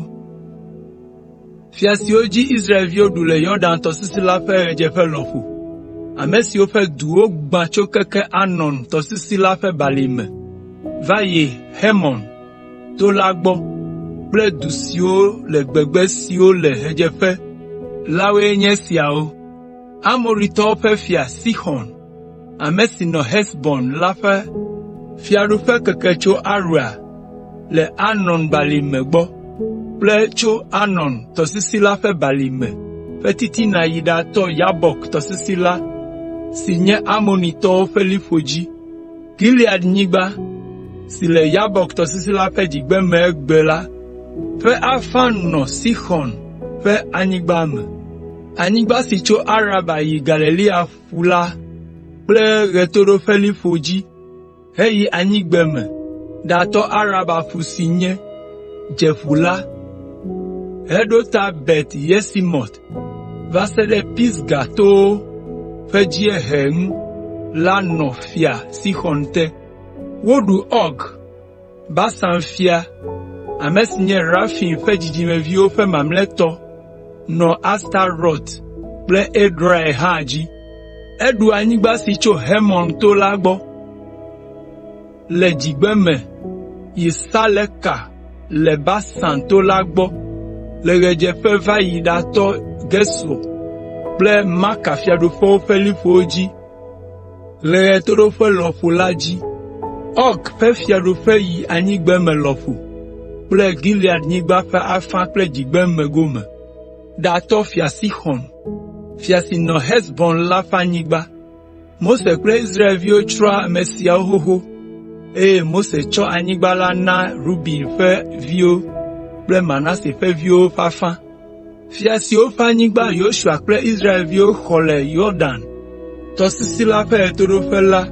A: Fia siwo dzi Israelviwo ɖu le Yɔdan tɔsisi la ƒe ɣedzeƒe lɔƒo, ame siwo ƒe du wogbã tso keke Arnon tɔsisi la ƒe balime va yi Hermon to la gbɔ kple du siwo le gbegbe siwo le ɣedzeƒe la woe nye esiawo: Amoritɔwo ƒe fia Sixɔn, ame si nɔ Hesbon la ƒe fiaɖuƒe keke tso Aroer le Arnon balime gbɔ kple tso Arnon tɔsisi la ƒe balime ƒe titina yi ɖatɔ Yabok tɔsisi la si nye Amonitɔwo ƒe liƒo dzi. Gileadnyigba si le Yabok tɔsisi la ƒe dzigbeme egbe la ƒe afã nɔ Sixɔn ƒe anyigba me. Anyigba si tso Araba yi Galilea ƒu la kple ɣetoɖoƒeliƒo dzi heyi anyigbeme ɖatɔ Araba ƒu si nye Dzeƒu la heɖo ta Bet Yesimot va se ɖe Pisga towo ƒe dziehe ŋu la nɔ Fia Sixɔn te. Woɖu Ɔg, Basan fia, ame si nye Refaim ƒe dzidzimeviwo ƒe mamlɛtɔ nɔ Astarot kple Edrei hã dzi. Eɖu anyigba si tso Hermon to la gbɔ le dzigbeme yi Saleka le Basan to la gbɔ le ɣedzeƒe va yi ɖatɔ Gesur kple Maka fiaɖuƒewo ƒe liƒowo dzi le ɣetoɖoƒe lɔƒo la dzi. Ɔg ƒe fiaɖuƒe yi anyigbeme lɔƒo kple Gileadnyigba ƒe afã kple dzigbeme gome, ɖatɔ Fia Sixɔn, fia si nɔ Hesbon la ƒe anyigba. Mose kple Israelviwo tsrɔ̃ ame siawo xoxo, eye Mose tsɔ anyigba la na Ruben ƒe viwo kple Manase ƒe viwo ƒe afã. Fia siwo ƒe anyigba Yosua kple Israelviwo xɔ le Yɔdan tɔsisi la ƒe ɣetoɖoƒe la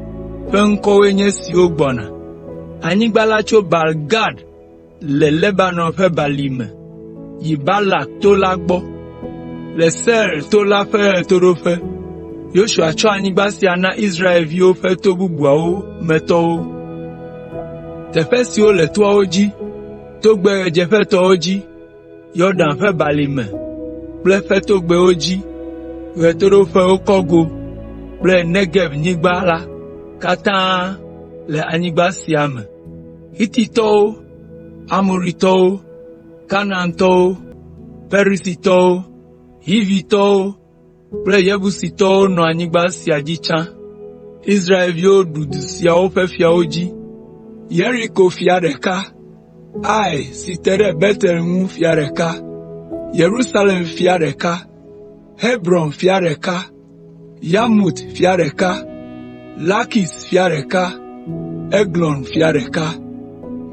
A: ƒe ŋkɔwoe nye esiwo gbɔna: Anyigba la tso Baal Gad le Lebanon ƒe balime yi Balak to la gbɔ, le Seir to la ƒe ɣetoɖoƒe. Yosua tsɔ anyigba sia na Israelviwo ƒe to bubuawo me tɔwo. Teƒe siwo le toawo dzi, togbɛ ɣedzeƒetɔwo dzi, Yɔdan ƒe balime kple eƒe togbɛwo dzi, ɣetoɖoƒewo kɔgo kple Negebnyigba la katã le anyigba sia me. Hititɔwo, Amoritɔwo, Kanaantɔwo, Perizitɔwo, Hivitɔwo kple Yebusitɔwo nɔ anyigba sia dzi tsã. Israelviwo ɖu du siawo ƒe fiawo dzi: Yeriko fia ɖeka, Ai si te ɖe Betel ŋu fia ɖeka, Yerusalem fia ɖeka, Hebron fia ɖeka, Yarmut fia ɖeka, Lakis fia ɖeka, Eglon fia ɖeka,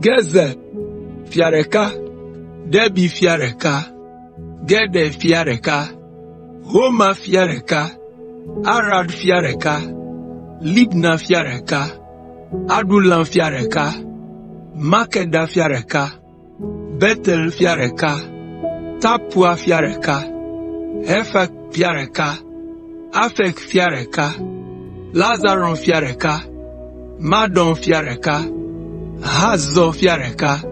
A: Gezer fia ɖeka, Debir fia ɖeka, Geder fia ɖeka, Horma fia ɖeka, Arad fia ɖeka, Libna fia ɖeka, Adulam fia ɖeka, Makeda fia ɖeka, Betel fia ɖeka, Tapua fia ɖeka, Hefer fia ɖeka, Afek fia ɖeka, Lasaron fia ɖeka, Madon fia ɖeka, Hazor fia ɖeka,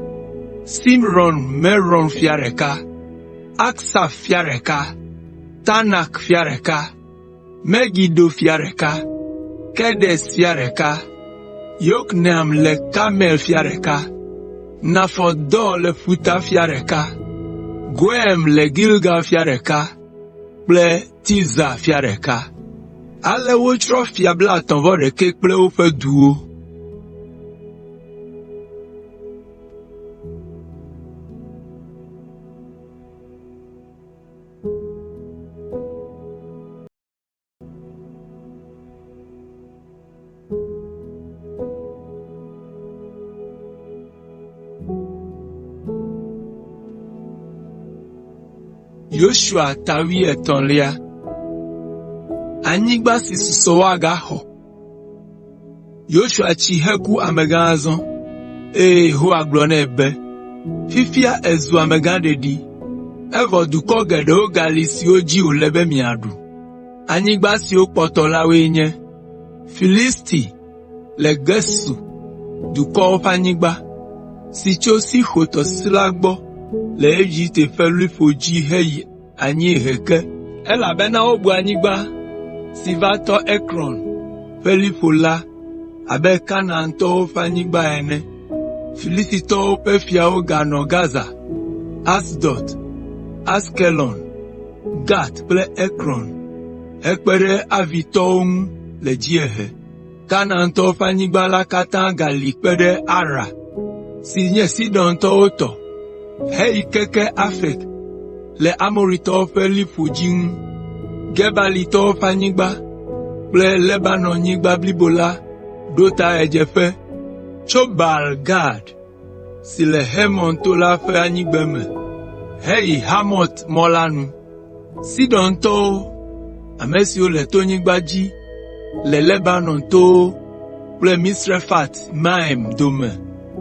A: Simron Meron fia ɖeka, Aksaf fia ɖeka, Taanak fia ɖeka, Megido fia ɖeka, Kedes fia ɖeka, Yokneam le Karmel fia ɖeka, Nafɔt Dor le ƒuta fia ɖeka, Goiim le Gilgal fia ɖeka kple Tirza fia ɖeka. Ale wotsrɔ̃ fia blaetɔ̃-vɔ-ɖekɛ kple woƒe duwo. Yosua ta wuietɔ̃lia. Anyigba si susɔ woagaxɔ. Yosua tsi heku amegã azɔ, eye Yehowa gblɔ nɛ be, “Fifia èzu amegã ɖeɖi, evɔ dukɔ geɖewo gali siwo dzi wòle be miaɖu. Anyigba siwo kpɔtɔ la woe nye: Filisti le Gesur dukɔwo ƒe anyigba, si tso Sixor tɔsisi la gbɔ le Egipte ƒe liƒo dzi heyi anyiehe ke, elabena wobu anyigba si va tɔ Ekron ƒe liƒo la abe Kanaantɔwo ƒe anyigba ene. Filistitɔwo ƒe fiawo ganɔ Gaza, Asdod, Askelon, Gat kple Ekron hekpe ɖe Avitɔwo ŋu le dziehe. Kanaantɔwo ƒe anyigba la katã gali kpe ɖe Ara, si nye Sidontɔwo tɔ, heyi keke Afek le Amoritɔwo ƒe liƒo dzi ŋu. Gebalitɔwo ƒe anyigba kple Lebanɔnyigba blibo la ɖo ta ɣedzeƒe, tso Baal Gad si le Hermon to la ƒe anyigbeme heyi Hamat mɔ la nu. Sidontɔwo, ame siwo le tonyigba dzi le Lebanon towo kple Misrefat Maim dome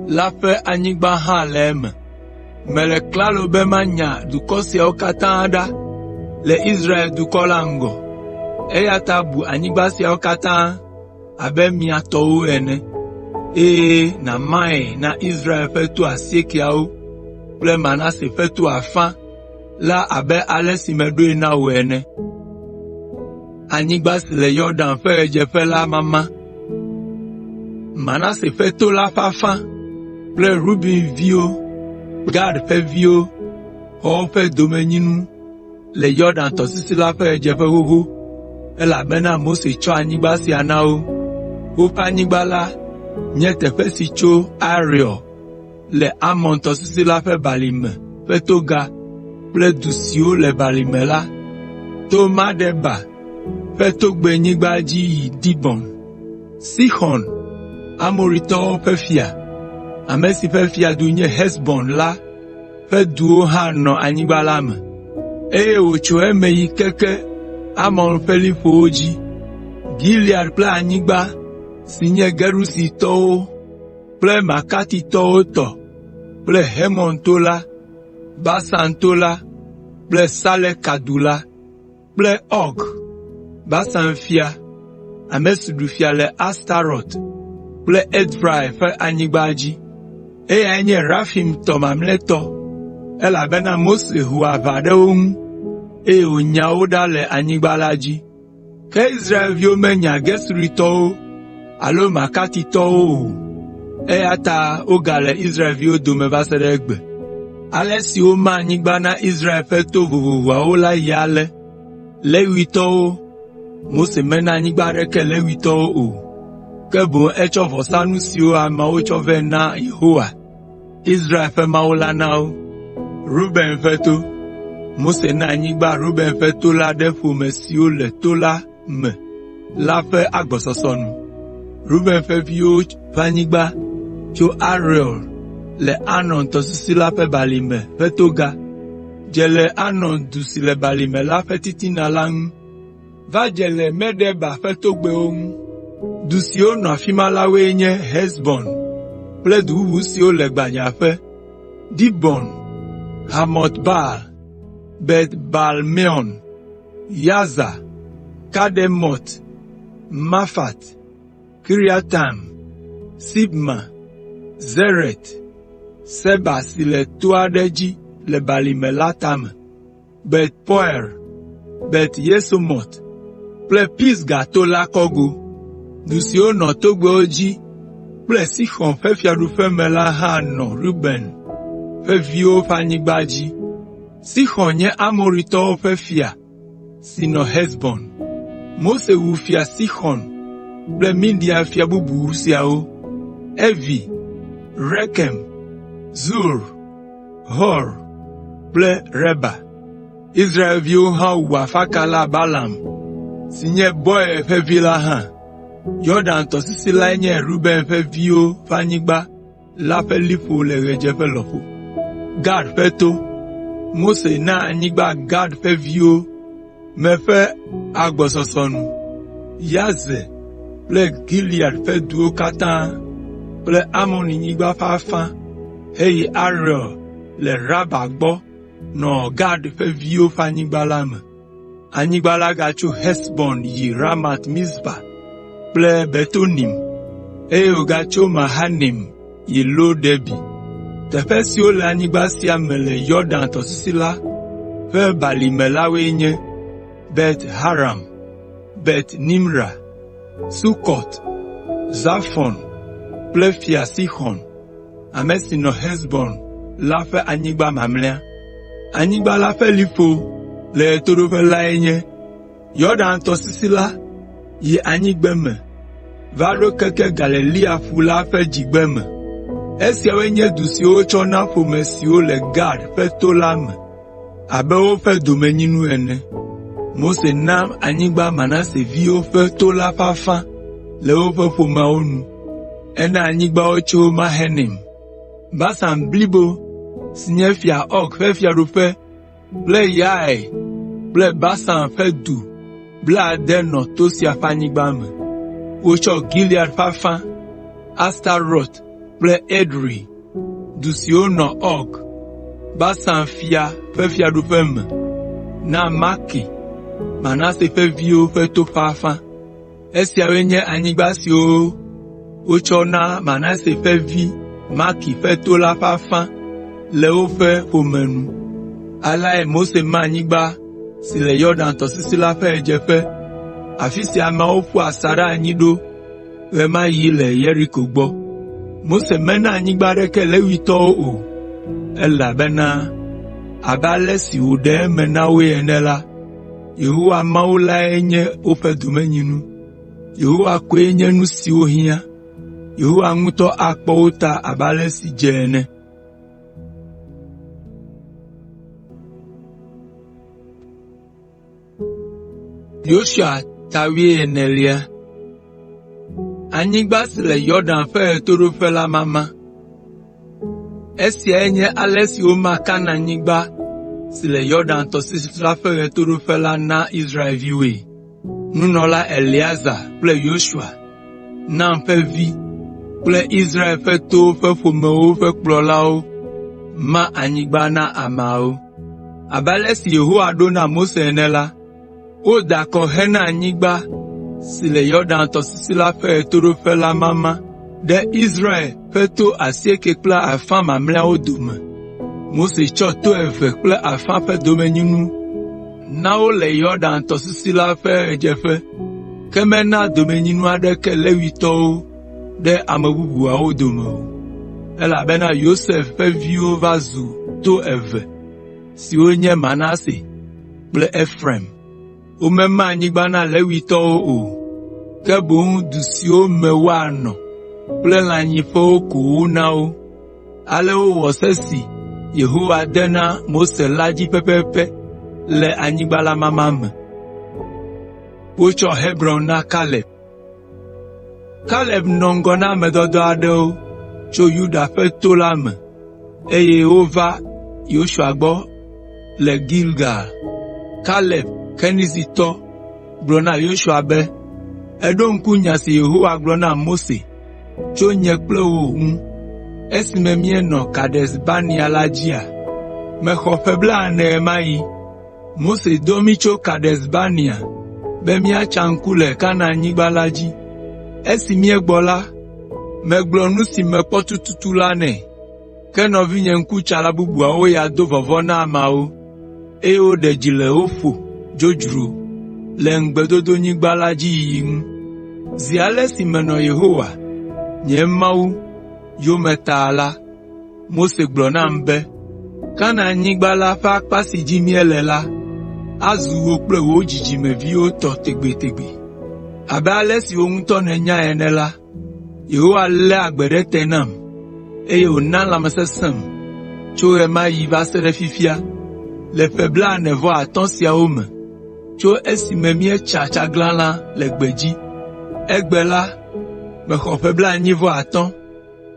A: la ƒe anyigba hã le eme. Mele klalo be manya dukɔ siawo katã ɖa le Israel dukɔ la ŋgɔ, eya ta bu anyigba siawo katã abe mia tɔwo ene, eye nàmae na Israel ƒe to asiekeawo kple Manase ƒe to afã la abe ale si meɖoe na wò ene. Anyigba si le Yɔdan ƒe ɣedzeƒe la mama. Manase ƒe to la ƒe afã kple Ruben viwo, Gad ƒe viwo xɔ woƒe domenyinu le Yɔdan tɔsisi la ƒe ɣedzeƒe xoxo, elabena Mose tsɔ anyigba sia na wo. Woƒe anyigba la nye teƒe si tso Areor le Arnon tɔsisi la ƒe balime ƒe toga kple du siwo le balime la to Medeba ƒe togbɛnyigba dzi yi Dibon. Sixɔn, Amoritɔwo ƒe fia, ame si ƒe fiadu nye Hesbon la ƒe duwo hã nɔ anyigba la me. eye wòtso eme yi keke Amon ƒe liƒowo dzi, Gilead kple anyigba si nye Gesuritɔwo kple Makatitɔwo tɔ kple Hermon to la, Basan to la kple Saleka du la kple Ɔg, Basan fia, ame si ɖu fia le Astarot kple Edrei ƒe anyigba dzi. Eyae nye Refaimtɔ mamlɛtɔ, elabena Mose ho aʋa ɖe wo ŋu, eye wònya wo ɖa le anyigba la dzi. Ke Israelviwo menya Gesuritɔwo alo Makatitɔwo o, eya ta wogale Israelviwo dome va se ɖe egbe. Ale si woma anyigba na Israel ƒe to vovovoawo la yi ale: Levitɔwo, Mose mena anyigba aɖeke Levitɔwo o, ke boŋ etsɔ vɔsanu siwo ameawo tsɔ vɛ na Yehowa, Israel ƒe Mawu la na wo. Ruben ƒe to: Mose na anyigba Ruben ƒe to la ɖe ƒome siwo le to la me la ƒe agbɔsɔsɔ nu. Ruben ƒe viwo ƒe anyigba tso Aroer le Arnon tɔsisi la ƒe balime ƒe toga, dze le Arnon du si le balime la ƒe titina la ŋu va dze le Medeba ƒe togbɛwo ŋu. Du siwo nɔ afi ma la woe nye Hesbon kple du bubu siwo le gbadzaƒe, Dibon, Hamot Baal, Bet Baal Meon, Yaza, Kademot, Mafat, Kiriataim, Sibma, Zeret, Seba si le to aɖe dzi le balime la tame. Bet Peor, Bet Yesimot kple Pisga to la kɔgo. Du siwo nɔ togbɛwo dzi kple Sixɔn ƒe fiaɖuƒe me la hã nɔ Ruben ƒe viwo ƒe anyigba dzi. Sixɔn nye Amoritɔwo ƒe fia si nɔ Hesbon. Mose wu Fia Sixɔn kple Midian fia bubu siawo: Evi, Rekem, Zur, Hur kple Reba. Israelviwo hã wu afakala Balaam si nye Beor ƒe vi la hã. Yɔdan tɔsisi lae nye Ruben ƒe viwo ƒe anyigba la ƒe liƒo le ɣedzeƒe lɔƒo. Gad ƒe to: Mose na anyigba Gad ƒe viwo me ƒe agbɔsɔsɔ nu, Yazer kple Gilead ƒe duwo katã kple Amonyigba ƒe afã heyi Aroer le Raba gbɔ nɔ Gad ƒe viwo ƒe anyigba la me. Anyigba la gatso Hesbon yi Ramat Mizpa kple Betonim, eye wògatso Mahanaim yi Lo Debir. Teƒe siwo le anyigba sia me le Yɔdan tɔsisi la ƒe balime la woe nye: Bet Haram, Bet Nimra, Sukɔt, Zafɔn kple Fia Sixɔn, ame si nɔ Hesbon la ƒe anyigba mamlɛa. Anyigba la ƒe liƒo le ɣetoɖoƒe lae nye Yɔdan tɔsisi la yi anyigbeme va ɖo keke Galilea ƒu la ƒe dzigbeme. Esiawoe nye du siwo wotsɔ na ƒome siwo le Gad ƒe to la me abe woƒe domenyinu ene. Mose na anyigba Manase viwo ƒe to la ƒe afã le woƒe ƒomeawo nu. Ena anyigba wo tso Mahanaim, Basan blibo si nye Fia Ɔg ƒe fiaɖuƒe kple Yair kple Basan ƒe du blaade nɔ to sia ƒe anyigba me. Wotsɔ Gilead ƒe afã, Astarot kple Edrei, du siwo nɔ Ɔg, Basan fia ƒe fiaɖuƒe me, na Makir, Manase ƒe viwo ƒe to ƒe afã. Esiawoe nye anyigba siwo wotsɔ na Manase ƒe vi Makir ƒe to la ƒe afã le woƒe ƒome nu. Aleae Mose ma anyigba si le Yɔdan tɔsisi la ƒe ɣedzeƒe, afi si ameawo ƒu asaɖa anyi ɖo ɣe ma ɣi le Yeriko gbɔ. Mose mena anyigba aɖeke Levitɔwo o, elabena abe ale si wòɖe eme na woe ene la, Yehowa Mawu lae nye woƒe domenyinu. Yehowa koe nye nu si wohiã. Yehowa ŋutɔ akpɔ wo ta abe ale si dze ene. Yosua ta wuienelia. Anyigba si le Yɔdan ƒe ɣetoɖoƒe la mama. Esiae nye ale si woma Kanaanyigba si le Yɔdan tɔsisi la ƒe ɣetoɖoƒe la na Israelviwoe. Nunɔla Eleazar kple Yosua, Nun ƒe vi kple Israel ƒe towo ƒe ƒomewo ƒe kplɔlawo ma anyigba na ameawo. Abe ale si Yehowa ɖo na Mose ene la, woda akɔ hena anyigba si le Yɔdan tɔsisi la ƒe ɣetoɖoƒe la mama ɖe Israel ƒe to asieke kple afã mamlɛawo dome. Mose tsɔ to eve kple afã ƒe domenyinu na wo le Yɔdan tɔsisi la ƒe ɣedzeƒe, ke mena domenyinu aɖeke Levitɔwo ɖe ame bubuawo dome o, elabena Yosef ƒe viwo va zu to eve siwo nye Manase kple Efraim. Womema anyigba na Levitɔwo o, ke boŋ du siwo me woanɔ kple lãnyiƒewo ko wona wo. Ale wowɔ se si Yehowa de na Mose la dzi pɛpɛpɛ le anyigba la mama me. Kaleb nɔ ŋgɔ na ame dɔdɔ aɖewo tso Yuda ƒe to la me, eye wova Yosua gbɔ le Gilgal. Kaleb, Kenizitɔ, gblɔ na Yosua be, “Èɖo ŋku nya si Yehowa gblɔ na Mose tso nye kple wò ŋu esime míenɔ Kades Barnea la dzia? Mexɔ ƒe blaene ɣe ma ɣi. Mose dɔ mí tso Kades Barnea be míatsa ŋku le Kanaanyigba la dzi. Esi míegbɔ la, megblɔ nu si mekpɔ tututu la nɛ. Ke nɔvinye ŋkutsala bubuawo ya do vɔvɔ̃ na ameawo, eye woɖe dzi le wo ƒo dzodzro le Ŋugbedodonyigba la dzi yiyi ŋu. Zi ale si menɔ Yehowa, nye Mawu, yome ta la, Mose gblɔ nam be, ‘Kanaanyigba la ƒe akpa si dzi míele la, azu wò kple wò dzidzimeviwo tɔ tegbetegbe.’ Abe ale si wò ŋutɔ nènyae ene la, Yehowa lé agbe ɖe te nam, eye wòna lãmesesẽm tso ɣe ma ɣi va se ɖe fifia, le ƒe blaene-vɔ-atɔ̃ siawo me, tso esime míetsa tsaglãla le gbedzi. Egbe la, mexɔ ƒe blaenyi-vɔ-atɔ̃,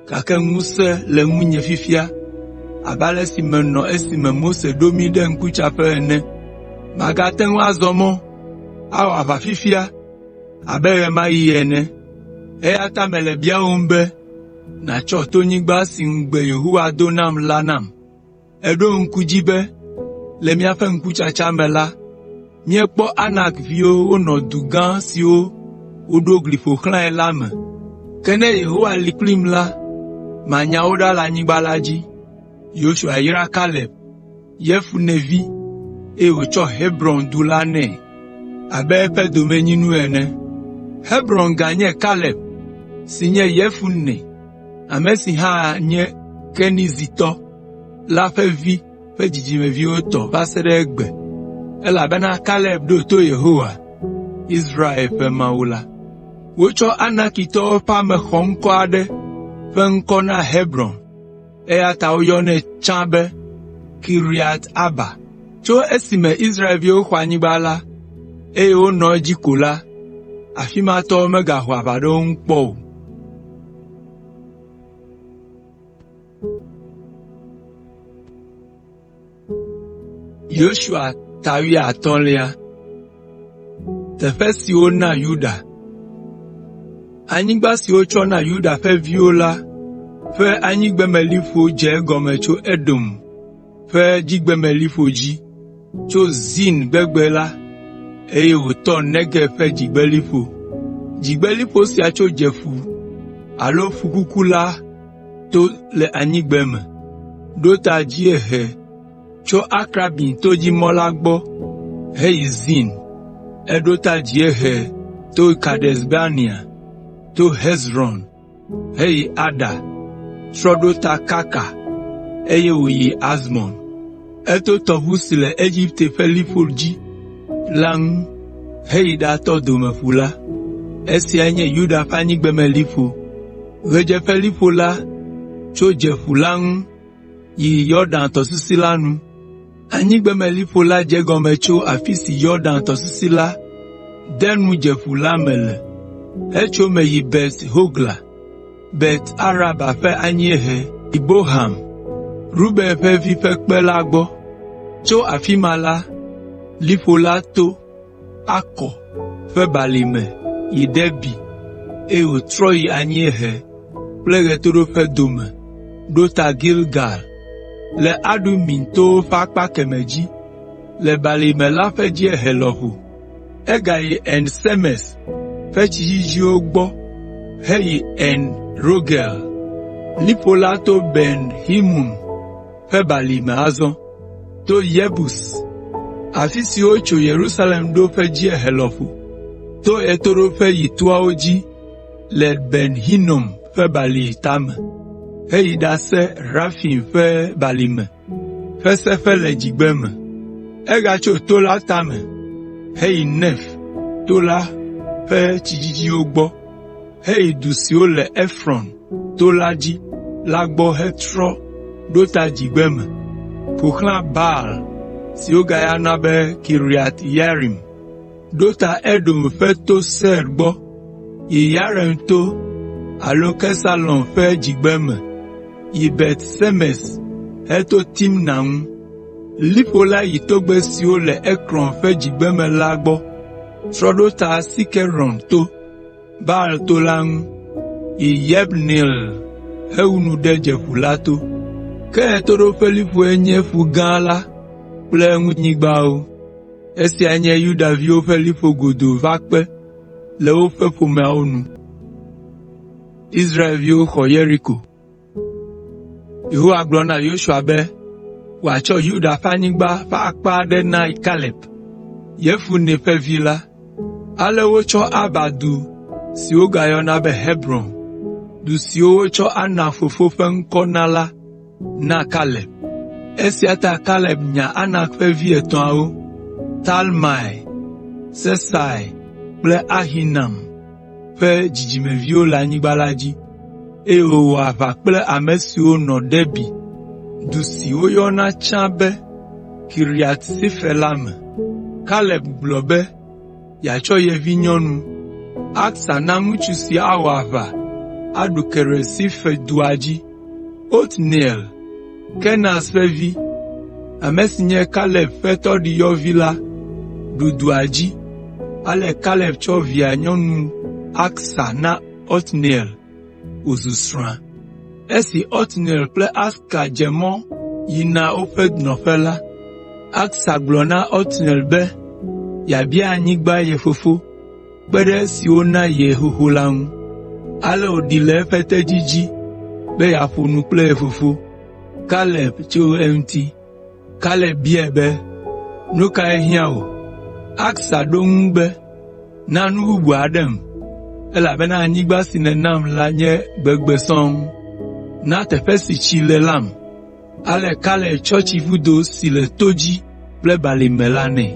A: gake ŋusẽ le ŋunye fifia abe ale si menɔ esime Mose ɖo mí ɖe ŋkutsaƒe ene. Magate ŋu azɔ mɔ, awɔ aʋa fifia abe ɣe ma ɣi ene, eya ta mele biawòm be nàtsɔ tonyigba si ŋugbe Yehowa do nam la nam. Èɖo ŋku edzi be le míaƒe ŋkutsatsa me la, míekpɔ Anak viwo wonɔ du gã siwo woɖo gli ƒo xlãe la me. Ke ne Yehowa li kplim la, manya wo ɖa le anyigba la dzi.” Yosua yra Kaleb, Yefune vi, eye wòtsɔ Hebron du la nɛ abe eƒe domenyinu ene. Hebron ganye Kaleb, si nye Yefune, ame si hã nye Kenizitɔ la ƒe vi ƒe dzidzimeviwo tɔ va se ɖe egbe, elabena Kaleb ɖo to Yehowa, Israel ƒe Mawu la. Wotsɔ Anakitɔwo ƒe ame xɔŋkɔ aɖe ƒe ŋkɔ na Hebron, eya ta woyɔnɛ tsã be Kiriat Arba. Tso esime Israelviwo xɔ anyigba la, eye wonɔ edzi ko la, afi ma tɔwo megaho aʋa ɖe wo ŋu kpɔ o. Anyigba si wotsɔ na Yuda ƒe viwo la ƒe anyigbemeliƒo dze egɔme tso Edom ƒe dzigbemeliƒo dzi, tso Zin gbegbe la, eye wòtɔ Negev ƒe dzigbeliƒo. Dzigbeliƒo sia tso Dzeƒu alo Ƒu Kuku la to le anyigbeme, ɖo ta dziehe tso Akrabim to dzi mɔ la gbɔ heyi Zin. Eɖo ta dziehe to Kades Barnea, to Hezron heyi Ada, trɔ ɖo ta Karka, eye wòyi Azmon. Eto tɔʋu si le Egipte ƒe liƒo dzi la ŋu heyi ɖatɔ Domeƒu la. Esiae nye Yuda ƒe anyigbemeliƒo. Ɣedzeƒeliƒo la tso Dzeƒu la ŋu yi Yɔdan tɔsisi la nu. Anyigbemeliƒo la dze egɔme tso afi si Yɔdan tɔsisi la de nu Dzeƒu la me le, hetso eme yi Bet Hogla, Bet Araba ƒe anyiehe yi Bohan, Ruben ƒe vi ƒe kpe la gbɔ. Tso afi ma la, liƒo la to Akɔ ƒe balime yi Debir, eye wòtrɔ yi anyiehe kple ɣetoɖoƒe dome ɖo ta Gilgal, le Adumim towo ƒe akpa kemɛ dzi, le balime la ƒe dziehe lɔƒo. Egayi En Semes ƒe tsi dzidziwo gbɔ heyi En Rogel. Liƒo la to Ben Hinom ƒe balime azɔ, to Yebus, afi si wotso Yerusalem ɖo ƒe dziehe lɔƒo, to ɣetoɖoƒe yi toawo dzi le Ben Hinom ƒe balime tame, heyi ɖase Refaim ƒe balime ƒe seƒe le dzigbeme. Egatso to la tame heyi Nef to la ƒe tsi dzidziwo gbɔ heyi du siwo le Efrɔn to la dzi la gbɔ hetrɔ ɖo ta dzigbeme, ƒo xlã Baal si wogayɔna be Kiriat Yearim, ɖo ta Edom ƒe to Seir gbɔ, yi Yearim to alo Kesalon ƒe dzigbeme, yi Bet Semes heto Timna ŋu. Liƒo la yi togbɛ siwo le Ekron ƒe dzigbeme la gbɔ, trɔ ɖo ta Sikeron to, Baal to la ŋu, yi Yabneel hewu nu ɖe Dzeƒu la to. Ke ɣetoɖoƒeliƒoe nye Ƒu Gã la kple eŋunyigbawo. Esiae nye Yuda viwo ƒe liƒo godoo va kpe le woƒe ƒomeawo nu. Yehowa gblɔ na Yosua be wòatsɔ Yuda ƒe anyigba ƒe akpa aɖe na Kaleb, Yefune ƒe vi la. Ale wotsɔ Arba du si wogayɔna be Hebron, du siwo wotsɔ Anak fofo ƒe ŋkɔ na la na Kaleb. Esia ta Kaleb nya Anak ƒe vi etɔ̃awo, Talmai, Sesai kple Ahiman ƒe dzidzimeviwo le anyigba la dzi, eye wòwɔ aʋa kple ame siwo nɔ Debir, du si woyɔna tsã be Kiriat Sefer la me. Kaleb gblɔ be yeatsɔ ye vinyɔnu, Aksa na ŋutsu si awɔ aʋa aɖu Kiriat Sefer dua dzi. Otniel, Kenaz ƒe vi, ame si nye Kaleb ƒe tɔɖiyɔvi la, ɖu dua dzi, ale Kaleb tsɔ via nyɔnu Aksa na Otniel wòzu srɔ̃a. Esi Otniel kple Aksa dze mɔ yina woƒe nɔƒe la, Aksa gblɔ na Otniel be yeabia anyigba ye fofo kpe ɖe esi wona ye xoxo la ŋu. Ale wòɖi le eƒe tedzi dzi be yeaƒo nu kple ye fofo, Kaleb tso eŋuti. Kaleb biae be, “Nu kae hiã wò?” Aksa ɖo eŋu be, “Na nu bubu aɖem, elabena anyigba si nènam la nye gbegbe sɔŋ. Na teƒe si tsi le lam.” Ale Kaleb tsɔ tsivudo si le to dzi kple balime la nɛ.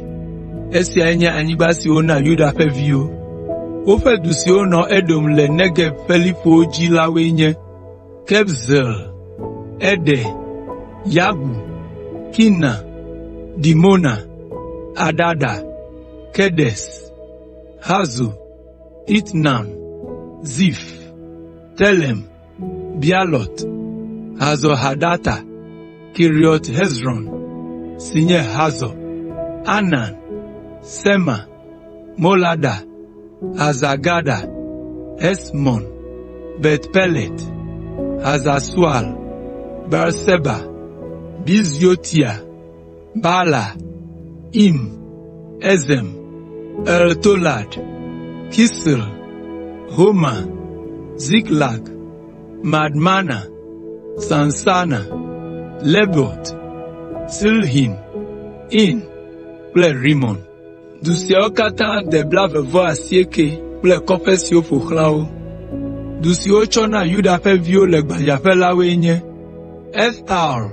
A: Esiae nye anyigba si wona Yuda ƒe viwo. Woƒe du siwo nɔ Edom le Negeb ƒe liƒowo dzi la woe nye: Kabzeel, Eder, Yagur, Kina, Dimona, Adada, Kedes, Hazor, Itnan, Zif, Telem, Bealot, Hazor Hadata, Keriot Hezron (si nye Hazor), Anan, Sema, Molada, Hazar Gada, Hesmon, Bet Pelet, Hazar Sual, Beerseba, Biziotia, Baala, Im, Ezem, Eltolad, Kisil, Horma, Ziklag, Madmana, Sansana, Lebaot, Silhin, In kple Rimon. Du siawo katã de blaeve-vɔ-asiekɛ kple kɔƒe siwo ƒo xlã wo. Du siwo wotsɔ na Yuda ƒe viwo le gbadzaƒe la woe nye: Estaol,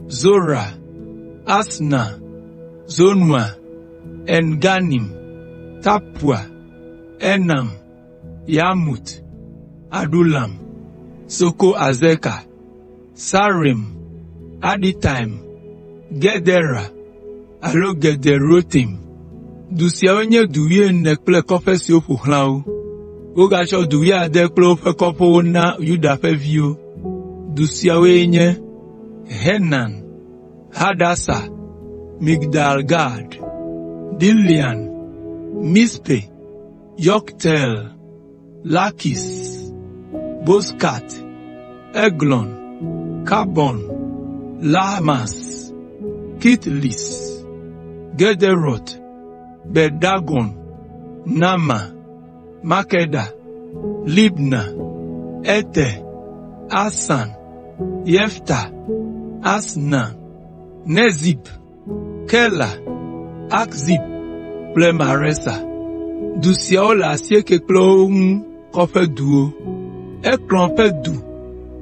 A: Zora, Asna, Zanoa, En Ganim, Tapua, Enam, Yarmut, Adulam, Soko Azeka, Saaraim, Aditaim, Gedera alo Gederotaim. Du siawo nye du wuiene kple kɔƒe siwo ƒo xlã wo. Wogatsɔ du wuiade kple woƒe kɔƒewo na Yuda ƒe viwo. Du siawoe nye: Zenan, Hadasa, Migdal Gad, Dilean, Mizpe, Yokteel, Lakis, Bozkat, Eglon, Kabon, Lahmas, Kitlis, Gederot, Bet Dagon, Nama, Makeda, Libna, Eter, Asan, Yefta, Asna, Nezib, Keila, Akzib kple Maresa. Du siawo le asieke kple wo ŋu kɔƒeduwo. Ekron ƒe du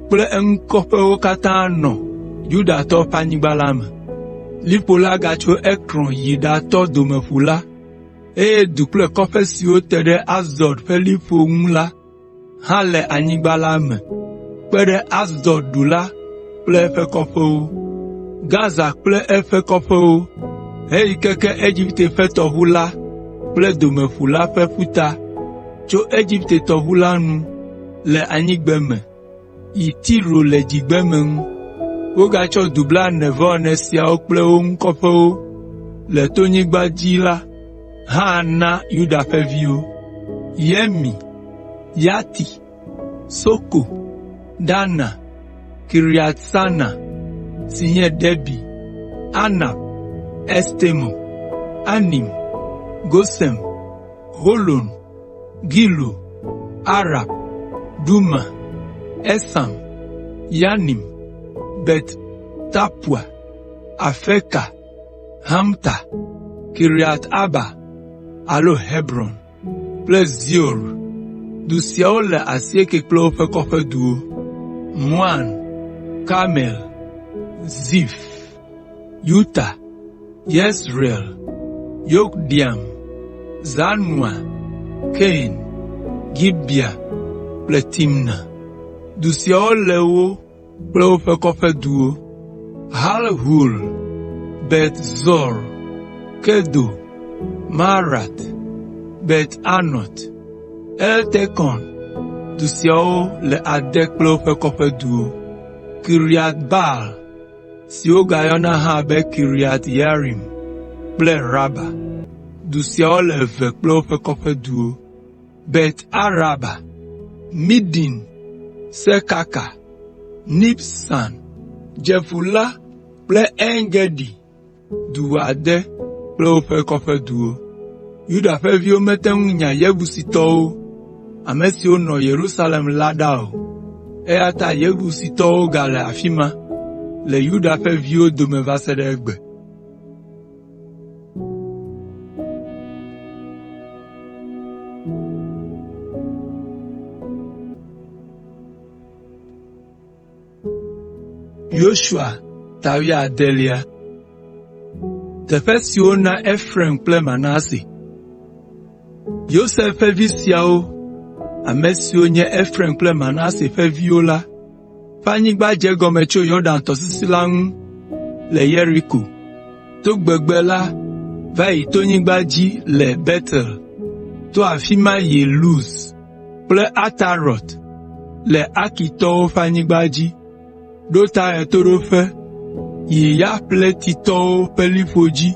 A: kple eŋu kɔƒewo katã nɔ Yudatɔwo ƒe anyigba la me. Liƒo la gatso Ekron yi ɖatɔ Domeƒu la, eye du kple kɔƒe siwo te ɖe Asdod ƒe liƒo ŋu la hã le anyigba la me kpe ɖe Asdod du la kple eƒe kɔƒewo, Gaza kple eƒe kɔƒewo heyi keke Egipte ƒe tɔʋu la kple Domeƒu la ƒe ƒuta tso Egipte tɔʋu la nu le anyigbeme yi Tiro le dzigbeme ŋu. Wogatsɔ du blaene-vɔ-ene siawo kple wo ŋu kɔƒewo le tonyigba dzi la hã na Yuda ƒe viwo: Yemi, Yatir, Soko, Dana, Kiriat Sana (si nye Debir), Anab, Estemo, Anim, Gosen, Holon, Gilo, Arab, Duma, Esam, Yanim, Bet Tapua, Afeka, Humta, Kiriat Arba (alo Hebron) kple Zior. Du siawo le asieke kple woƒe kɔƒeduwo. Maon, Karmel, Zif, Yuta, Yezreel, Yokdeam, Zanoa, Kain, Gibea kple Timna. Du siawo le wo kple woƒe kɔƒeduwo: Halhul, Bet Zur, Gedor, Maarat, Bet Anot, Eltekon. Du siawo le ade kple woƒe kɔƒeduwo. Kiriat Baal si wogayɔna hã be Kiriat Yearim kple Raba. Du siawo le eve kple woƒe kɔƒeduwo. Bet Araba, Midin, Sekaka, Nibsan, Dzeƒu la kple En Gedi, du ade kple woƒe kɔƒeduwo. Yuda ƒe viwo mete ŋu nya Yebusitɔwo, ame siwo nɔ Yerusalem la ɖa o, eya ta Yebusitɔwo gale afi ma le Yuda ƒe viwo dome va se ɖe egbe. Yosua ta wuiadelia. Teƒe si wona Efraim kple Manase. Yosef ƒe vi siawo, ame siwo nye Efraim kple Manase ƒe viwo la ƒe anyigba dze egɔme tso Yɔdan tɔsisi la ŋu le Yeriko, to gbegbe la va yi tonyigba dzi le Betel, to afi ma yi Luz kple Atarot le Arkitɔwo ƒe anyigba dzi ɖo ta ɣetoɖoƒe yi Yafletitɔwo ƒe liƒo dzi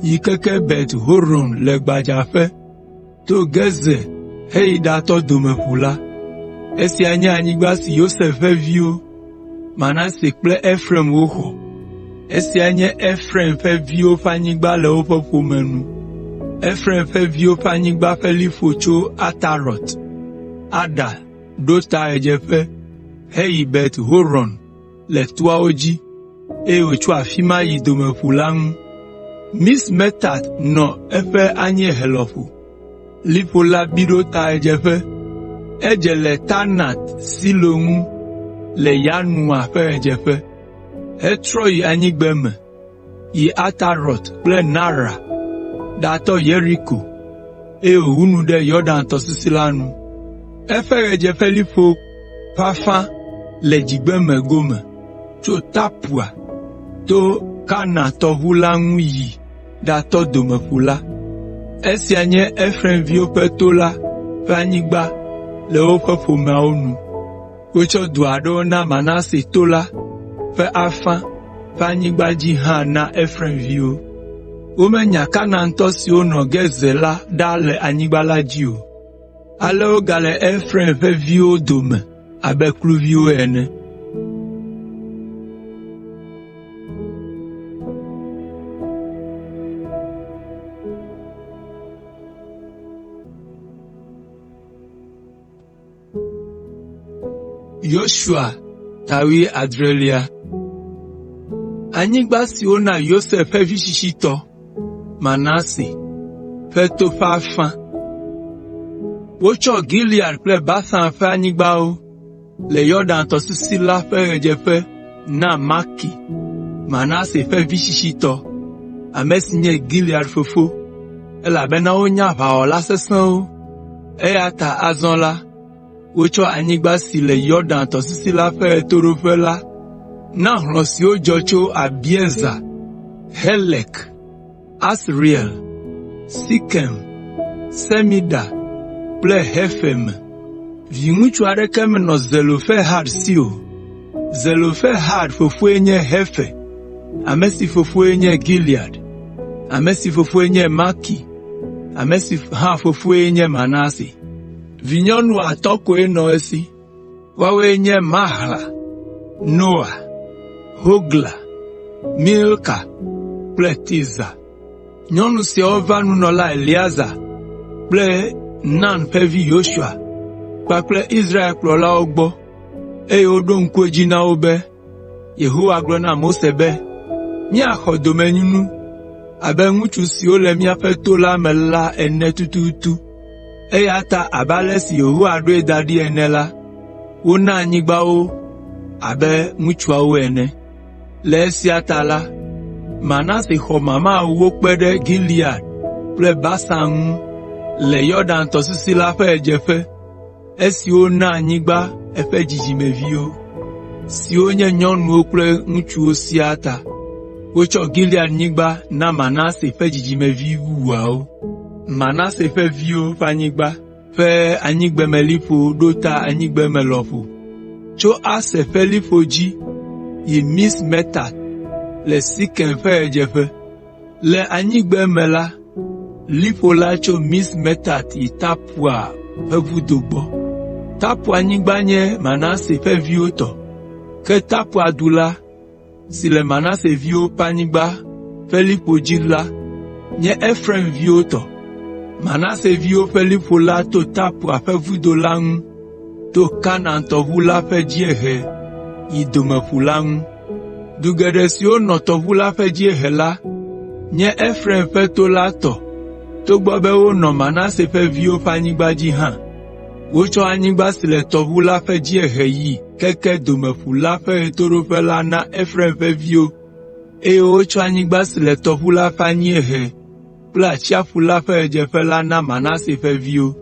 A: yi keke Bet Horon le gbadzaƒe, to Gezer heyi ɖatɔ Domeƒu la. Esia nye anyigba si Yosef ƒe viwo, Manase kple Efraim woxɔ. Esia nye Efraim ƒe viwo ƒe anyigba le woƒe ƒome nu. Efraim ƒe viwo ƒe anyigba ƒe liƒo tso Atarot Ada ɖo ta ɣedzeƒe heyi Bet Horon le toawo dzi, eye wòtso afi ma yi Domeƒu la ŋu. Mixmetat nɔ eƒe anyiehe lɔƒo. Liƒo la bi ɖo ta ɣedzeƒe. Edze le Taanat Silo ŋu le Yanoa ƒe ɣedzeƒe, hetrɔ yi anyigbeme, yi Atarot kple Naara, ɖatɔ Yeriko, eye wòwu nu ɖe Yɔdan tɔsisi la nu. Eƒe ɣedzeƒeliƒo ƒe afã le dzigbeme gome tso Tapua to Kana tɔʋu la ŋu yi ɖatɔ Domeƒu la. Esia nye Efraimviwo ƒe to la ƒe anyigba le woƒe ƒomeawo nu. Wotsɔ du aɖewo na Manase to la ƒe afã. ƒe anyigba dzi hã na Efraimviwo. Womenya Kanaantɔ siwo nɔ Gezer la ɖa le anyigba la dzi o, ale wogale Efraim ƒe viwo dome abe kluviwo ene. Yosua ta wuiadrelia. Anyigba si wona Yosef ƒe vi tsitsitɔ, Manase, ƒe to ƒe afã. Wotsɔ Gilead kple Basan ƒe anyigbawo le Yɔdan tɔsisi la ƒe ɣedzeƒe na Makir, Manase ƒe vi tsitsitɔ, ame si nye Gilead fofo, elabena wonye aʋawɔla sesẽwo, eya ta azɔ la, wotsɔ anyigba si le Yɔdan tɔsisi la ƒe ɣetoɖoƒe la na hlɔ̃ siwo dzɔ tso Abiezer, Helek, Asriel, Sekem, Semida kple Hefer me. Viŋutsu aɖeke menɔ Zelofehad si o. Zelofehad fofoe nye Hefer, ame si fofoe nye Gilead, ame si fofoe nye Makir, ame si hã fofoe nye Manase. Vinyɔnu atɔ̃ koe nɔ esi. Woawoe nye Mahla, Noa, Hogla, Milka kple Tirza. Nyɔnu siawo va nunɔla Eleazar kple Nun ƒe vi Yosua kpakple Israel kplɔlawo gbɔ, eye woɖo ŋku edzi na wo be, Yehowa gblɔ na Mose be, “Míaxɔ domenyinu abe ŋutsu siwo le míaƒe to la me la ene tututu.” Eya ta abe ale si Yehowa ɖoe da ɖi ene la, wona anyigba wo abe ŋutsuawo ene. Le esia ta la, Manase xɔ mama ewo kpe ɖe Gilead kple Basan ŋu le Yɔdan tɔsisi la ƒe ɣedzeƒe, esi wona anyigba eƒe dzidzimeviwo, siwo nye nyɔnuwo kple ŋutsuwo siaa ta. Wotsɔ Gileadnyigba na Manase ƒe dzidzimevi bubuawo. Manase ƒe viwo ƒe anyigba ƒe anyigbemeliƒo ɖo ta anyigbeme lɔƒo, tso Aser ƒe liƒo dzi yi Mixmetat le Sekem ƒe ɣedzeƒe. Le anyigbeme la, liƒo la tso Mixmetat yi Tapua ƒe vudo gbɔ. Tapuanyigba nye Manase ƒe viwo tɔ, ke Tapua du la, si le Manase viwo ƒe anyigba ƒe liƒo dzi la nye Efraim viwo tɔ. Manase viwo ƒe liƒo la to Tapua ƒe vudo la ŋu to Kana tɔʋu la ƒe dziehe yi Domeƒu la ŋu. Du geɖe siwo nɔ tɔʋu la ƒe dziehe la nye Efraim ƒe to la tɔ togbɔ be wonɔ Manase ƒe viwo ƒe anyigba dzi hã. Wotsɔ anyigba si le tɔʋu la ƒe dziehe yi keke Domeƒu la ƒe ɣetoɖoƒe la na Efraim ƒe viwo, eye wotsɔ anyigba si le tɔʋu la ƒe anyiehe kple atsiaƒu la ƒe ɣedzeƒe la na Manase ƒe viwo.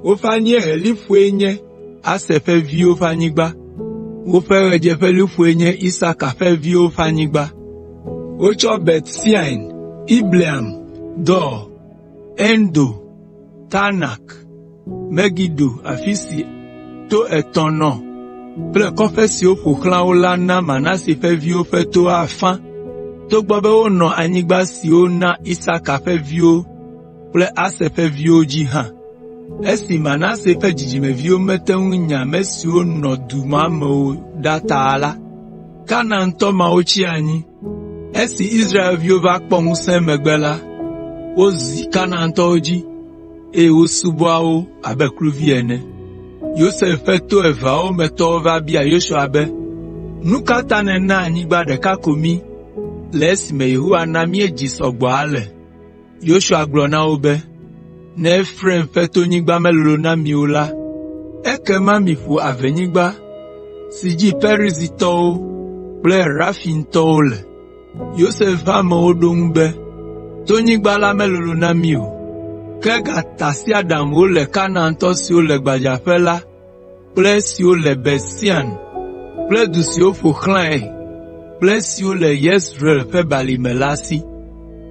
A: Woƒe anyieheliƒoe nye Aser ƒe viwo ƒe anyigba, woƒe ɣedzeƒeliƒoe nye Isaka ƒe viwo ƒe anyigba. Wotsɔ Bet Sean, Ibleam, Dor, Endor, Taanak, Megido afi si to etɔ̃ nɔ kple kɔƒe siwo ƒo xlã wo la na Manase ƒe viwo ƒe to afã togbɔ be wonɔ anyigba si wona Isaka ƒe viwo kple Aser ƒe viwo dzi hã. Esi Manase ƒe dzidzimeviwo mete ŋu nya ame siwo nɔ du ma me o ɖa ta la, Kanaantɔ mawo tsi anyi. Esi Israelviwo va kpɔ ŋusẽ megbe la, wozi Kanaantɔwo dzi, eye wosubɔa wo abe kluvi ene. Yosef ƒe to eveawo me tɔwo va bia Yosua be, “Nu ka ta nèna anyigba ɖeka ko mí le esime Yehowa na míedzi sɔ gbɔ ale?” Yosua gblɔ na wo be, “Ne Efraim ƒe tonyigba melolo na mi o la, ekema miƒo avenyigba si dzi Perizitɔwo kple Refaitɔwo le.” Yosef ƒe amewo ɖo eŋu be, “Tonyigba la melolo na mí o, ke gatasiaɖamwo le Kanaantɔ siwo le gbadzaƒe la kple esiwo le Bet Sean kple du siwo ƒo xlãe kple esiwo le Yezreel ƒe balime la si.”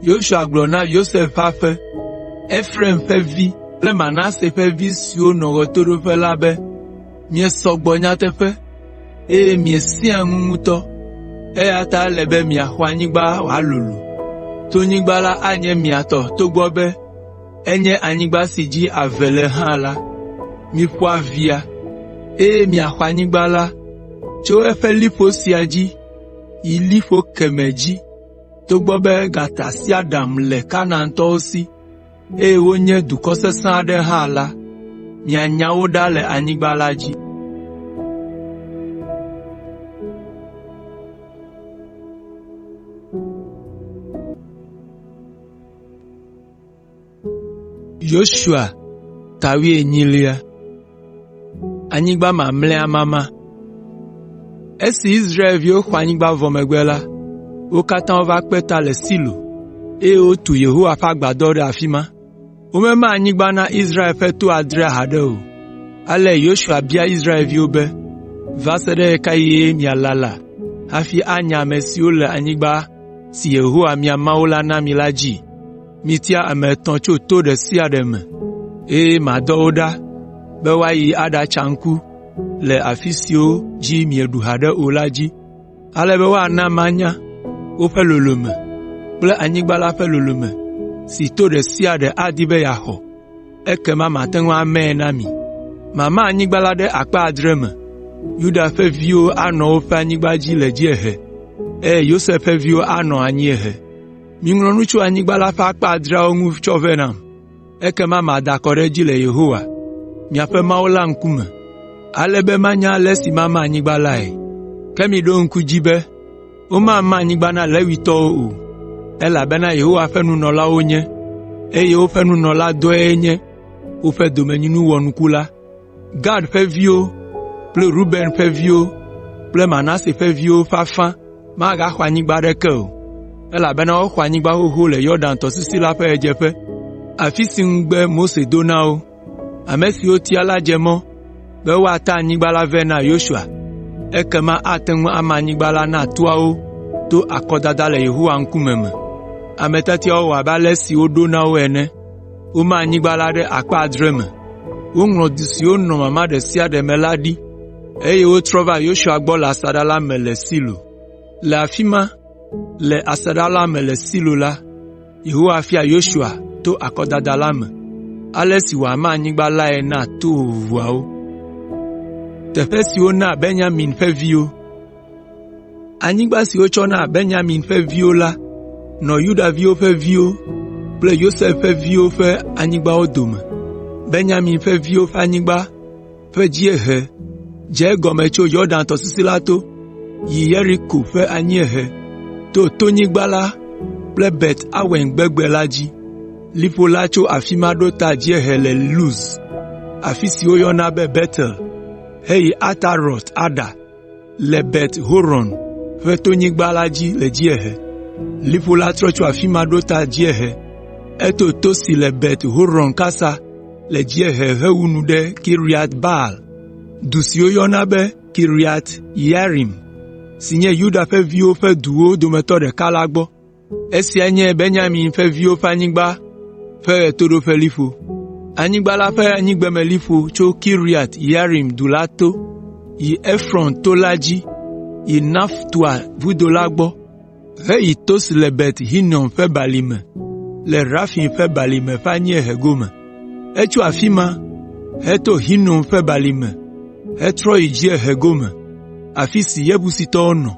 A: Yosua gblɔ na Yosef ƒe aƒe, Efraim ƒe vi kple Manase ƒe vi siwo nɔ ɣetoɖoƒe la be, “Miesɔ gbɔ nyateƒe, eye miesẽa ŋu ŋutɔ. Eya ta ele be miaxɔ anyigba wòalolo. Tonyigba la anye mia tɔ togbɔ be enye anyigba si dzi ave le hã la, miƒo avea, eye miaxɔ anyigba la tso eƒe liƒo sia dzi yi liƒo kemɛ dzi togbɔ be gatasiaɖam le Kanaantɔwo si, eye wonye dukɔ sesẽ aɖe hã la, mianya wo ɖa le anyigba la dzi.” Yosua ta wuienyilia. Anyigba mamlɛa mama. Esi Israelviwo xɔ anyigba vɔ megbe la, wo katã wova kpe ta le Silo, eye wotu Yehowa ƒe agbadɔ ɖe afi ma. Womema anyigba na Israel ƒe to adre haɖe o. Ale Yosua bia Israelviwo be, “Va se ɖe ɣe ka ɣie mialala hafi anya ame siwo le anyigba si Yehowa mia Mawu la na mi la dzi? Mitia ame etɔ̃ tso to ɖe sia ɖe me, eye madɔ wo ɖa be woayi aɖatsa ŋku le afi siwo dzi mieɖu haɖe o la dzi, ale be woana manya woƒe lolome kple anyigba la ƒe lolome si to ɖe sia ɖe adi be yeaxɔ, ekema mate ŋu amae na mi. Mama anyigba la ɖe akpa adre me. Yuda ƒe viwo anɔ woƒe anyigba dzi le dziehe, eye Yosef ƒe viwo anɔ anyiehe. Miŋlɔ nu tso anyigba la ƒe akpa adreawo ŋu tsɔ vɛ nam, ekema mada akɔ ɖe edzi le Yehowa, miaƒe Mawu la ŋkume, ale be manya ale si mama anyigba lae. Ke miɖo ŋku edzi be womama anyigba na Levitɔwo o, elabena Yehowa ƒe nunɔlawo wonye, eye woƒe nunɔladɔe nye woƒe domenyinu wɔnuku la. Gad ƒe viwo kple Ruben ƒe viwo kple Manase ƒe viwo ƒe afã magaxɔ anyigba aɖeke o, elabena woxɔ anyigba xoxo le Yɔdan tɔsisi la ƒe ɣedzeƒe, afi si ŋugbe Mose do na wo. Ame si wotia la dze mɔ be woata anyigba la vɛ na Yosua, ekema ate ŋu ama anyigba la na toawo to akɔdada le Yehowa ŋkume me. Ame tiatiawo wɔ abe ale si woɖo na wo ene. Woma anyigba la ɖe akpa adre me. Woŋlɔ du siwo nɔ mama ɖe sia ɖe me la ɖi, eye wotrɔ va Yosua gbɔ le asaɖa la me le Silo. Le afi ma, le asaɖa la me le Silo la, Yehowa fia Yosua to akɔdada la me, ale si wòama anyigba lae na to vovovoawo. Teƒe si wona Benyamin ƒe viwo. Anyigba si wotsɔ na Benyamin ƒe viwo la nɔ Yuda viwo ƒe viwo kple Yosef ƒe viwo ƒe anyigbawo dome. Benyamin ƒe viwo ƒe anyigba ƒe dziehe dze egɔme tso Yɔdan tɔsisi la to, yi Yeriko ƒe anyiehe to tonyigba la kple Bet Aven gbegbe la dzi. Liƒo la tso afi ma ɖo ta dziehe le Luz, afi si woyɔna be Betel, heyi Atarot Ada le Bet Horon ƒe tonyigba la dzi le dziehe. Liƒo la trɔ tso afi ma ɖo ta dziehe. Eto to si le Bet Horon kasa le dziehe hewu nu ɖe Kiriat Baal, du si woyɔna be Kiriat Yearim, si nye Yuda ƒe viwo ƒe duwo dometɔ ɖeka la gbɔ. Esiae nye Benyamin ƒe viwo ƒe anyigba ƒe ɣetoɖoƒeliƒo. Anyigba la ƒe anyigbemeliƒo tso Kiriat Yearim du la to yi Efrɔn to la dzi yi Naftoa vudo la gbɔ heyi to si le Ben Hinom ƒe Balime le Refaim ƒe balime ƒe anyiehe gome. Etso afi ma heto Hinom ƒe Balime hetrɔ yi dziehe gome, afi si Yebusitɔwo nɔ,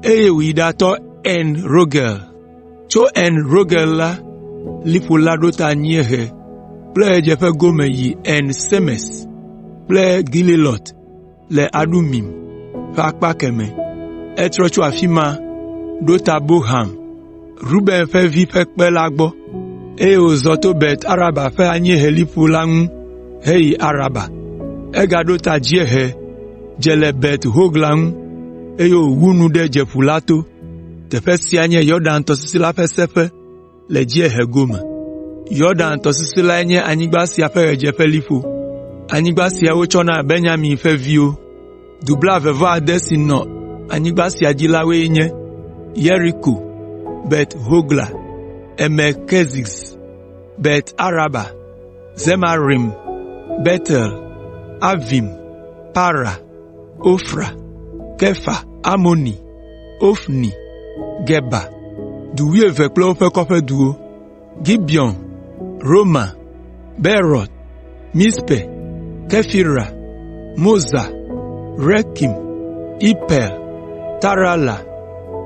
A: eye wòyi ɖatɔ En Rogel. Tso En Rogel la, liƒo la ɖo ta anyiehe kple ɣedzeƒe gome yi En Semes kple Gelilot le Adumim ƒe akpa kemɛ. Etrɔ tso afi ma ɖo ta Bohan, Ruben ƒe vi ƒe kpe la gbɔ, eye wòzɔ to Bet Araba ƒe anyieheliƒo la ŋu heyi Araba. Egaɖo ta dziehe dze le Bet Hogla ŋu, eye wòwu nu ɖe Dzeƒu la to. Teƒe sia nye Yɔdan tɔsisi la ƒe seƒe le dziehe gome. Yɔdan tɔsisi lae nye anyigba sia ƒe ɣedzeƒeliƒo. Anyigba sia wotsɔ na Benyamin ƒe viwo. Du blaeve-vɔ-ade si nɔ anyigba sia dzi la woe nye: Yeriko, Bet Hogla, Emek Keziz, Bet Araba, Zemaraim, Betel, Avim, Para, Ofra, Kefa Amoni. Ofni, Geba, du wuieve kple woƒe kɔƒeduwo. Gibeon, Rama, Beerot, Mizpe, Kefira, Moza, Rekem, Ipel, Tarala,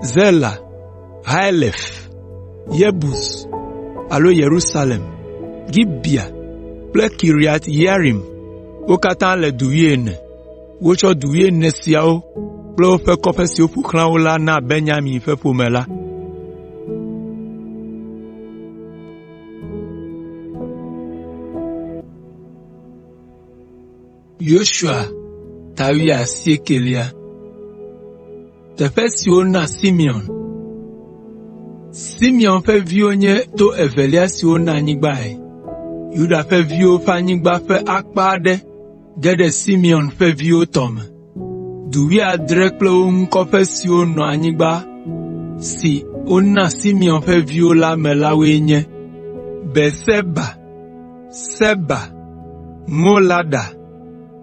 A: Zela, Haelef, Yebus (alo Yerusalem), Gibea kple Kiriat Yearim. Wo katã le du wuiene. Wotsɔ du wuiene siawo kple woƒe kɔƒe siwo ƒo xlã wo la na Benyamin ƒe ƒome la. Yosua ta wuiasiekelia. Teƒe si wona Simeon. Simeon ƒe viwo nye to evelia si wona anyigbae. Yuda ƒe viwo ƒe anyigba ƒe akpa aɖe ge ɖe Simeon ƒe viwo tɔ me. Du wuiadre kple wo ŋu kɔƒe siwo nɔ anyigba si wona Simeon ƒe viwo la me la woe nye: Beerseba, Seba, Molada,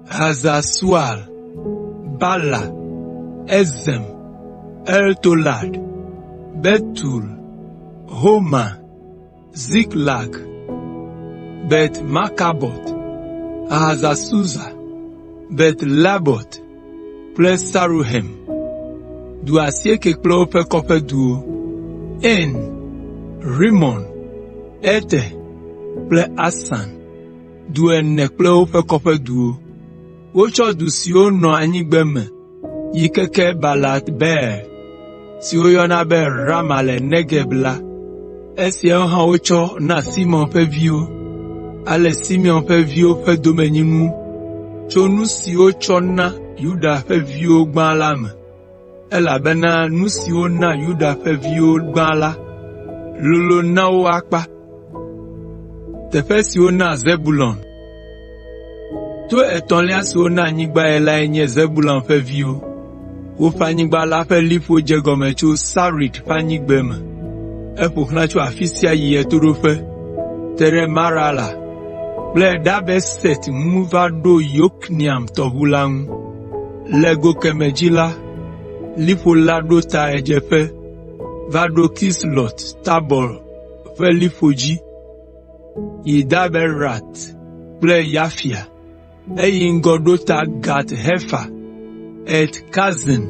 A: Hazar Sual, Bala, Ezem, Eltolad, Betul, Horma, Ziklag, Bet Markabot, Hazar Susa, Bet Lebaot kple Saruhen. Du asieke kple woƒe kɔƒeduwo. En, Rimon, Eter kple Asan. Du ene kple woƒe kɔƒeduwo. Wotsɔ du siwo nɔ anyigbeme yi keke Balat Beer si woyɔna be Rama le Negeb la. Esiawo hã wotsɔ na Simeon ƒe viwo. Ale Simeon ƒe viwo ƒe domenyinu tso nu si wotsɔ na Yuda ƒe viwo gbã la me, elabena nu si wona Yuda ƒe viwo gbã la lolo na wo akpa. Teƒe si wona Zebulon To etɔ̃lia si wona anyigbae lae nye Zebulon ƒe viwo. Woƒe anyigba la ƒe liƒo dze egɔme tso Sarid ƒe anyigbeme. Eƒo xlã tso afi sia yi ɣetoɖoƒe, te ɖe Marala kple Dabeset ŋu va ɖo Yokneam tɔʋu la ŋu. Le go kemɛ dzi la, liƒo la ɖo ta ɣedzeƒe va ɖo Kislot Tabɔr ƒe liƒo dzi yi Daberat kple Yafia. Eyi ŋgɔ ɖo ta Gat Hefer, Et Kazin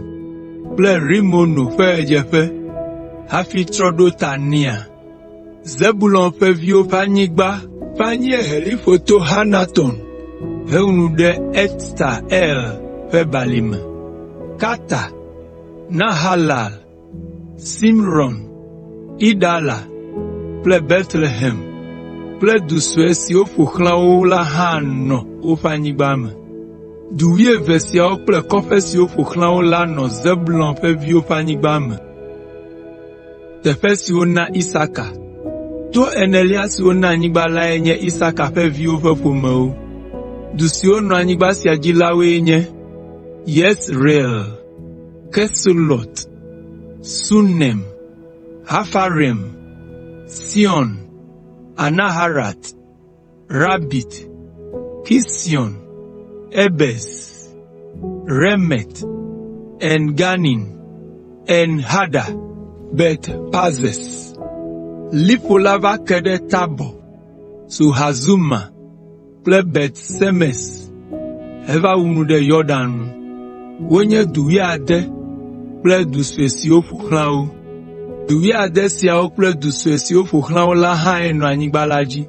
A: kple Rimono ƒe ɣedzeƒe hafi trɔ ɖo ta Nea. Zebulon ƒe viwo ƒe anyigba ƒe anyieheliƒo to Hanaton hewu nu ɖe Ifta El ƒe balime, Karta, Nahalal Simron, Idala kple Betlehem kple du sue siwo ƒo xlã wo la hã nɔ woƒe anyigba me. Du wuieve siawo kple kɔƒe siwo ƒo xlã wo la nɔ Zebulon ƒe viwo ƒe anyigba me. Teƒe si wona Isaka. To enelia si wona anyigba lae nye Isaka ƒe viwo ƒe ƒomewo. Du siwo nɔ anyigba sia dzi la woe nye: Yezreel, Kesulot, Sunem, Hafaraim, Sion, Anaharat, Rabit, Kision, Ebez, Remet, En Ganim, En Hada, Bet Pazez. Liƒo la va ke ɖe Tabɔr, Sahazuma kple Bet Semes heva wu nu ɖe Yɔdan nu. Wonye du wuiade kple du sue siwo ƒo xlã wo. Du wuiade siawo kple du sue siwo ƒo xlã wo la hãe nɔ anyigba la dzi.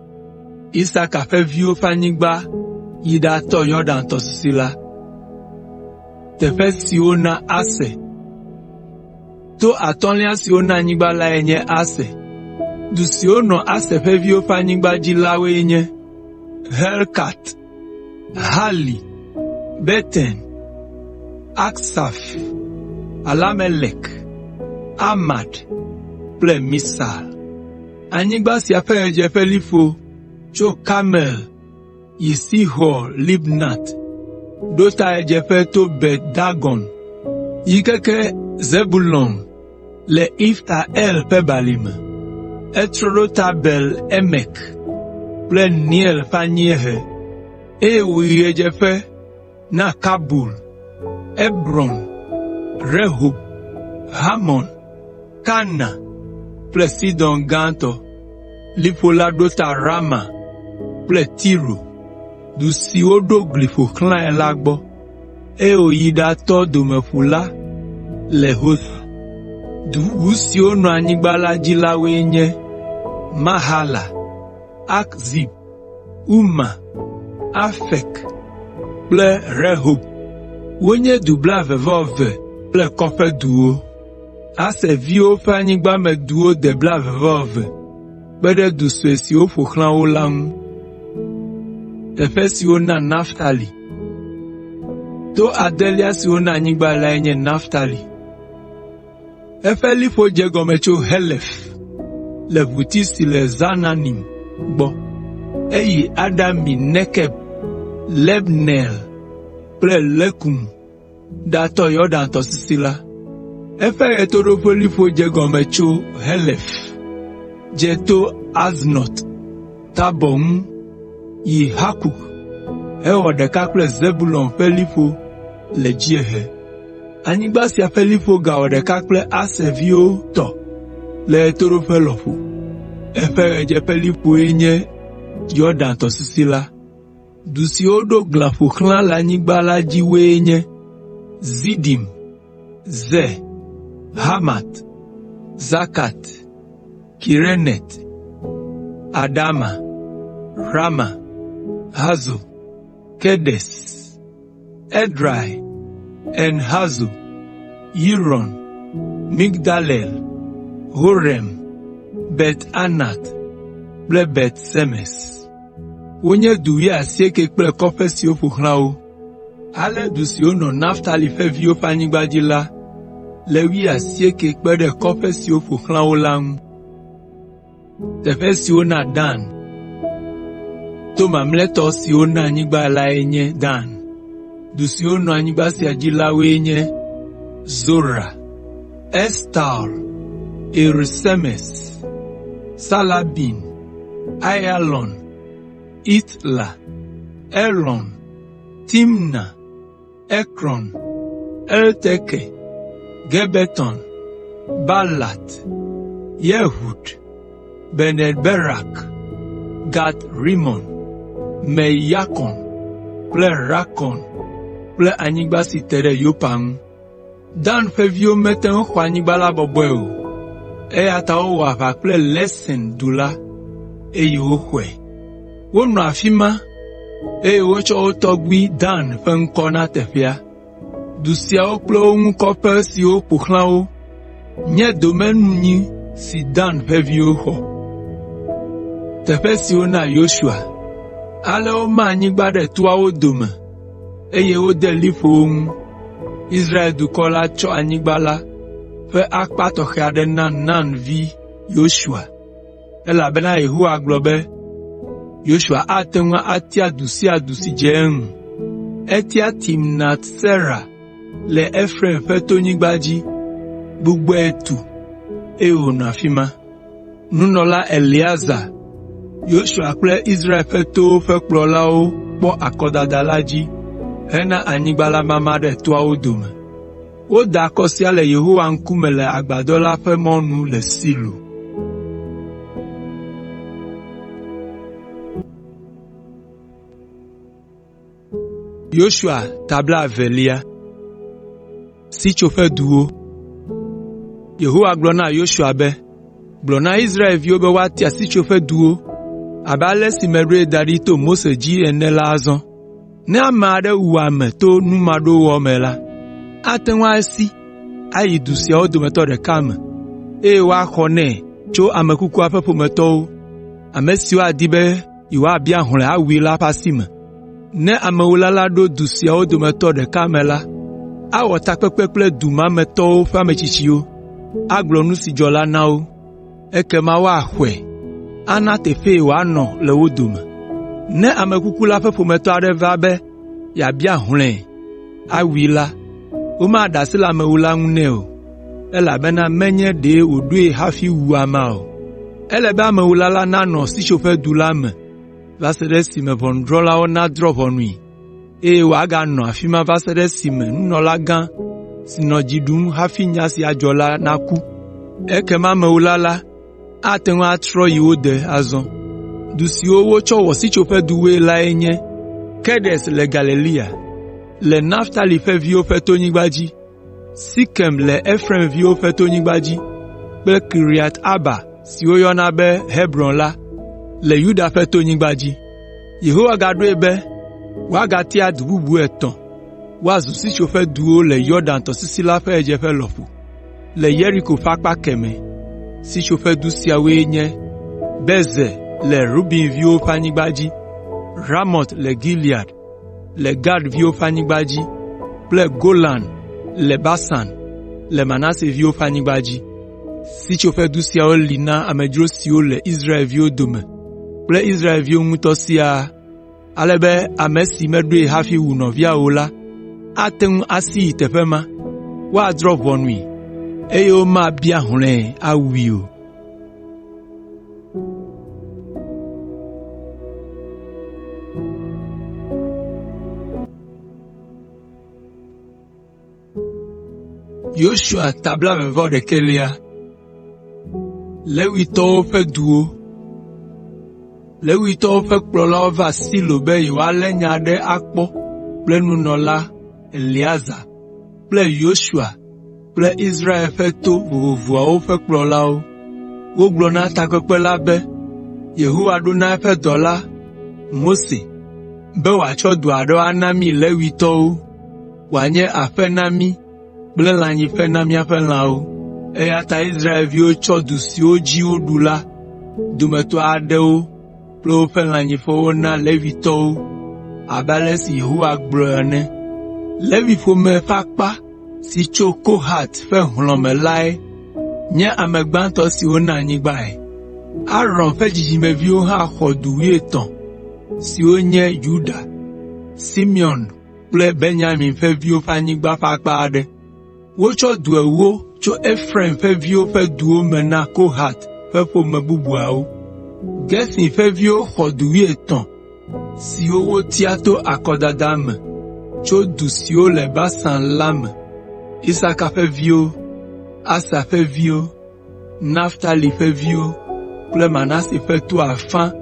A: Isaka ƒe viwo ƒe anyigba yi ɖatɔ Yɔdan tɔsisi la. Teƒe si wona Aser. To atɔ̃lia si wona anyigba lae nye Aser. Du siwo nɔ Aser ƒe viwo ƒe anyigba dzi la woe nye: Helkat, Hali, Beten, Aksaf, Alamelek, Amad kple Misal. Anyigba sia ƒe ɣedzeƒeliƒo tso Karmel yi Sihor Libnat ɖo ta ɣedzeƒe to Bet Dagon yi keke Zebulon le Ifta El ƒe balime. Etrɔ ɖo ta Bet Emek kple Neiel ƒe anyiehe, eye wòyi ɣedzeƒe na Kabul, Ebron, Rehob. Hamon, Kana kple Sidon Gãtɔ. Liƒo la ɖo ta Rama kple Tiro, du si woɖo gli ƒo xlãe la gbɔ, eye wòyi ɖatɔ Domeƒu la le Hosa. Du bubu siwo nɔ anyigba la dzi la woe nye Mahala, Akzib, Uma, Afek kple Rehob. Wonye du blaeve-vɔ-eve kple kɔƒeduwo. Aser viwo ƒe anyigbameduwo de blaeve-vɔ-eve kpe ɖe du sue siwo ƒo xlã wo la ŋu. To adelia si wona anyigbae lae nye Naftali. Eƒe liƒo dze egɔme tso Helef le ʋuti si le Zaananim gbɔ. Eyi Adami Nekeb, Lebneel kple Lakum ɖatɔ Yɔdan tɔsisi la. Eƒe ɣetoɖoƒeliƒo dze egɔme tso Helef, dze to Aznɔt Tabɔr ŋu yi Hukok hewɔ ɖeka kple Zebulon ƒe liƒo le dziehe. Anyigba sia ƒe liƒo gawɔ ɖeka kple Aser viwo tɔ le ɣetoɖoƒe lɔƒo. Eƒe ɣedzeƒeliƒoe nye Yɔdan tɔsisi la. Du siwo ɖo glã ƒo xlã le anyigba la dzi woe nye: Zidim, Zer, Hamat, Zakat, Kineret, Adama, Rama, Hazor, Kedes, Edrei, En Hazor, Yiron, Migdalel, Horem, Bet Anat kple Bet Semes. Wonye du wuiasiekɛ kple kɔƒe siwo ƒo xlã wo. Ale du siwo nɔ Naftali ƒe viwo ƒe anyigba dzi la le wuiasiekɛ kpe ɖe kɔƒe siwo ƒo xlã wo la ŋu. To mamlɛtɔ si wona anyigba lae nye Dan. Du siwo nɔ anyigba sia dzi la woe nye: Zora, Estaol, Ir Semes, Saalabin, Aiyalon, Itla, Elon, Timna, Ekron, Elteke, Gibeton, Baalat, Yehud, Bene Berak, Gat Rimon, Me Yakon kple Rakon kple anyigba si te ɖe Yopa ŋu. Dan ƒe viwo mete ŋu xɔ anyigba la bɔbɔe o, eya ta wowɔ aʋa kple Lesem du la, eye woxɔe. Wonɔ afi ma, eye wotsɔ wo tɔgbui Dan ƒe ŋkɔ na teƒea. Du siawo kple wo ŋu kɔƒe siwo ƒo xlã wo nye domenyinu si Dan ƒe viwo xɔ. Ale woma anyigba ɖe toawo dome, eye wode liƒo wo ŋu. Israel dukɔ la tsɔ anyigba la ƒe akpa tɔxɛ aɖe na Nun vi Yosua, elabena Yehowa gblɔ be, “Yosua ate ŋu atia du sia du si dze eŋu.” Etia Timnat Sera le Efraim ƒe tonyigba dzi, gbugbɔe tu, eye wònɔ afi ma. Nunɔla Eleazar, Yosua kple Israel ƒe towo ƒe kplɔlawo kpɔ akɔdada la dzi hena anyigba la mama ɖe toawo dome. Woda akɔ sia le Yehowa ŋkume le agbadɔ la ƒe mɔnu le Silo. Yehowa gblɔ na Yosua be, “Gblɔ na Israelviwo be woatia sitsoƒeduwo abe ale si meɖoe da ɖi to Mose dzi ene la azɔ. Ne ame aɖe wu ame to numaɖowɔ me la, ate ŋu asi ayi du siawo dometɔ ɖeka me, eye woaxɔ nɛ tso ame kukua ƒe ƒometɔwo, ame siwo adi be yewoabia hlɔ̃e awui la ƒe asi me. Ne amewula la ɖo du siawo dometɔ ɖeka me la, awɔ takpekpe kple du ma me tɔwo ƒe ametsitsiwo, agblɔ nu si dzɔ la na wo. Ekema woaxɔe, ana teƒee wòanɔ le wo dome. Ne ame kuku la ƒe ƒometɔ aɖe va be yeabia hlɔ̃e, awui la, womaɖe asi le amewula la ŋu nɛ o, elabena menye ɖe wòɖoe hafi wu amea o. Ele be amewula la nanɔ sitsoƒedu la me va se ɖe esime ʋɔnudrɔ̃lawo nadrɔ̃ ʋɔnui, eye wòaganɔ afi ma va se ɖe esime nunɔlagã. si nɔ dzi ɖum hafi nya sia dzɔ la naku. Ekema amewula la ate ŋu atrɔ yi wo de azɔ. Du siwo wotsɔ wɔ sitsoƒeduwoe lae nye Kedes le Galilea, le Naftali ƒe viwo ƒe tonyigba dzi, Sekem le Efraim viwo ƒe tonyigba dzi kple Kiriat Arba si woyɔna be Hebron la, le Yuda ƒe tonyigba dzi. Yehowa gaɖoe be woagatia du bubu etɔ̃ woazu sitsoƒeduwo le Yɔdan tɔsisi la ƒe ɣedzeƒe lɔƒo, le Yeriko ƒe akpa kemɛ. Sitsoƒedu siawoe nye Bezer le Ruben viwo ƒe anyigba dzi, Ramot le Gilead le Gad viwo ƒe anyigba dzi kple Golan le Basan le Manase viwo ƒe anyigba dzi. Sitsoƒedu siawo li na amedzro siwo le Israelviwo dome kple Israelviwo ŋutɔ siaa, ale be ame si meɖoe hafi wu nɔvia o la ate ŋu asi yi teƒe ma, woadrɔ̃ ʋɔnui, eye womabia hlɔ̃e awui o. Levitɔwo ƒe kplɔlawo va Silo be yewoalé nya aɖe akpɔ kple nunɔla Eleazar kple Yosua kple Israel ƒe to vovovoawo ƒe kplɔlawo. Wogblɔ na takpekpe la be Yehowa ɖo na eƒe dɔla, Mose, be wòatsɔ du aɖewo ana mí Levitɔwo wòanye aƒe na mí kple lãnyiƒe na míaƒe lãwo. Eya ta Israelviwo tsɔ du siwo dzi woɖu la dometɔ aɖewo kple woƒe lãnyiƒewo na Levitɔwo abe ale si Yehowa gblɔe ene. Levi ƒome ƒe akpa si tso Kohat ƒe hlɔ̃ me lae nye ame gbãtɔ si wona anyigbae. Aron ƒe dzidzimeviwo hã xɔ du wuietɔ̃ siwo nye Yuda, Simeon kple Benyamin ƒe viwo ƒe anyigba ƒe akpa aɖe. Wotsɔ du ewo tso Efraim ƒe viwo ƒe duwo me na Kohat ƒe ƒome bubuawo. Gerson ƒe viwo xɔ du wuietɔ̃ siwo wotia to akɔdada me tso du siwo le Basan la me. Isaka ƒe viwo, Aser ƒe viwo, Naftali ƒe viwo kple Manase ƒe to afã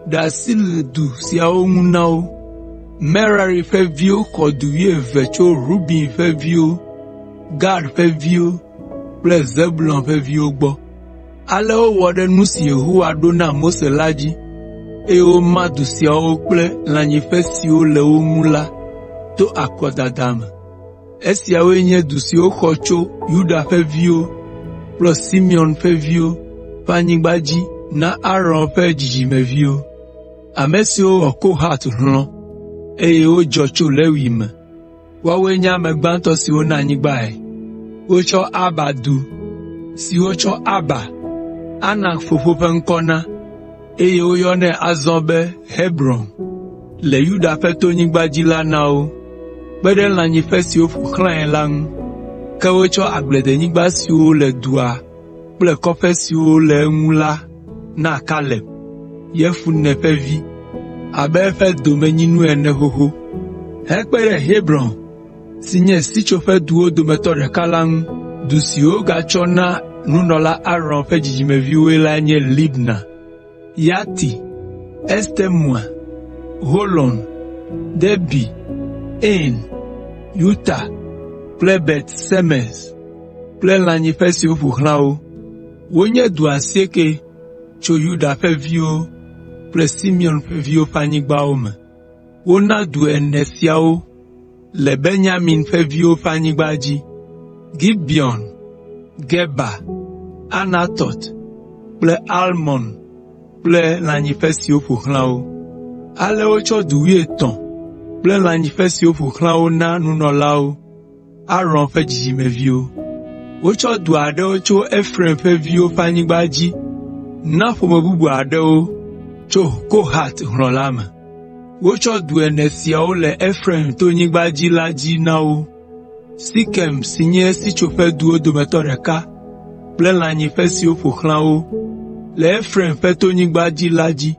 A: ɖe asi le du siawo ŋu na wo. Merari ƒe viwo xɔ du wuieve tso Ruben ƒe viwo, Gad ƒe viwo kple Zebulon ƒe viwo gbɔ. Ale wowɔ ɖe nu si Yehowa ɖo na Mose la dzi, eye woma du siawo kple lãnyiƒe siwo le wo ŋu la to akɔdada me. Esiawoe nye du siwo woxɔ tso Yuda ƒe viwo kple Simeon ƒe viwo ƒe anyigba dzi na Aron ƒe dzidzimeviwo, ame siwo xɔ Kohat hlɔ̃, eye wodzɔ tso Lewi me. Woawoe nye ame gbãtɔ si wona anyigbae. Wotsɔ Arba du, si wotsɔ Arba, Anak fofo ƒe ŋkɔ na, eye woyɔnɛ azɔ be Hebron le Yuda ƒe tonyigba dzi la na wo, kpe ɖe lãnyiƒe siwo ƒo xlãe la ŋu. Ke wotsɔ agbledenyigba siwo le dua kple kɔƒe siwo le eŋu la na Kaleb, Yefune ƒe vi, abe eƒe domenyinu ene xoxo. Hekpe ɖe Hebron si nye sitsoƒeduwo dometɔ ɖeka la ŋu. Du si wogatsɔ na nunɔla Aron ƒe dzidzimeviwoe lae nye Libna, Yatir, Estemoa, Holon, Debir, Ain, Yuta kple Bet Semes kple lãnyiƒe siwo ƒo xlã wo. Wonye du asiekɛ tso Yuda ƒe viwo kple Simeon ƒe viwo ƒe anyigbawo me. Wona du ene siawo le Benyamin ƒe viwo ƒe anyigba dzi: Gibeon, Geba, Anatɔt kple Almon kple lãnyiƒe siwo ƒo xlã wo. Ale wotsɔ du wuietɔ̃ kple lãnyiƒe siwo ƒo xlã wo na nunɔlawo, Aron ƒe dzidzimeviwo. Wotsɔ du aɖewo tso Efraim ƒe viwo ƒe anyigba dzi na ƒome bubu aɖewo tso Kohat hlɔ̃ la me. Wotsɔ du ene siawo le Efraim tonyigba dzi la dzi na wo: Sekem si nye sitsoƒeduwo dometɔ ɖeka kple lãnyiƒe siwo ƒo xlã wo le Efraim ƒe tonyigba dzi la dzi,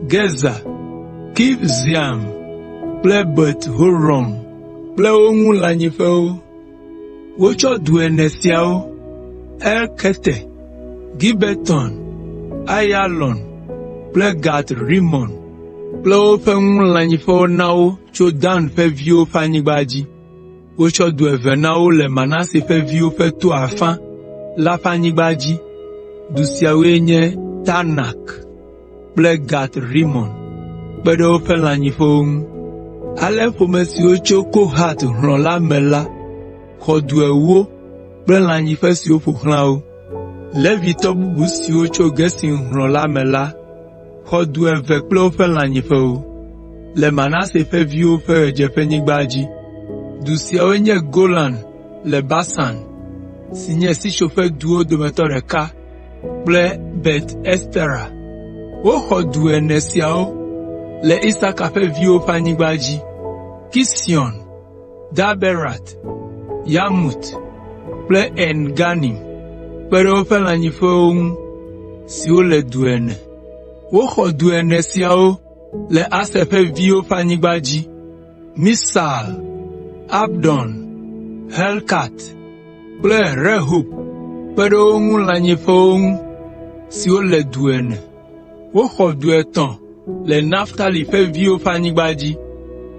A: Gezer, Kibzaim kple Bet Horon kple wo ŋu lãnyiƒewo. Wotsɔ du ene siawo, Elkeke, Gibeton, Aiyalon kple Gat Rimon kple woƒe ŋu lãnyiƒewo na wo tso Dan ƒe viwo ƒe anyigba dzi. Wotsɔ du eve na wo le Manase ƒe viwo ƒe to afã la ƒe anyigba dzi. Du siawoe nye Taanak kple Gat Rimon kpe ɖe woƒe lãnyiƒewo ŋu. Ale ƒome siwo tso Kohat hlɔ̃ la me la xɔ du ewo kple lãnyiƒe siwo ƒo xlã wo. Levitɔ bubu siwo tso Gerson hlɔ̃ la me la xɔ du eve kple woƒe lãnyiƒewo le Manase ƒe viwo ƒe ɣedzeƒenyigba dzi. Du siawoe nye Golan le Basan, si nye sitsoƒeduwo dometɔ ɖeka kple Bet Estera. Woxɔ du ene siawo le Isaka ƒe viwo ƒe anyigba dzi: Kision, Daberat, Yarmut kple En Ganim, kpe ɖe woƒe lãnyiƒewo ŋu siwo le du ene. Woxɔ du ene siawo le Aser ƒe viwo ƒe anyigba dzi: Misal, Abdon, Helkat kple Rehob kpe ɖe wo ŋu lãnyiƒewo ŋu siwo le du ene. Woxɔ du etɔ̃ le Naftali ƒe viwo ƒe anyigba dzi: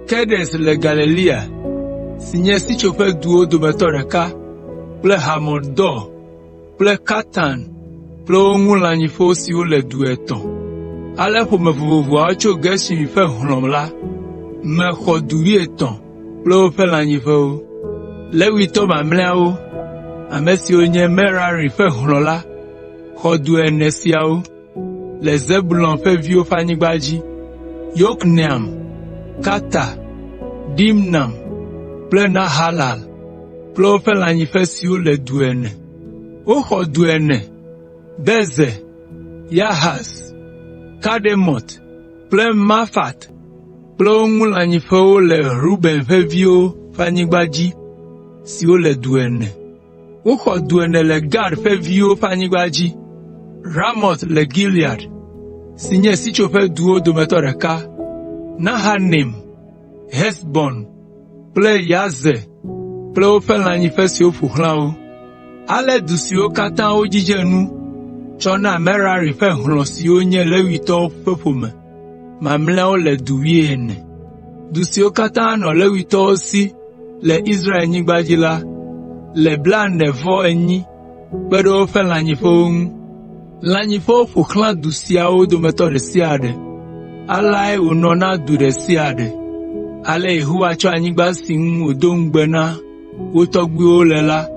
A: Kedes le Galilea si nye sitsoƒeduwo dometɔ ɖeka kple Hamot Dor kple Kartan kple wo ŋu lãnyiƒewo siwo le du etɔ̃. Ale ƒome vovovoawo tso Gerson ƒe hlɔ̃ la me xɔ du wuietɔ̃ kple woƒe lãnyiƒewo. Levitɔ mamlɛawo, ame siwo nye Merari ƒe hlɔ̃ la xɔ du ene siawo le Zebulon ƒe viwo ƒe anyigba dzi: Yokneam, Karta, Dimna kple Nahalal kple woƒe lãnyiƒe siwo le du ene. Woxɔ du ene: Bezer, Yahaz, Kedemot kple Mefaat kple wo ŋu lãnyiƒewo le Ruben ƒe viwo ƒe anyigba dzi siwo le du ene. Woxɔ du ene le Gad ƒe viwo ƒe anyigba dzi: Ramot le Gilead, si nye sitsoƒeduwo dometɔ ɖeka, Mahanaim, Hesbon kple Yazer kple woƒe lãnyiƒe siwo ƒo xlã wo. Ale du siwo katã wodzidze nu tsɔ na Merari ƒe hlɔ̃ siwo nye Levitɔwo ƒe ƒome mamlɛawo le du wuiene. Du siwo katã nɔ Levitɔwo si le Israelnyigba dzi la le blaene-vɔ-enyi kpe ɖe woƒe lãnyiƒewo ŋu. Lãnyiƒewo ƒo xlã du siawo dometɔ ɖe sia ɖe. Aleae wònɔ na du ɖe sia ɖe. Ale Yehowa tsɔ anyigba si ŋu wòdo ŋugbe na wo tɔgbuiwo le la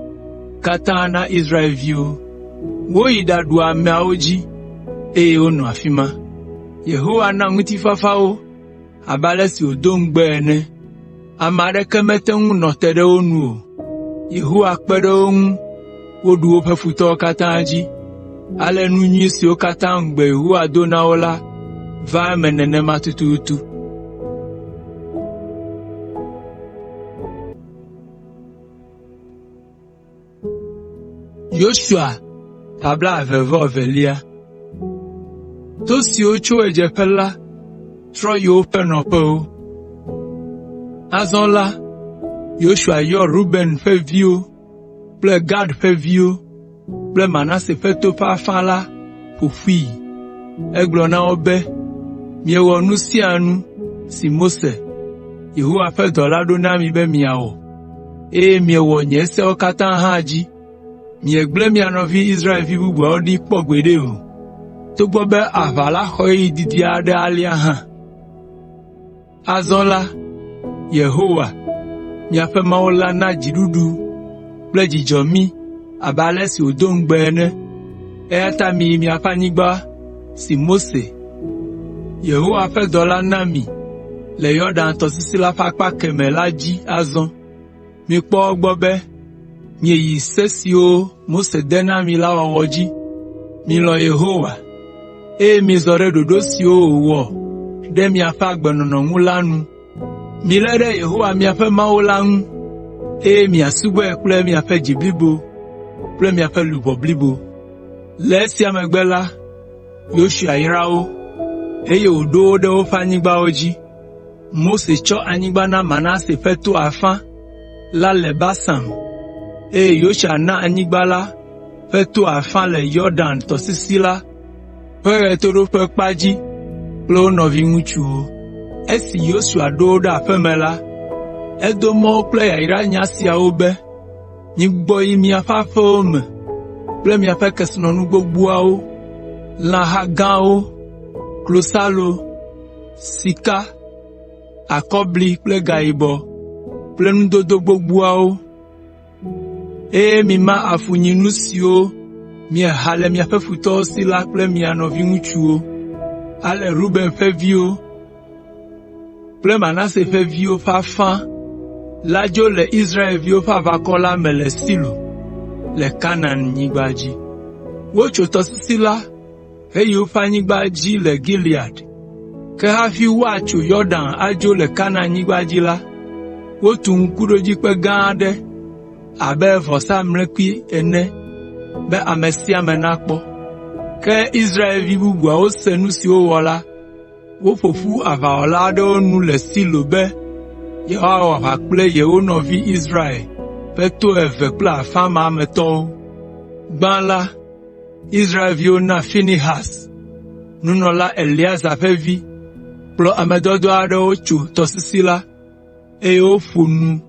A: katã na Israelviwo. Woyi ɖaɖu ameawo dzi, eye wonɔ afi ma. Yehowa na ŋutifafa wo abe ale si wòdo ŋugbe ene. Ame aɖeke mete ŋu nɔ te ɖe wo nu o. Yehowa kpe ɖe wo ŋu woɖu woƒe futɔwo katã dzi. Ale nu nyui siwo katã ŋugbe Yehowa do na wo la va eme nenema tututu. To siwo tso ɣedzeƒe la trɔ yi woƒe nɔƒewo. Azɔ la, Yosua yɔ Ruben ƒe viwo kple Gad ƒe viwo kple Manase ƒe to ƒe afã la ƒo ƒui. Egblɔ na wo be, “Miewɔ nu sia nu si Mose, Yehowa ƒe dɔla ɖo na mi be miawɔ, eye miewɔ nye seawo katã hã dzi. Miegblẽ mia nɔvi Israelvi bubuawo ɖi kpɔ gbeɖe o, togbɔ be aʋa la xɔ ɣeyiɣi didi aɖe alea hã. Azɔ la, Yehowa, miaƒe Mawu la na dziɖuɖu kple dzidzɔ mí abe ale si wòdo ŋugbe ene, eya ta miyi miaƒe anyigba si Mose, Yehowa ƒe dɔla na mi le Yɔdan tɔsisi la ƒe akpa kemɛ la dzi azɔ. Mikpɔ egbɔ be mieyi se siwo Mose de na mi la wɔwɔ dzi. Milɔ̃ Yehowa, eye mizɔ ɖe ɖoɖo siwo wòwɔ ɖe miaƒe agbenɔnɔ ŋu la nu. Milé ɖe Yehowa miaƒe Mawu la ŋu, eye miasubɔe kple miaƒe dzi blibo kple miaƒe luʋɔ blibo.” Le esia megbe la, Yosua yra wo, eye wòɖo wo ɖe woƒe anyigbawo dzi. Mose tsɔ anyigba na Manase ƒe to afã la le Basan. Eye Yosua na anyigba la ƒe to afã le Yɔdan tɔsisi la ƒe ɣetoɖoƒekpa dzi kple wo nɔviŋutsuwo. Esi Yosua ɖo wo ɖe aƒe me la, edo mɔ wo kple yayranya siawo be, “Migbugbɔ yi miaƒe aƒewo me kple miaƒe kesinɔnu gbogboawo, lãha gãwo, klosalo, sika, akɔbli kple gayibɔ kple nudodo gbogboawo, eye mima afunyinu siwo mieha le miaƒe futɔwo si la kple mia nɔviŋutsuwo.” Ale Ruben ƒe viwo kple Manase ƒe viwo ƒe afã la dzo le Israelviwo ƒe aʋakɔ la me le Silo, le Kanaanyigba dzi. Wotso tɔsisi la heyi woƒe anyigba dzi le Gilead. Ke hafi woatso Yɔdan adzo le Kanaanyigba dzi la, wotu ŋkuɖodzikpe gã aɖe abe vɔsamlekpui ene be ame sia ame nakpɔ. Ke Israelvi bubuawo se nu si wowɔ la, woƒo ƒu aʋawɔla aɖewo nu le Silo be yewoawɔ aʋa kple yewo nɔvi Israel ƒe to eve kple afã ma me tɔwo. Gbã la, Israelviwo na Finehas, nunɔla Eleazar ƒe vi, kplɔ ame dɔdɔ aɖewo tso tɔsisi la, eye woƒo nu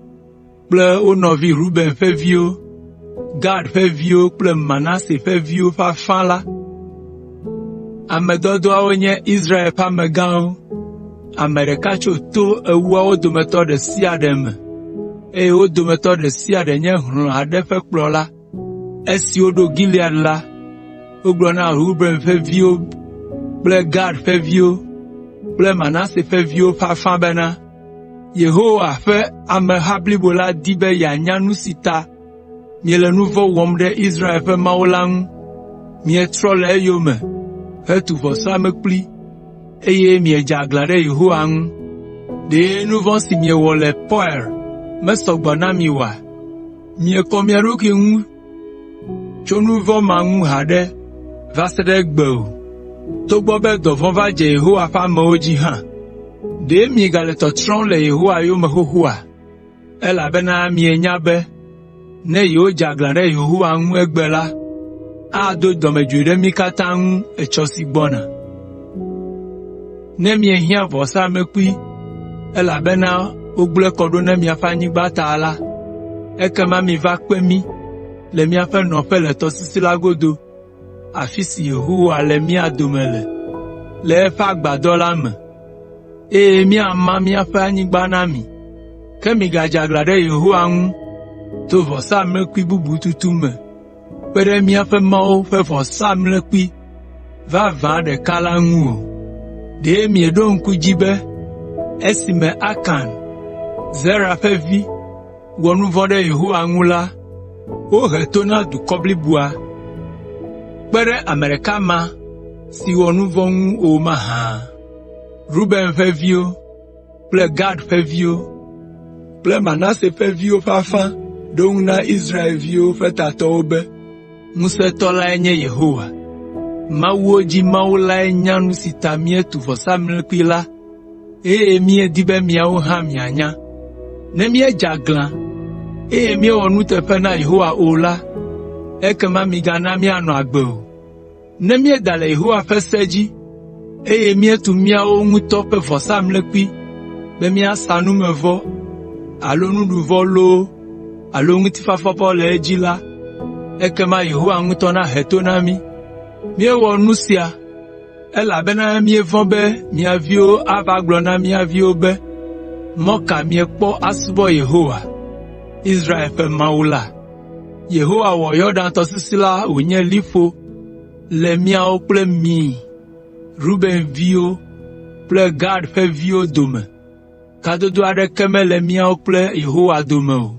A: kple wo nɔvi Ruben ƒe viwo, Gad ƒe viwo kple Manase ƒe viwo ƒe afã la. Ame dɔdɔawo nye Israel ƒe amegãwo, ame ɖeka tso to ewoawo dometɔ ɖe sia ɖe me, eye wo dometɔ ɖe sia ɖe nye hlɔ̃ aɖe ƒe kplɔla. Esi woɖo Gilead la, wogblɔ na Ruben ƒe viwo kple Gad ƒe viwo kple Manase ƒe viwo ƒe afã bena, “Yehowa ƒe ameha blibo la di be yeanya nu si ta miele nu vɔ̃ wɔm ɖe Israel ƒe Mawu la ŋu. Mietrɔ le eyome hetu vɔsamlekpui, eye miedze aglã ɖe Yehowa ŋu. Ɖe nu vɔ̃ si miewɔ le Peor mesɔ gbɔ na mi oa? Miekɔ mia ɖokui ŋu tso nu vɔ̃ ma ŋu haɖe va se ɖe egbe o, togbɔ be dɔvɔ̃ va dze Yehowa ƒe amewo dzi hã. Ɖe miegale tɔtrɔm le Yehowa yome xoxoa? Elabena mienya be ne yewodze aglã ɖe Yehowa ŋu egbe la, ado dɔmedzoe ɖe mí katã ŋu etsɔ si gbɔna. Ne miehiã vɔsamlekpui, elabena wogblẽ kɔ ɖo na miaƒe anyigba ta la, ekema miva kpe mí le míaƒe nɔƒe le tɔsisi la godo, afi si Yehowa le mía dome le, le eƒe agbadɔ la me, eye míama míaƒe anyigba na mi. Ke migadze aglã ɖe Yehowa ŋu to vɔsamlekpui bubu tutu me kpe ɖe míaƒe Mawu ƒe vɔsamlekpui vavã ɖeka la ŋu o. Ɖe mieɖo ŋku edzi be esime Akan, Zera ƒe vi, wɔ nu vɔ̃ ɖe Yehowa ŋu la, wohe to na dukɔ bliboa kpe ɖe ame ɖeka ma si wɔ nu vɔ̃ ŋu o mahã?” Ruben ƒe viwo kple Gad ƒe viwo kple Manase ƒe viwo ƒe afã ɖo eŋu na Israelviwo ƒe tatɔwo be, “Ŋusẽtɔ lae nye Yehowa! Mawuwo dzi Mawu lae nya nu si ta míetu vɔsamlekpui la eye míedi be miawo hã mianya. Ne míedze aglã, eye míewɔ nuteƒe na Yehowa o la, ekema migana míanɔ agbe o. Ne míeda le Yehowa ƒe se dzi, eye míetu míawo ŋutɔ ƒe vɔsamlekpui be míasa numevɔ alo nuɖuvɔ loo alo ŋutifafavɔ le edzi la, ekema Yehowa ŋutɔ nahe to na mí. Míewɔ nu sia, elabena míevɔ̃ be mia viwo ava gblɔ na mía viwo be, ‘Mɔ ka miekpɔ asubɔ Yehowa, Israel ƒe Mawu la?’ Yehowa wɔ Yɔdan tɔsisi la wònye liƒo le míawo kple mi, Ruben viwo kple Gad ƒe viwo dome. Kadodo aɖeke mele míawo kple Yehowa dome o.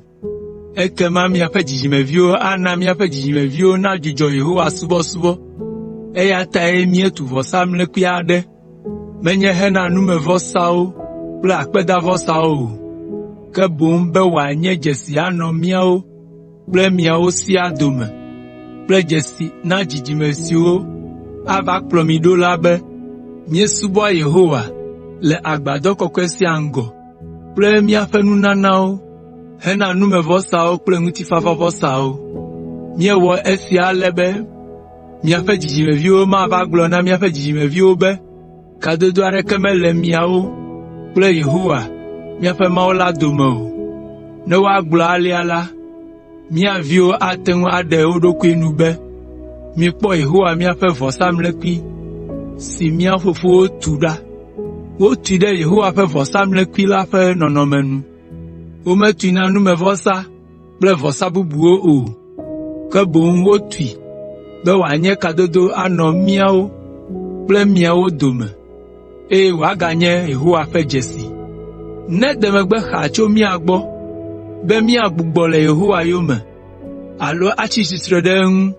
A: Ekema miaƒe dzidzimeviwo ana míaƒe dzidzimeviwo nadzudzɔ Yehowa subɔsubɔ, eya tae míetu vɔsamlekpui aɖe, menye hena numevɔsawo kple akpedavɔsawo o, ke boŋ be wòanye dzesi anɔ míawo kple miawo siaa dome kple dzesi na dzidzime siwo ava kplɔ mi ɖo la be míesubɔa Yehowa le agbadɔ kɔkɔe sia ŋgɔ kple míaƒe nunanawo. hena numevɔsawo kple ŋutifafavɔsawo. Míewɔ esia ale be miaƒe dzidzimeviwo mava gblɔ na míaƒe dzidzimeviwo be, ‘Kadodo aɖeke mele miawo kple Yehowa, miaƒe Mawu la dome o.’ Ne woagblɔ alea la, mía viwo ate ŋu aɖe wo ɖokui nu be, ‘Mikpɔ Yehowa míaƒe vɔsamlekpui si mía fofowo tu ɖa. Wotui ɖe Yehowa ƒe vɔsamlekpui la ƒe nɔnɔme nu. Wometui na numevɔsa kple vɔsa bubuwo o, ke boŋ wotui be wòanye kadodo anɔ míawo kple miawo dome, eye wòaganye Yehowa ƒe dzesi. Nede megbe xaa tso mía gbɔ be míagbugbɔ le Yehowa yome alo atsi tsitre ɖe eŋu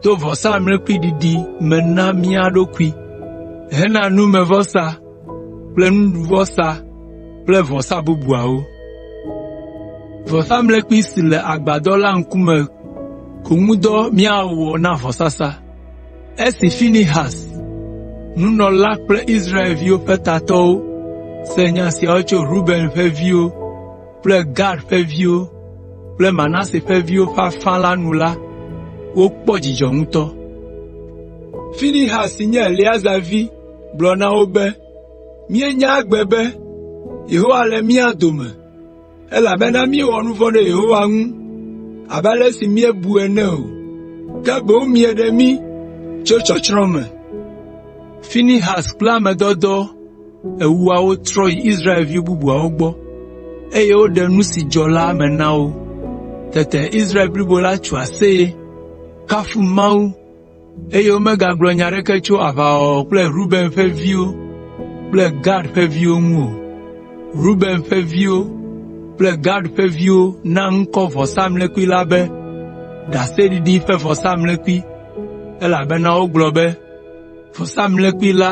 A: to vɔsamlekpui ɖiɖi me na mía ɖokui hena numevɔsa kple nuɖuvɔsa kple vɔsa bubuawo. Vɔsamlekpui si le agbadɔ la ŋkume ko ŋu dɔ míawɔ na vɔsasa.” Esi Finehas, nunɔla kple Israelviwo ƒe tatɔwo se nya siawo tso Ruben ƒe viwo kple Gad ƒe viwo kple Manase ƒe viwo ƒe afã la nu la, wokpɔ dzidzɔ ŋutɔ. Finehas si nye Eleazar vi gblɔ na wo be, “Míenya egbe be Yehowa le mía dome, elabena míewɔ nu vɔ̃ ɖe Yehowa ŋu abe ale si míebu ene o, ke boŋ mieɖe mí tso tsɔtsrɔ̃ me.” Finehas kple ame dɔdɔ ewoawo trɔ yi Israelvi bubuawo gbɔ, eye woɖe nu si dzɔ la me na wo. Tete Israel blibo la tso aseye, kafu Mawu, eye womegagblɔ nya aɖeke tso aʋawɔwɔ kple Ruben ƒe viwo kple Gad ƒe viwo ŋu o. Ruben ƒe viwo kple Gad ƒe viwo na ŋkɔ vɔsamlekpui la be “Ɖaseɖiɖi ƒe vɔsamlekpui,” elabena wogblɔ be, “Vɔsamlekpui la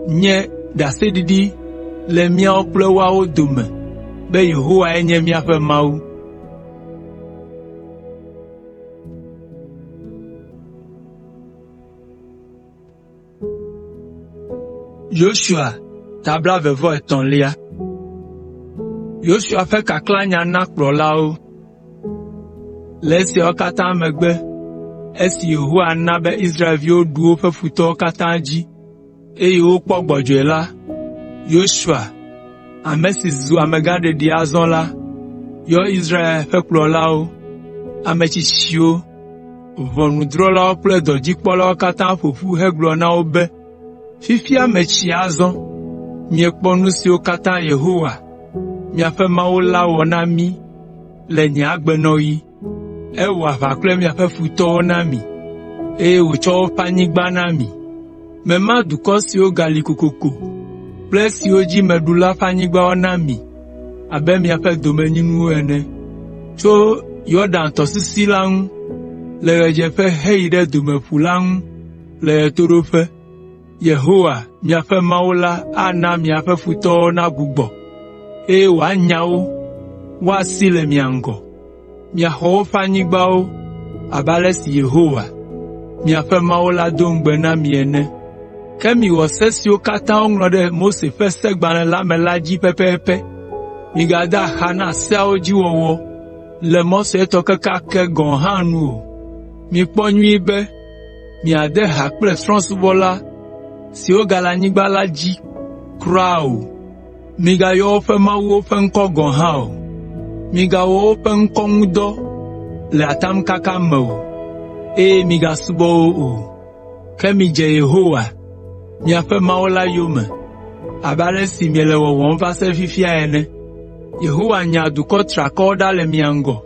A: nye ɖaseɖiɖi le míawo kple woawo dome be Yehowae nye míaƒe Mawu.” Le esiawo katã megbe, esi Yehowa na be Israelviwo ɖu woƒe futɔwo katã dzi, eye wokpɔ gbɔdzɔe la, Yosua, ame si zu amegãɖeɖi azɔ la, yɔ Israel ƒe kplɔlawo, ametsitsiwo, ʋɔnudrɔ̃lawo kple dɔdzikpɔlawo katã ƒo ƒu hegblɔ na wo be, “Fifia metsi azɔ, miekpɔ nu siwo katã Yehowa, miaƒe Mawu la wɔ na mí le nye agbenɔɣi. Ewɔ aʋa kple miaƒe futɔwo na mi, eye wòtsɔ woƒe anyigba na mi. Mema dukɔ siwo gali kokoko kple esiwo dzi meɖu la ƒe anyigbawo na mi abe miaƒe domenyinu ene. Tso Yɔdan tɔsisi la ŋu le ɣedzeƒe heyi ɖe Domeƒu la ŋu le ɣetoɖoƒe. Yehowa, miaƒe Mawu la ana miaƒe futɔwo nagbugbɔ, eye wòanya wo woasi le mia ŋgɔ. Miaxɔ woƒe anyigbawo abe ale si Yehowa, miaƒe Mawu la do ŋugbe na mi ene. Ke miwɔ se siwo katã woŋlɔ ɖe Mose ƒe Segbalẽ la me la dzi pɛpɛpɛ. Migade axa na seawo dzi wɔwɔ le mɔ suetɔ kekeake gɔ̃ hã nu o. Mikpɔ nyuie be miade ha kple trɔ̃subɔla siwo gale anyigba la dzi kura o. Migayɔ woƒe mawuwo ƒe ŋkɔ gɔ̃ hã o. Migawɔ woƒe ŋkɔ ŋu dɔ le atamkaka me o, eye migasubɔ wo o. Ke midze Yehowa, miaƒe Mawu la yome abe ale si miele wɔwɔm va se ɖe fifia ene. Yehowa nya dukɔ triakɔwo ɖa le mia ŋgɔ,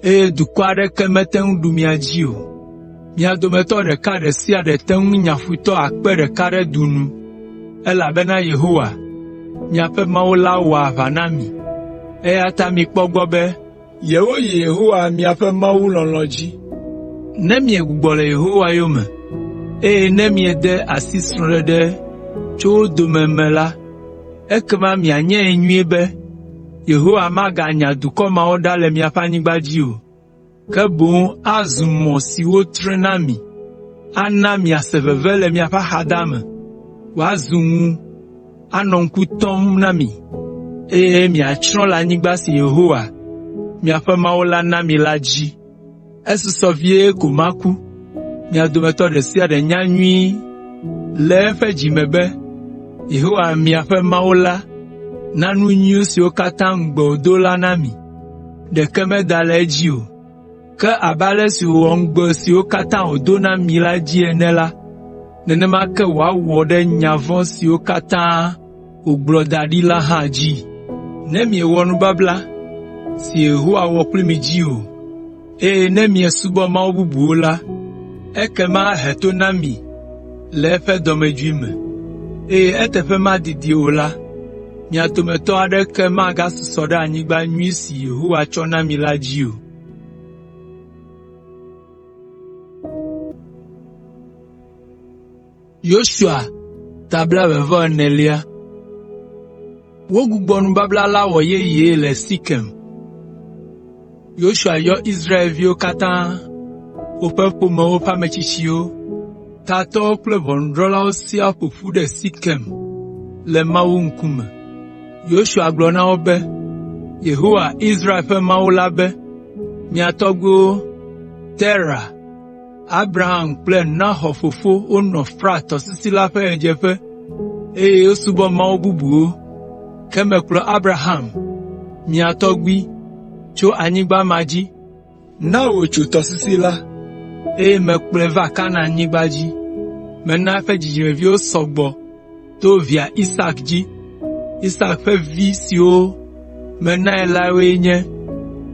A: eye dukɔ aɖeke mete ŋu ɖu mia dzi o. Mia dometɔ ɖeka ɖe sia ɖe te ŋu nya futɔ 1,000 ɖe du nu, elabena Yehowa, miaƒe Mawu la wɔa aʋa na mi, eya ta mikpɔ egbɔ be yewoyi Yehowa miaƒe Mawu lɔlɔ̃ dzi. Ne miegbugbɔ le Yehowa yome, eye ne miede asi srɔ̃ɖeɖe tso wo dome me la, ekema mianyae nyuie be Yehowa maganya dukɔ mawo ɖa le miaƒe anyigba dzi o. Ke boŋ azu mɔ si wotre na mi, ana miase veve le miaƒe axadame, wòazu ŋu anɔ ŋku tɔm na mi, eye miatsrɔ̃ le anyigba si Yehowa, miaƒe Mawu la na mi la dzi. Esusɔ vie ko maku. Mia dometɔ ɖe sia ɖe nya nyuie le eƒe dzi me be Yehowa miaƒe Mawu la na nu nyui siwo katã ŋugbe wòdo la na mi, ɖeke meda le edzi o. Ke abe ale si wòwɔ ŋugbe siwo katã wòdo na mi la dzi ene la, nenema ke wòawɔ ɖe nya vɔ̃ siwo katã wògblɔ da ɖi la hã dzi. Ne miewɔ nubabla si Yehowa wɔ kpli mi dzi o, eye ne miesubɔ mawu bubuwo la, ekema ahe to na mi le eƒe dɔmedzoe me, eye eteƒe madidi o la, mia dometɔ aɖeke magasusɔ ɖe anyigba nyui si Yehowa tsɔ na mi la dzi o. Yosua ta blaeve-vɔ-enelia. Wogbugbɔ nubabla la wɔ yeyee le Sekem. Yosua yɔ Israelviwo katã, woƒe ƒomewo ƒe ametsitsiwo, tatɔwo kple ʋɔnudrɔ̃lawo siaa ƒo ƒu ɖe Sekem le Mawu ŋkume. Yosua gblɔ na wo be, “Yehowa, Israel ƒe Mawu la be, ‘Mia tɔgbuiwo, Tera, Abraham kple Nahor fofo wonɔ Frat tɔsisi la ƒe ɣedzeƒe, eye wosubɔ mawu bubuwo. Ke mekplɔ Abraham, mia tɔgbui, tso anyigba ma dzi, na wòtso tɔsisi la, eye mekplɔe va Kanaanyigba dzi. Mena eƒe dzidzimeviwo sɔ gbɔ to via Isak dzi. Isak ƒe vi siwo menae la woe nye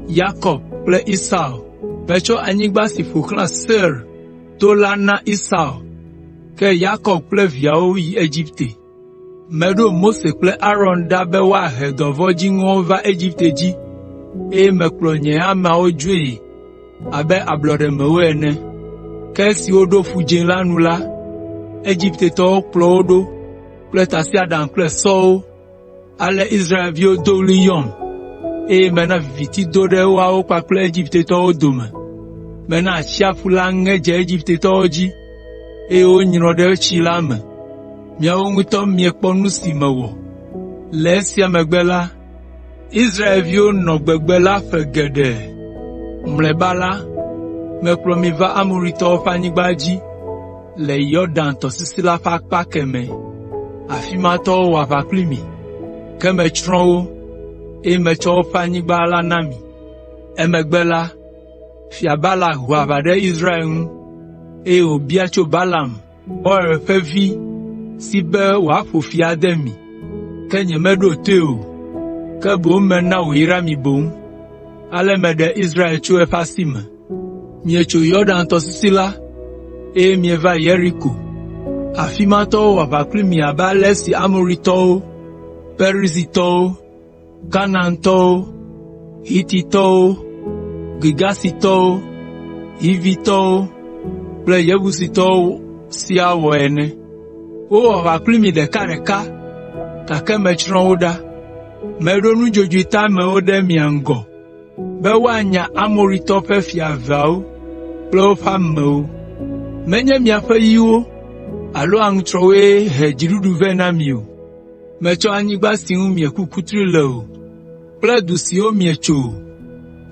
A: Yakob kple Esau. Metsɔ anyigba si ƒo xlã Seir to la na Esau, ke Yakob kple viawo yi Egipte. Meɖo Mose kple Aron ɖa be woahe dɔvɔ̃ dziŋɔwo va Egipte dzi, eye mekplɔ nye ameawo dzoe abe ablɔɖemewo ene. Ke esi woɖo Ƒu Dzĩ la nu la, Egiptetɔwo kplɔ wo ɖo kple tasiaɖam kple sɔwo. Ale Israelviwo do ɣli yɔm, eye mena viviti do ɖe woawo kpakple Egiptetɔwo dome. Mena atsiaƒu la ŋe dze Egiptetɔwo dzi, eye wonyrɔ ɖe tsi la me. Miawo ŋutɔ miekpɔ nu si mewɔ. Le esia megbe la, Israelviwo nɔ gbegbe la ƒe geɖe. Mlɔeba la, mekplɔ mi va Amoritɔwo ƒe anyigba dzi le Yɔdan tɔsisi la ƒe akpa kemɛ. Afi ma tɔwo wɔ aʋa kpli mi, ke metsrɔ̃ wo, eye metsɔ woƒe anyigba la na mi. Emegbe la, Fia Balak ho aʋa ɖe Israel ŋu, eye wòbia tso Balaam, Beor ƒe vi si be wòaƒo fi ade mi. Ke nyemeɖo toe o, ke boŋ mena wòyra mi boŋ. Ale meɖe Israel tso eƒe asi me. Mietso Yɔdan tɔsisi la, eye mieva Yeriko. Afi ma tɔwo wɔ aʋa kpli mi abe ale si Amoritɔwo, Perizitɔwo, Kanaantɔwo, Hititɔwo, Girgasitɔwo, Hivitɔwo kple Yebusitɔwo siaa wɔ ene. Wowɔ aʋa kpli mi ɖekaɖeka, gake metsrɔ̃ wo ɖa. Meɖo nudzodzoe teamewo ɖe mia ŋgɔ be woanya Amoritɔwo ƒe fia eveawo kple woƒe amewo. Menye miaƒe yiwo alo aŋutrɔwoe he dziɖuɖu vɛ na mi o. Metsɔ anyigba si ŋu mieku kutri le o kple du siwo mietso o,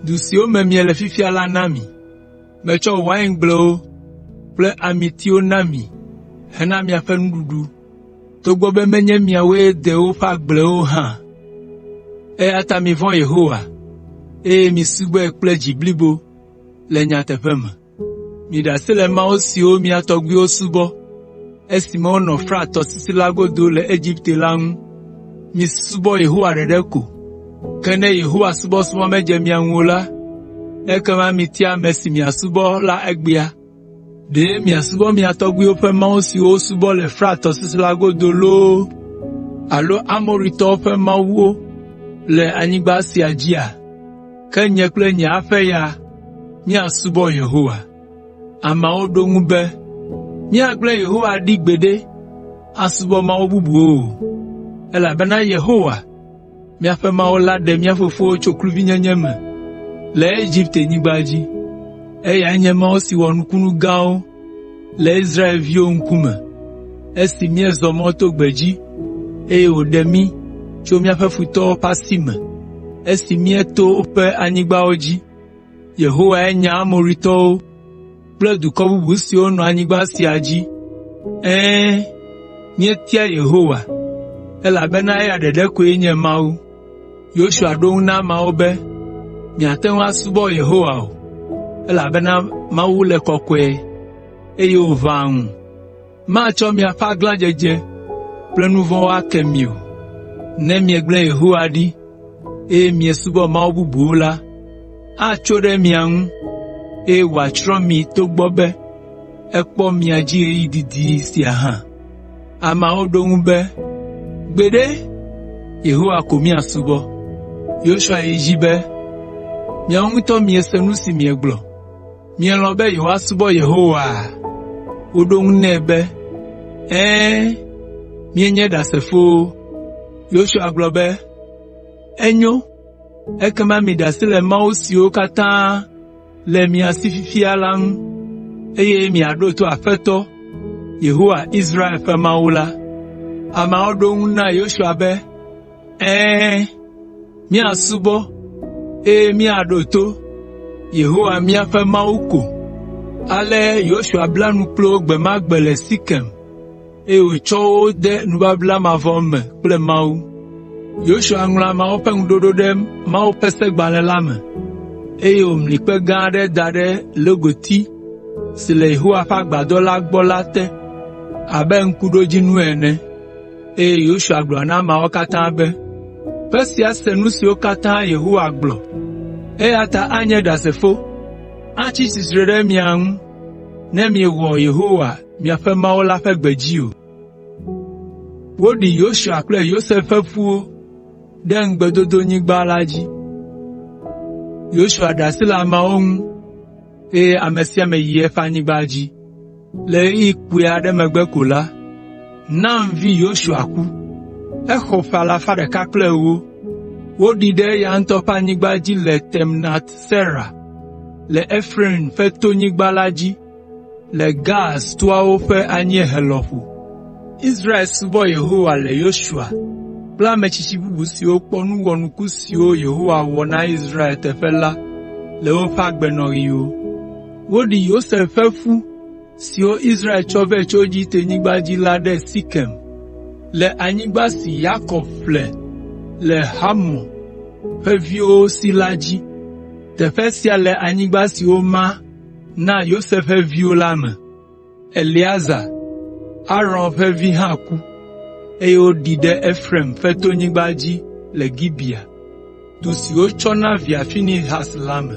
A: du siwo me miele fifia la na mi. Metsɔ waingblewo kple amitiwo na mi hena miaƒe nuɖuɖu, togbɔ be menye miawoe de woƒe agblewo o hã. Eya ta mivɔ̃ Yehowa, eye misubɔe kple dzi blibo le nyateƒe me. Miɖe asi le mawu siwo mia tɔgbuiwo subɔ esime wonɔ Frat tɔsisi la godo le Egipte la ŋu. Misubɔ Yehowa ɖeɖe ko. Ke ne Yehowa subɔsubɔ medze mia ŋu o la, ekema mitia ame si miasubɔ la egbea. Ɖe miasubɔ mia tɔgbuiwo ƒe mawu siwo wosubɔ le Frat tɔsisi la godo loo alo Amoritɔwo ƒe mawuwo le anyigba sia dzia? Ke nye kple nye aƒe ya, míasubɔ Yehowa.” Ameawo ɖo eŋu be, “Míagblẽ Yehowa ɖi gbeɖe asubɔ mawu bubuwo o, elabena Yehowa, míaƒe Mawu la ɖe mía fofowo tso kluvinyenye me le Egiptenyigba dzi. Eyae nye Mawu si wɔ nukunu gãwo le Israelviwo ŋkume esi míezɔ mɔ to gbedzi, eye wòɖe mí tso míaƒe futɔwo ƒe asi me. esi míeto woƒe anyigbawo dzi. Yehowae nya Amoritɔwo kple dukɔ bubu siwo nɔ anyigba sia dzi. Ɛ̃, míetia Yehowa, elabena eya ɖeɖe koe nye Mawu.” Yosua ɖo eŋu na ameawo be, “Miate ŋu asubɔ Yehowa o, elabena Mawu le kɔkɔe, eye wòʋãa ŋu. Matsɔ miaƒe aglãdzedze kple nu vɔ̃wo ake mi o. Ne miegblẽ Yehowa ɖi, eye miesubɔ mawu bubuwo la, atso ɖe mia ŋu, eye wòatsrɔ̃ mi togbɔ be ekpɔ mia dzi ɣeyiɣi didi sia hã.” Ameawo ɖo eŋu be, “Gbeɖe, Yehowa ko míasubɔ.” Yosua yi edzi be, “Miawo ŋutɔ miese nu si miegblɔ. Mielɔ̃ be yewoasubɔ Yehowaa?” Woɖo eŋu nɛ be, “Ɛ̃, míenye ɖasefowo.” Yosua gblɔ be, “Enyo, ekema miɖe asi le mawu siwo katã le mia si fifia la ŋu, eye miaɖo to Aƒetɔ, Yehowa Israel ƒe Mawu la.” Ameawo ɖo eŋu na Yosua be, “Ɛ̃, míasubɔ, eye míaɖo to Yehowa míaƒe Mawu ko.” Ale Yosua bla nu kpli wo gbe ma gbe le Sekem, eye wòtsɔ wo de nubabla mavɔ me kple Mawu. Yosua ŋlɔ ameawo ƒe ŋuɖoɖo ɖe Mawu ƒe Segbalẽ la me, eye wòmli kpe gã aɖe da ɖe logoti si le Yehowa ƒe agbadɔ la gbɔ la te abe ŋkuɖodzinu ene. Eye Yosua gblɔ na ameawo katã be, “Kpe sia se nu siwo katã Yehowa gblɔ, eya ta anye ɖasefo, atsi tsitre ɖe mia ŋu ne miewɔ Yehowa, miaƒe Mawu la ƒe gbe dzi o.” Woɖi Yosua kple Yosef ƒe ƒuwo ɖe Ŋugbedodonyigba la dzi. Yosua ɖe asi le ameawo ŋu, eye ame sia ame yi eƒe anyigba dzi. Le ɣeyiɣi kpui aɖe megbe ko la, Nun vi Yosua ku. Exɔ ƒe alafa ɖeka kple ewo. Woɖii ɖe eya ŋutɔ ƒe anyigba dzi le Timnat Sera le Efraim ƒe tonyigba la dzi le Gaas toawo ƒe anyiehe lɔƒo. Israel subɔ Yehowa le Yosua kple ame tsitsi bubu siwo kpɔ nu wɔnuku siwo Yehowa wɔ na Israel teƒe la le woƒe agbenɔɣiwo. Woɖi Yosef ƒe ƒu siwo Israel tsɔ vɛ tso Egiptenyigba dzi la ɖe Sekem, le anyigba si Yakob ƒle le Hamor ƒe viwo si la dzi. Teƒe sia le anyigba si woma na Yosef ƒe viwo la me. Eleazar, Aron ƒe vi hã ku, eye woɖii ɖe Efraim ƒe tonyigba dzi le Gibea, du si wotsɔ na via Finehas la me.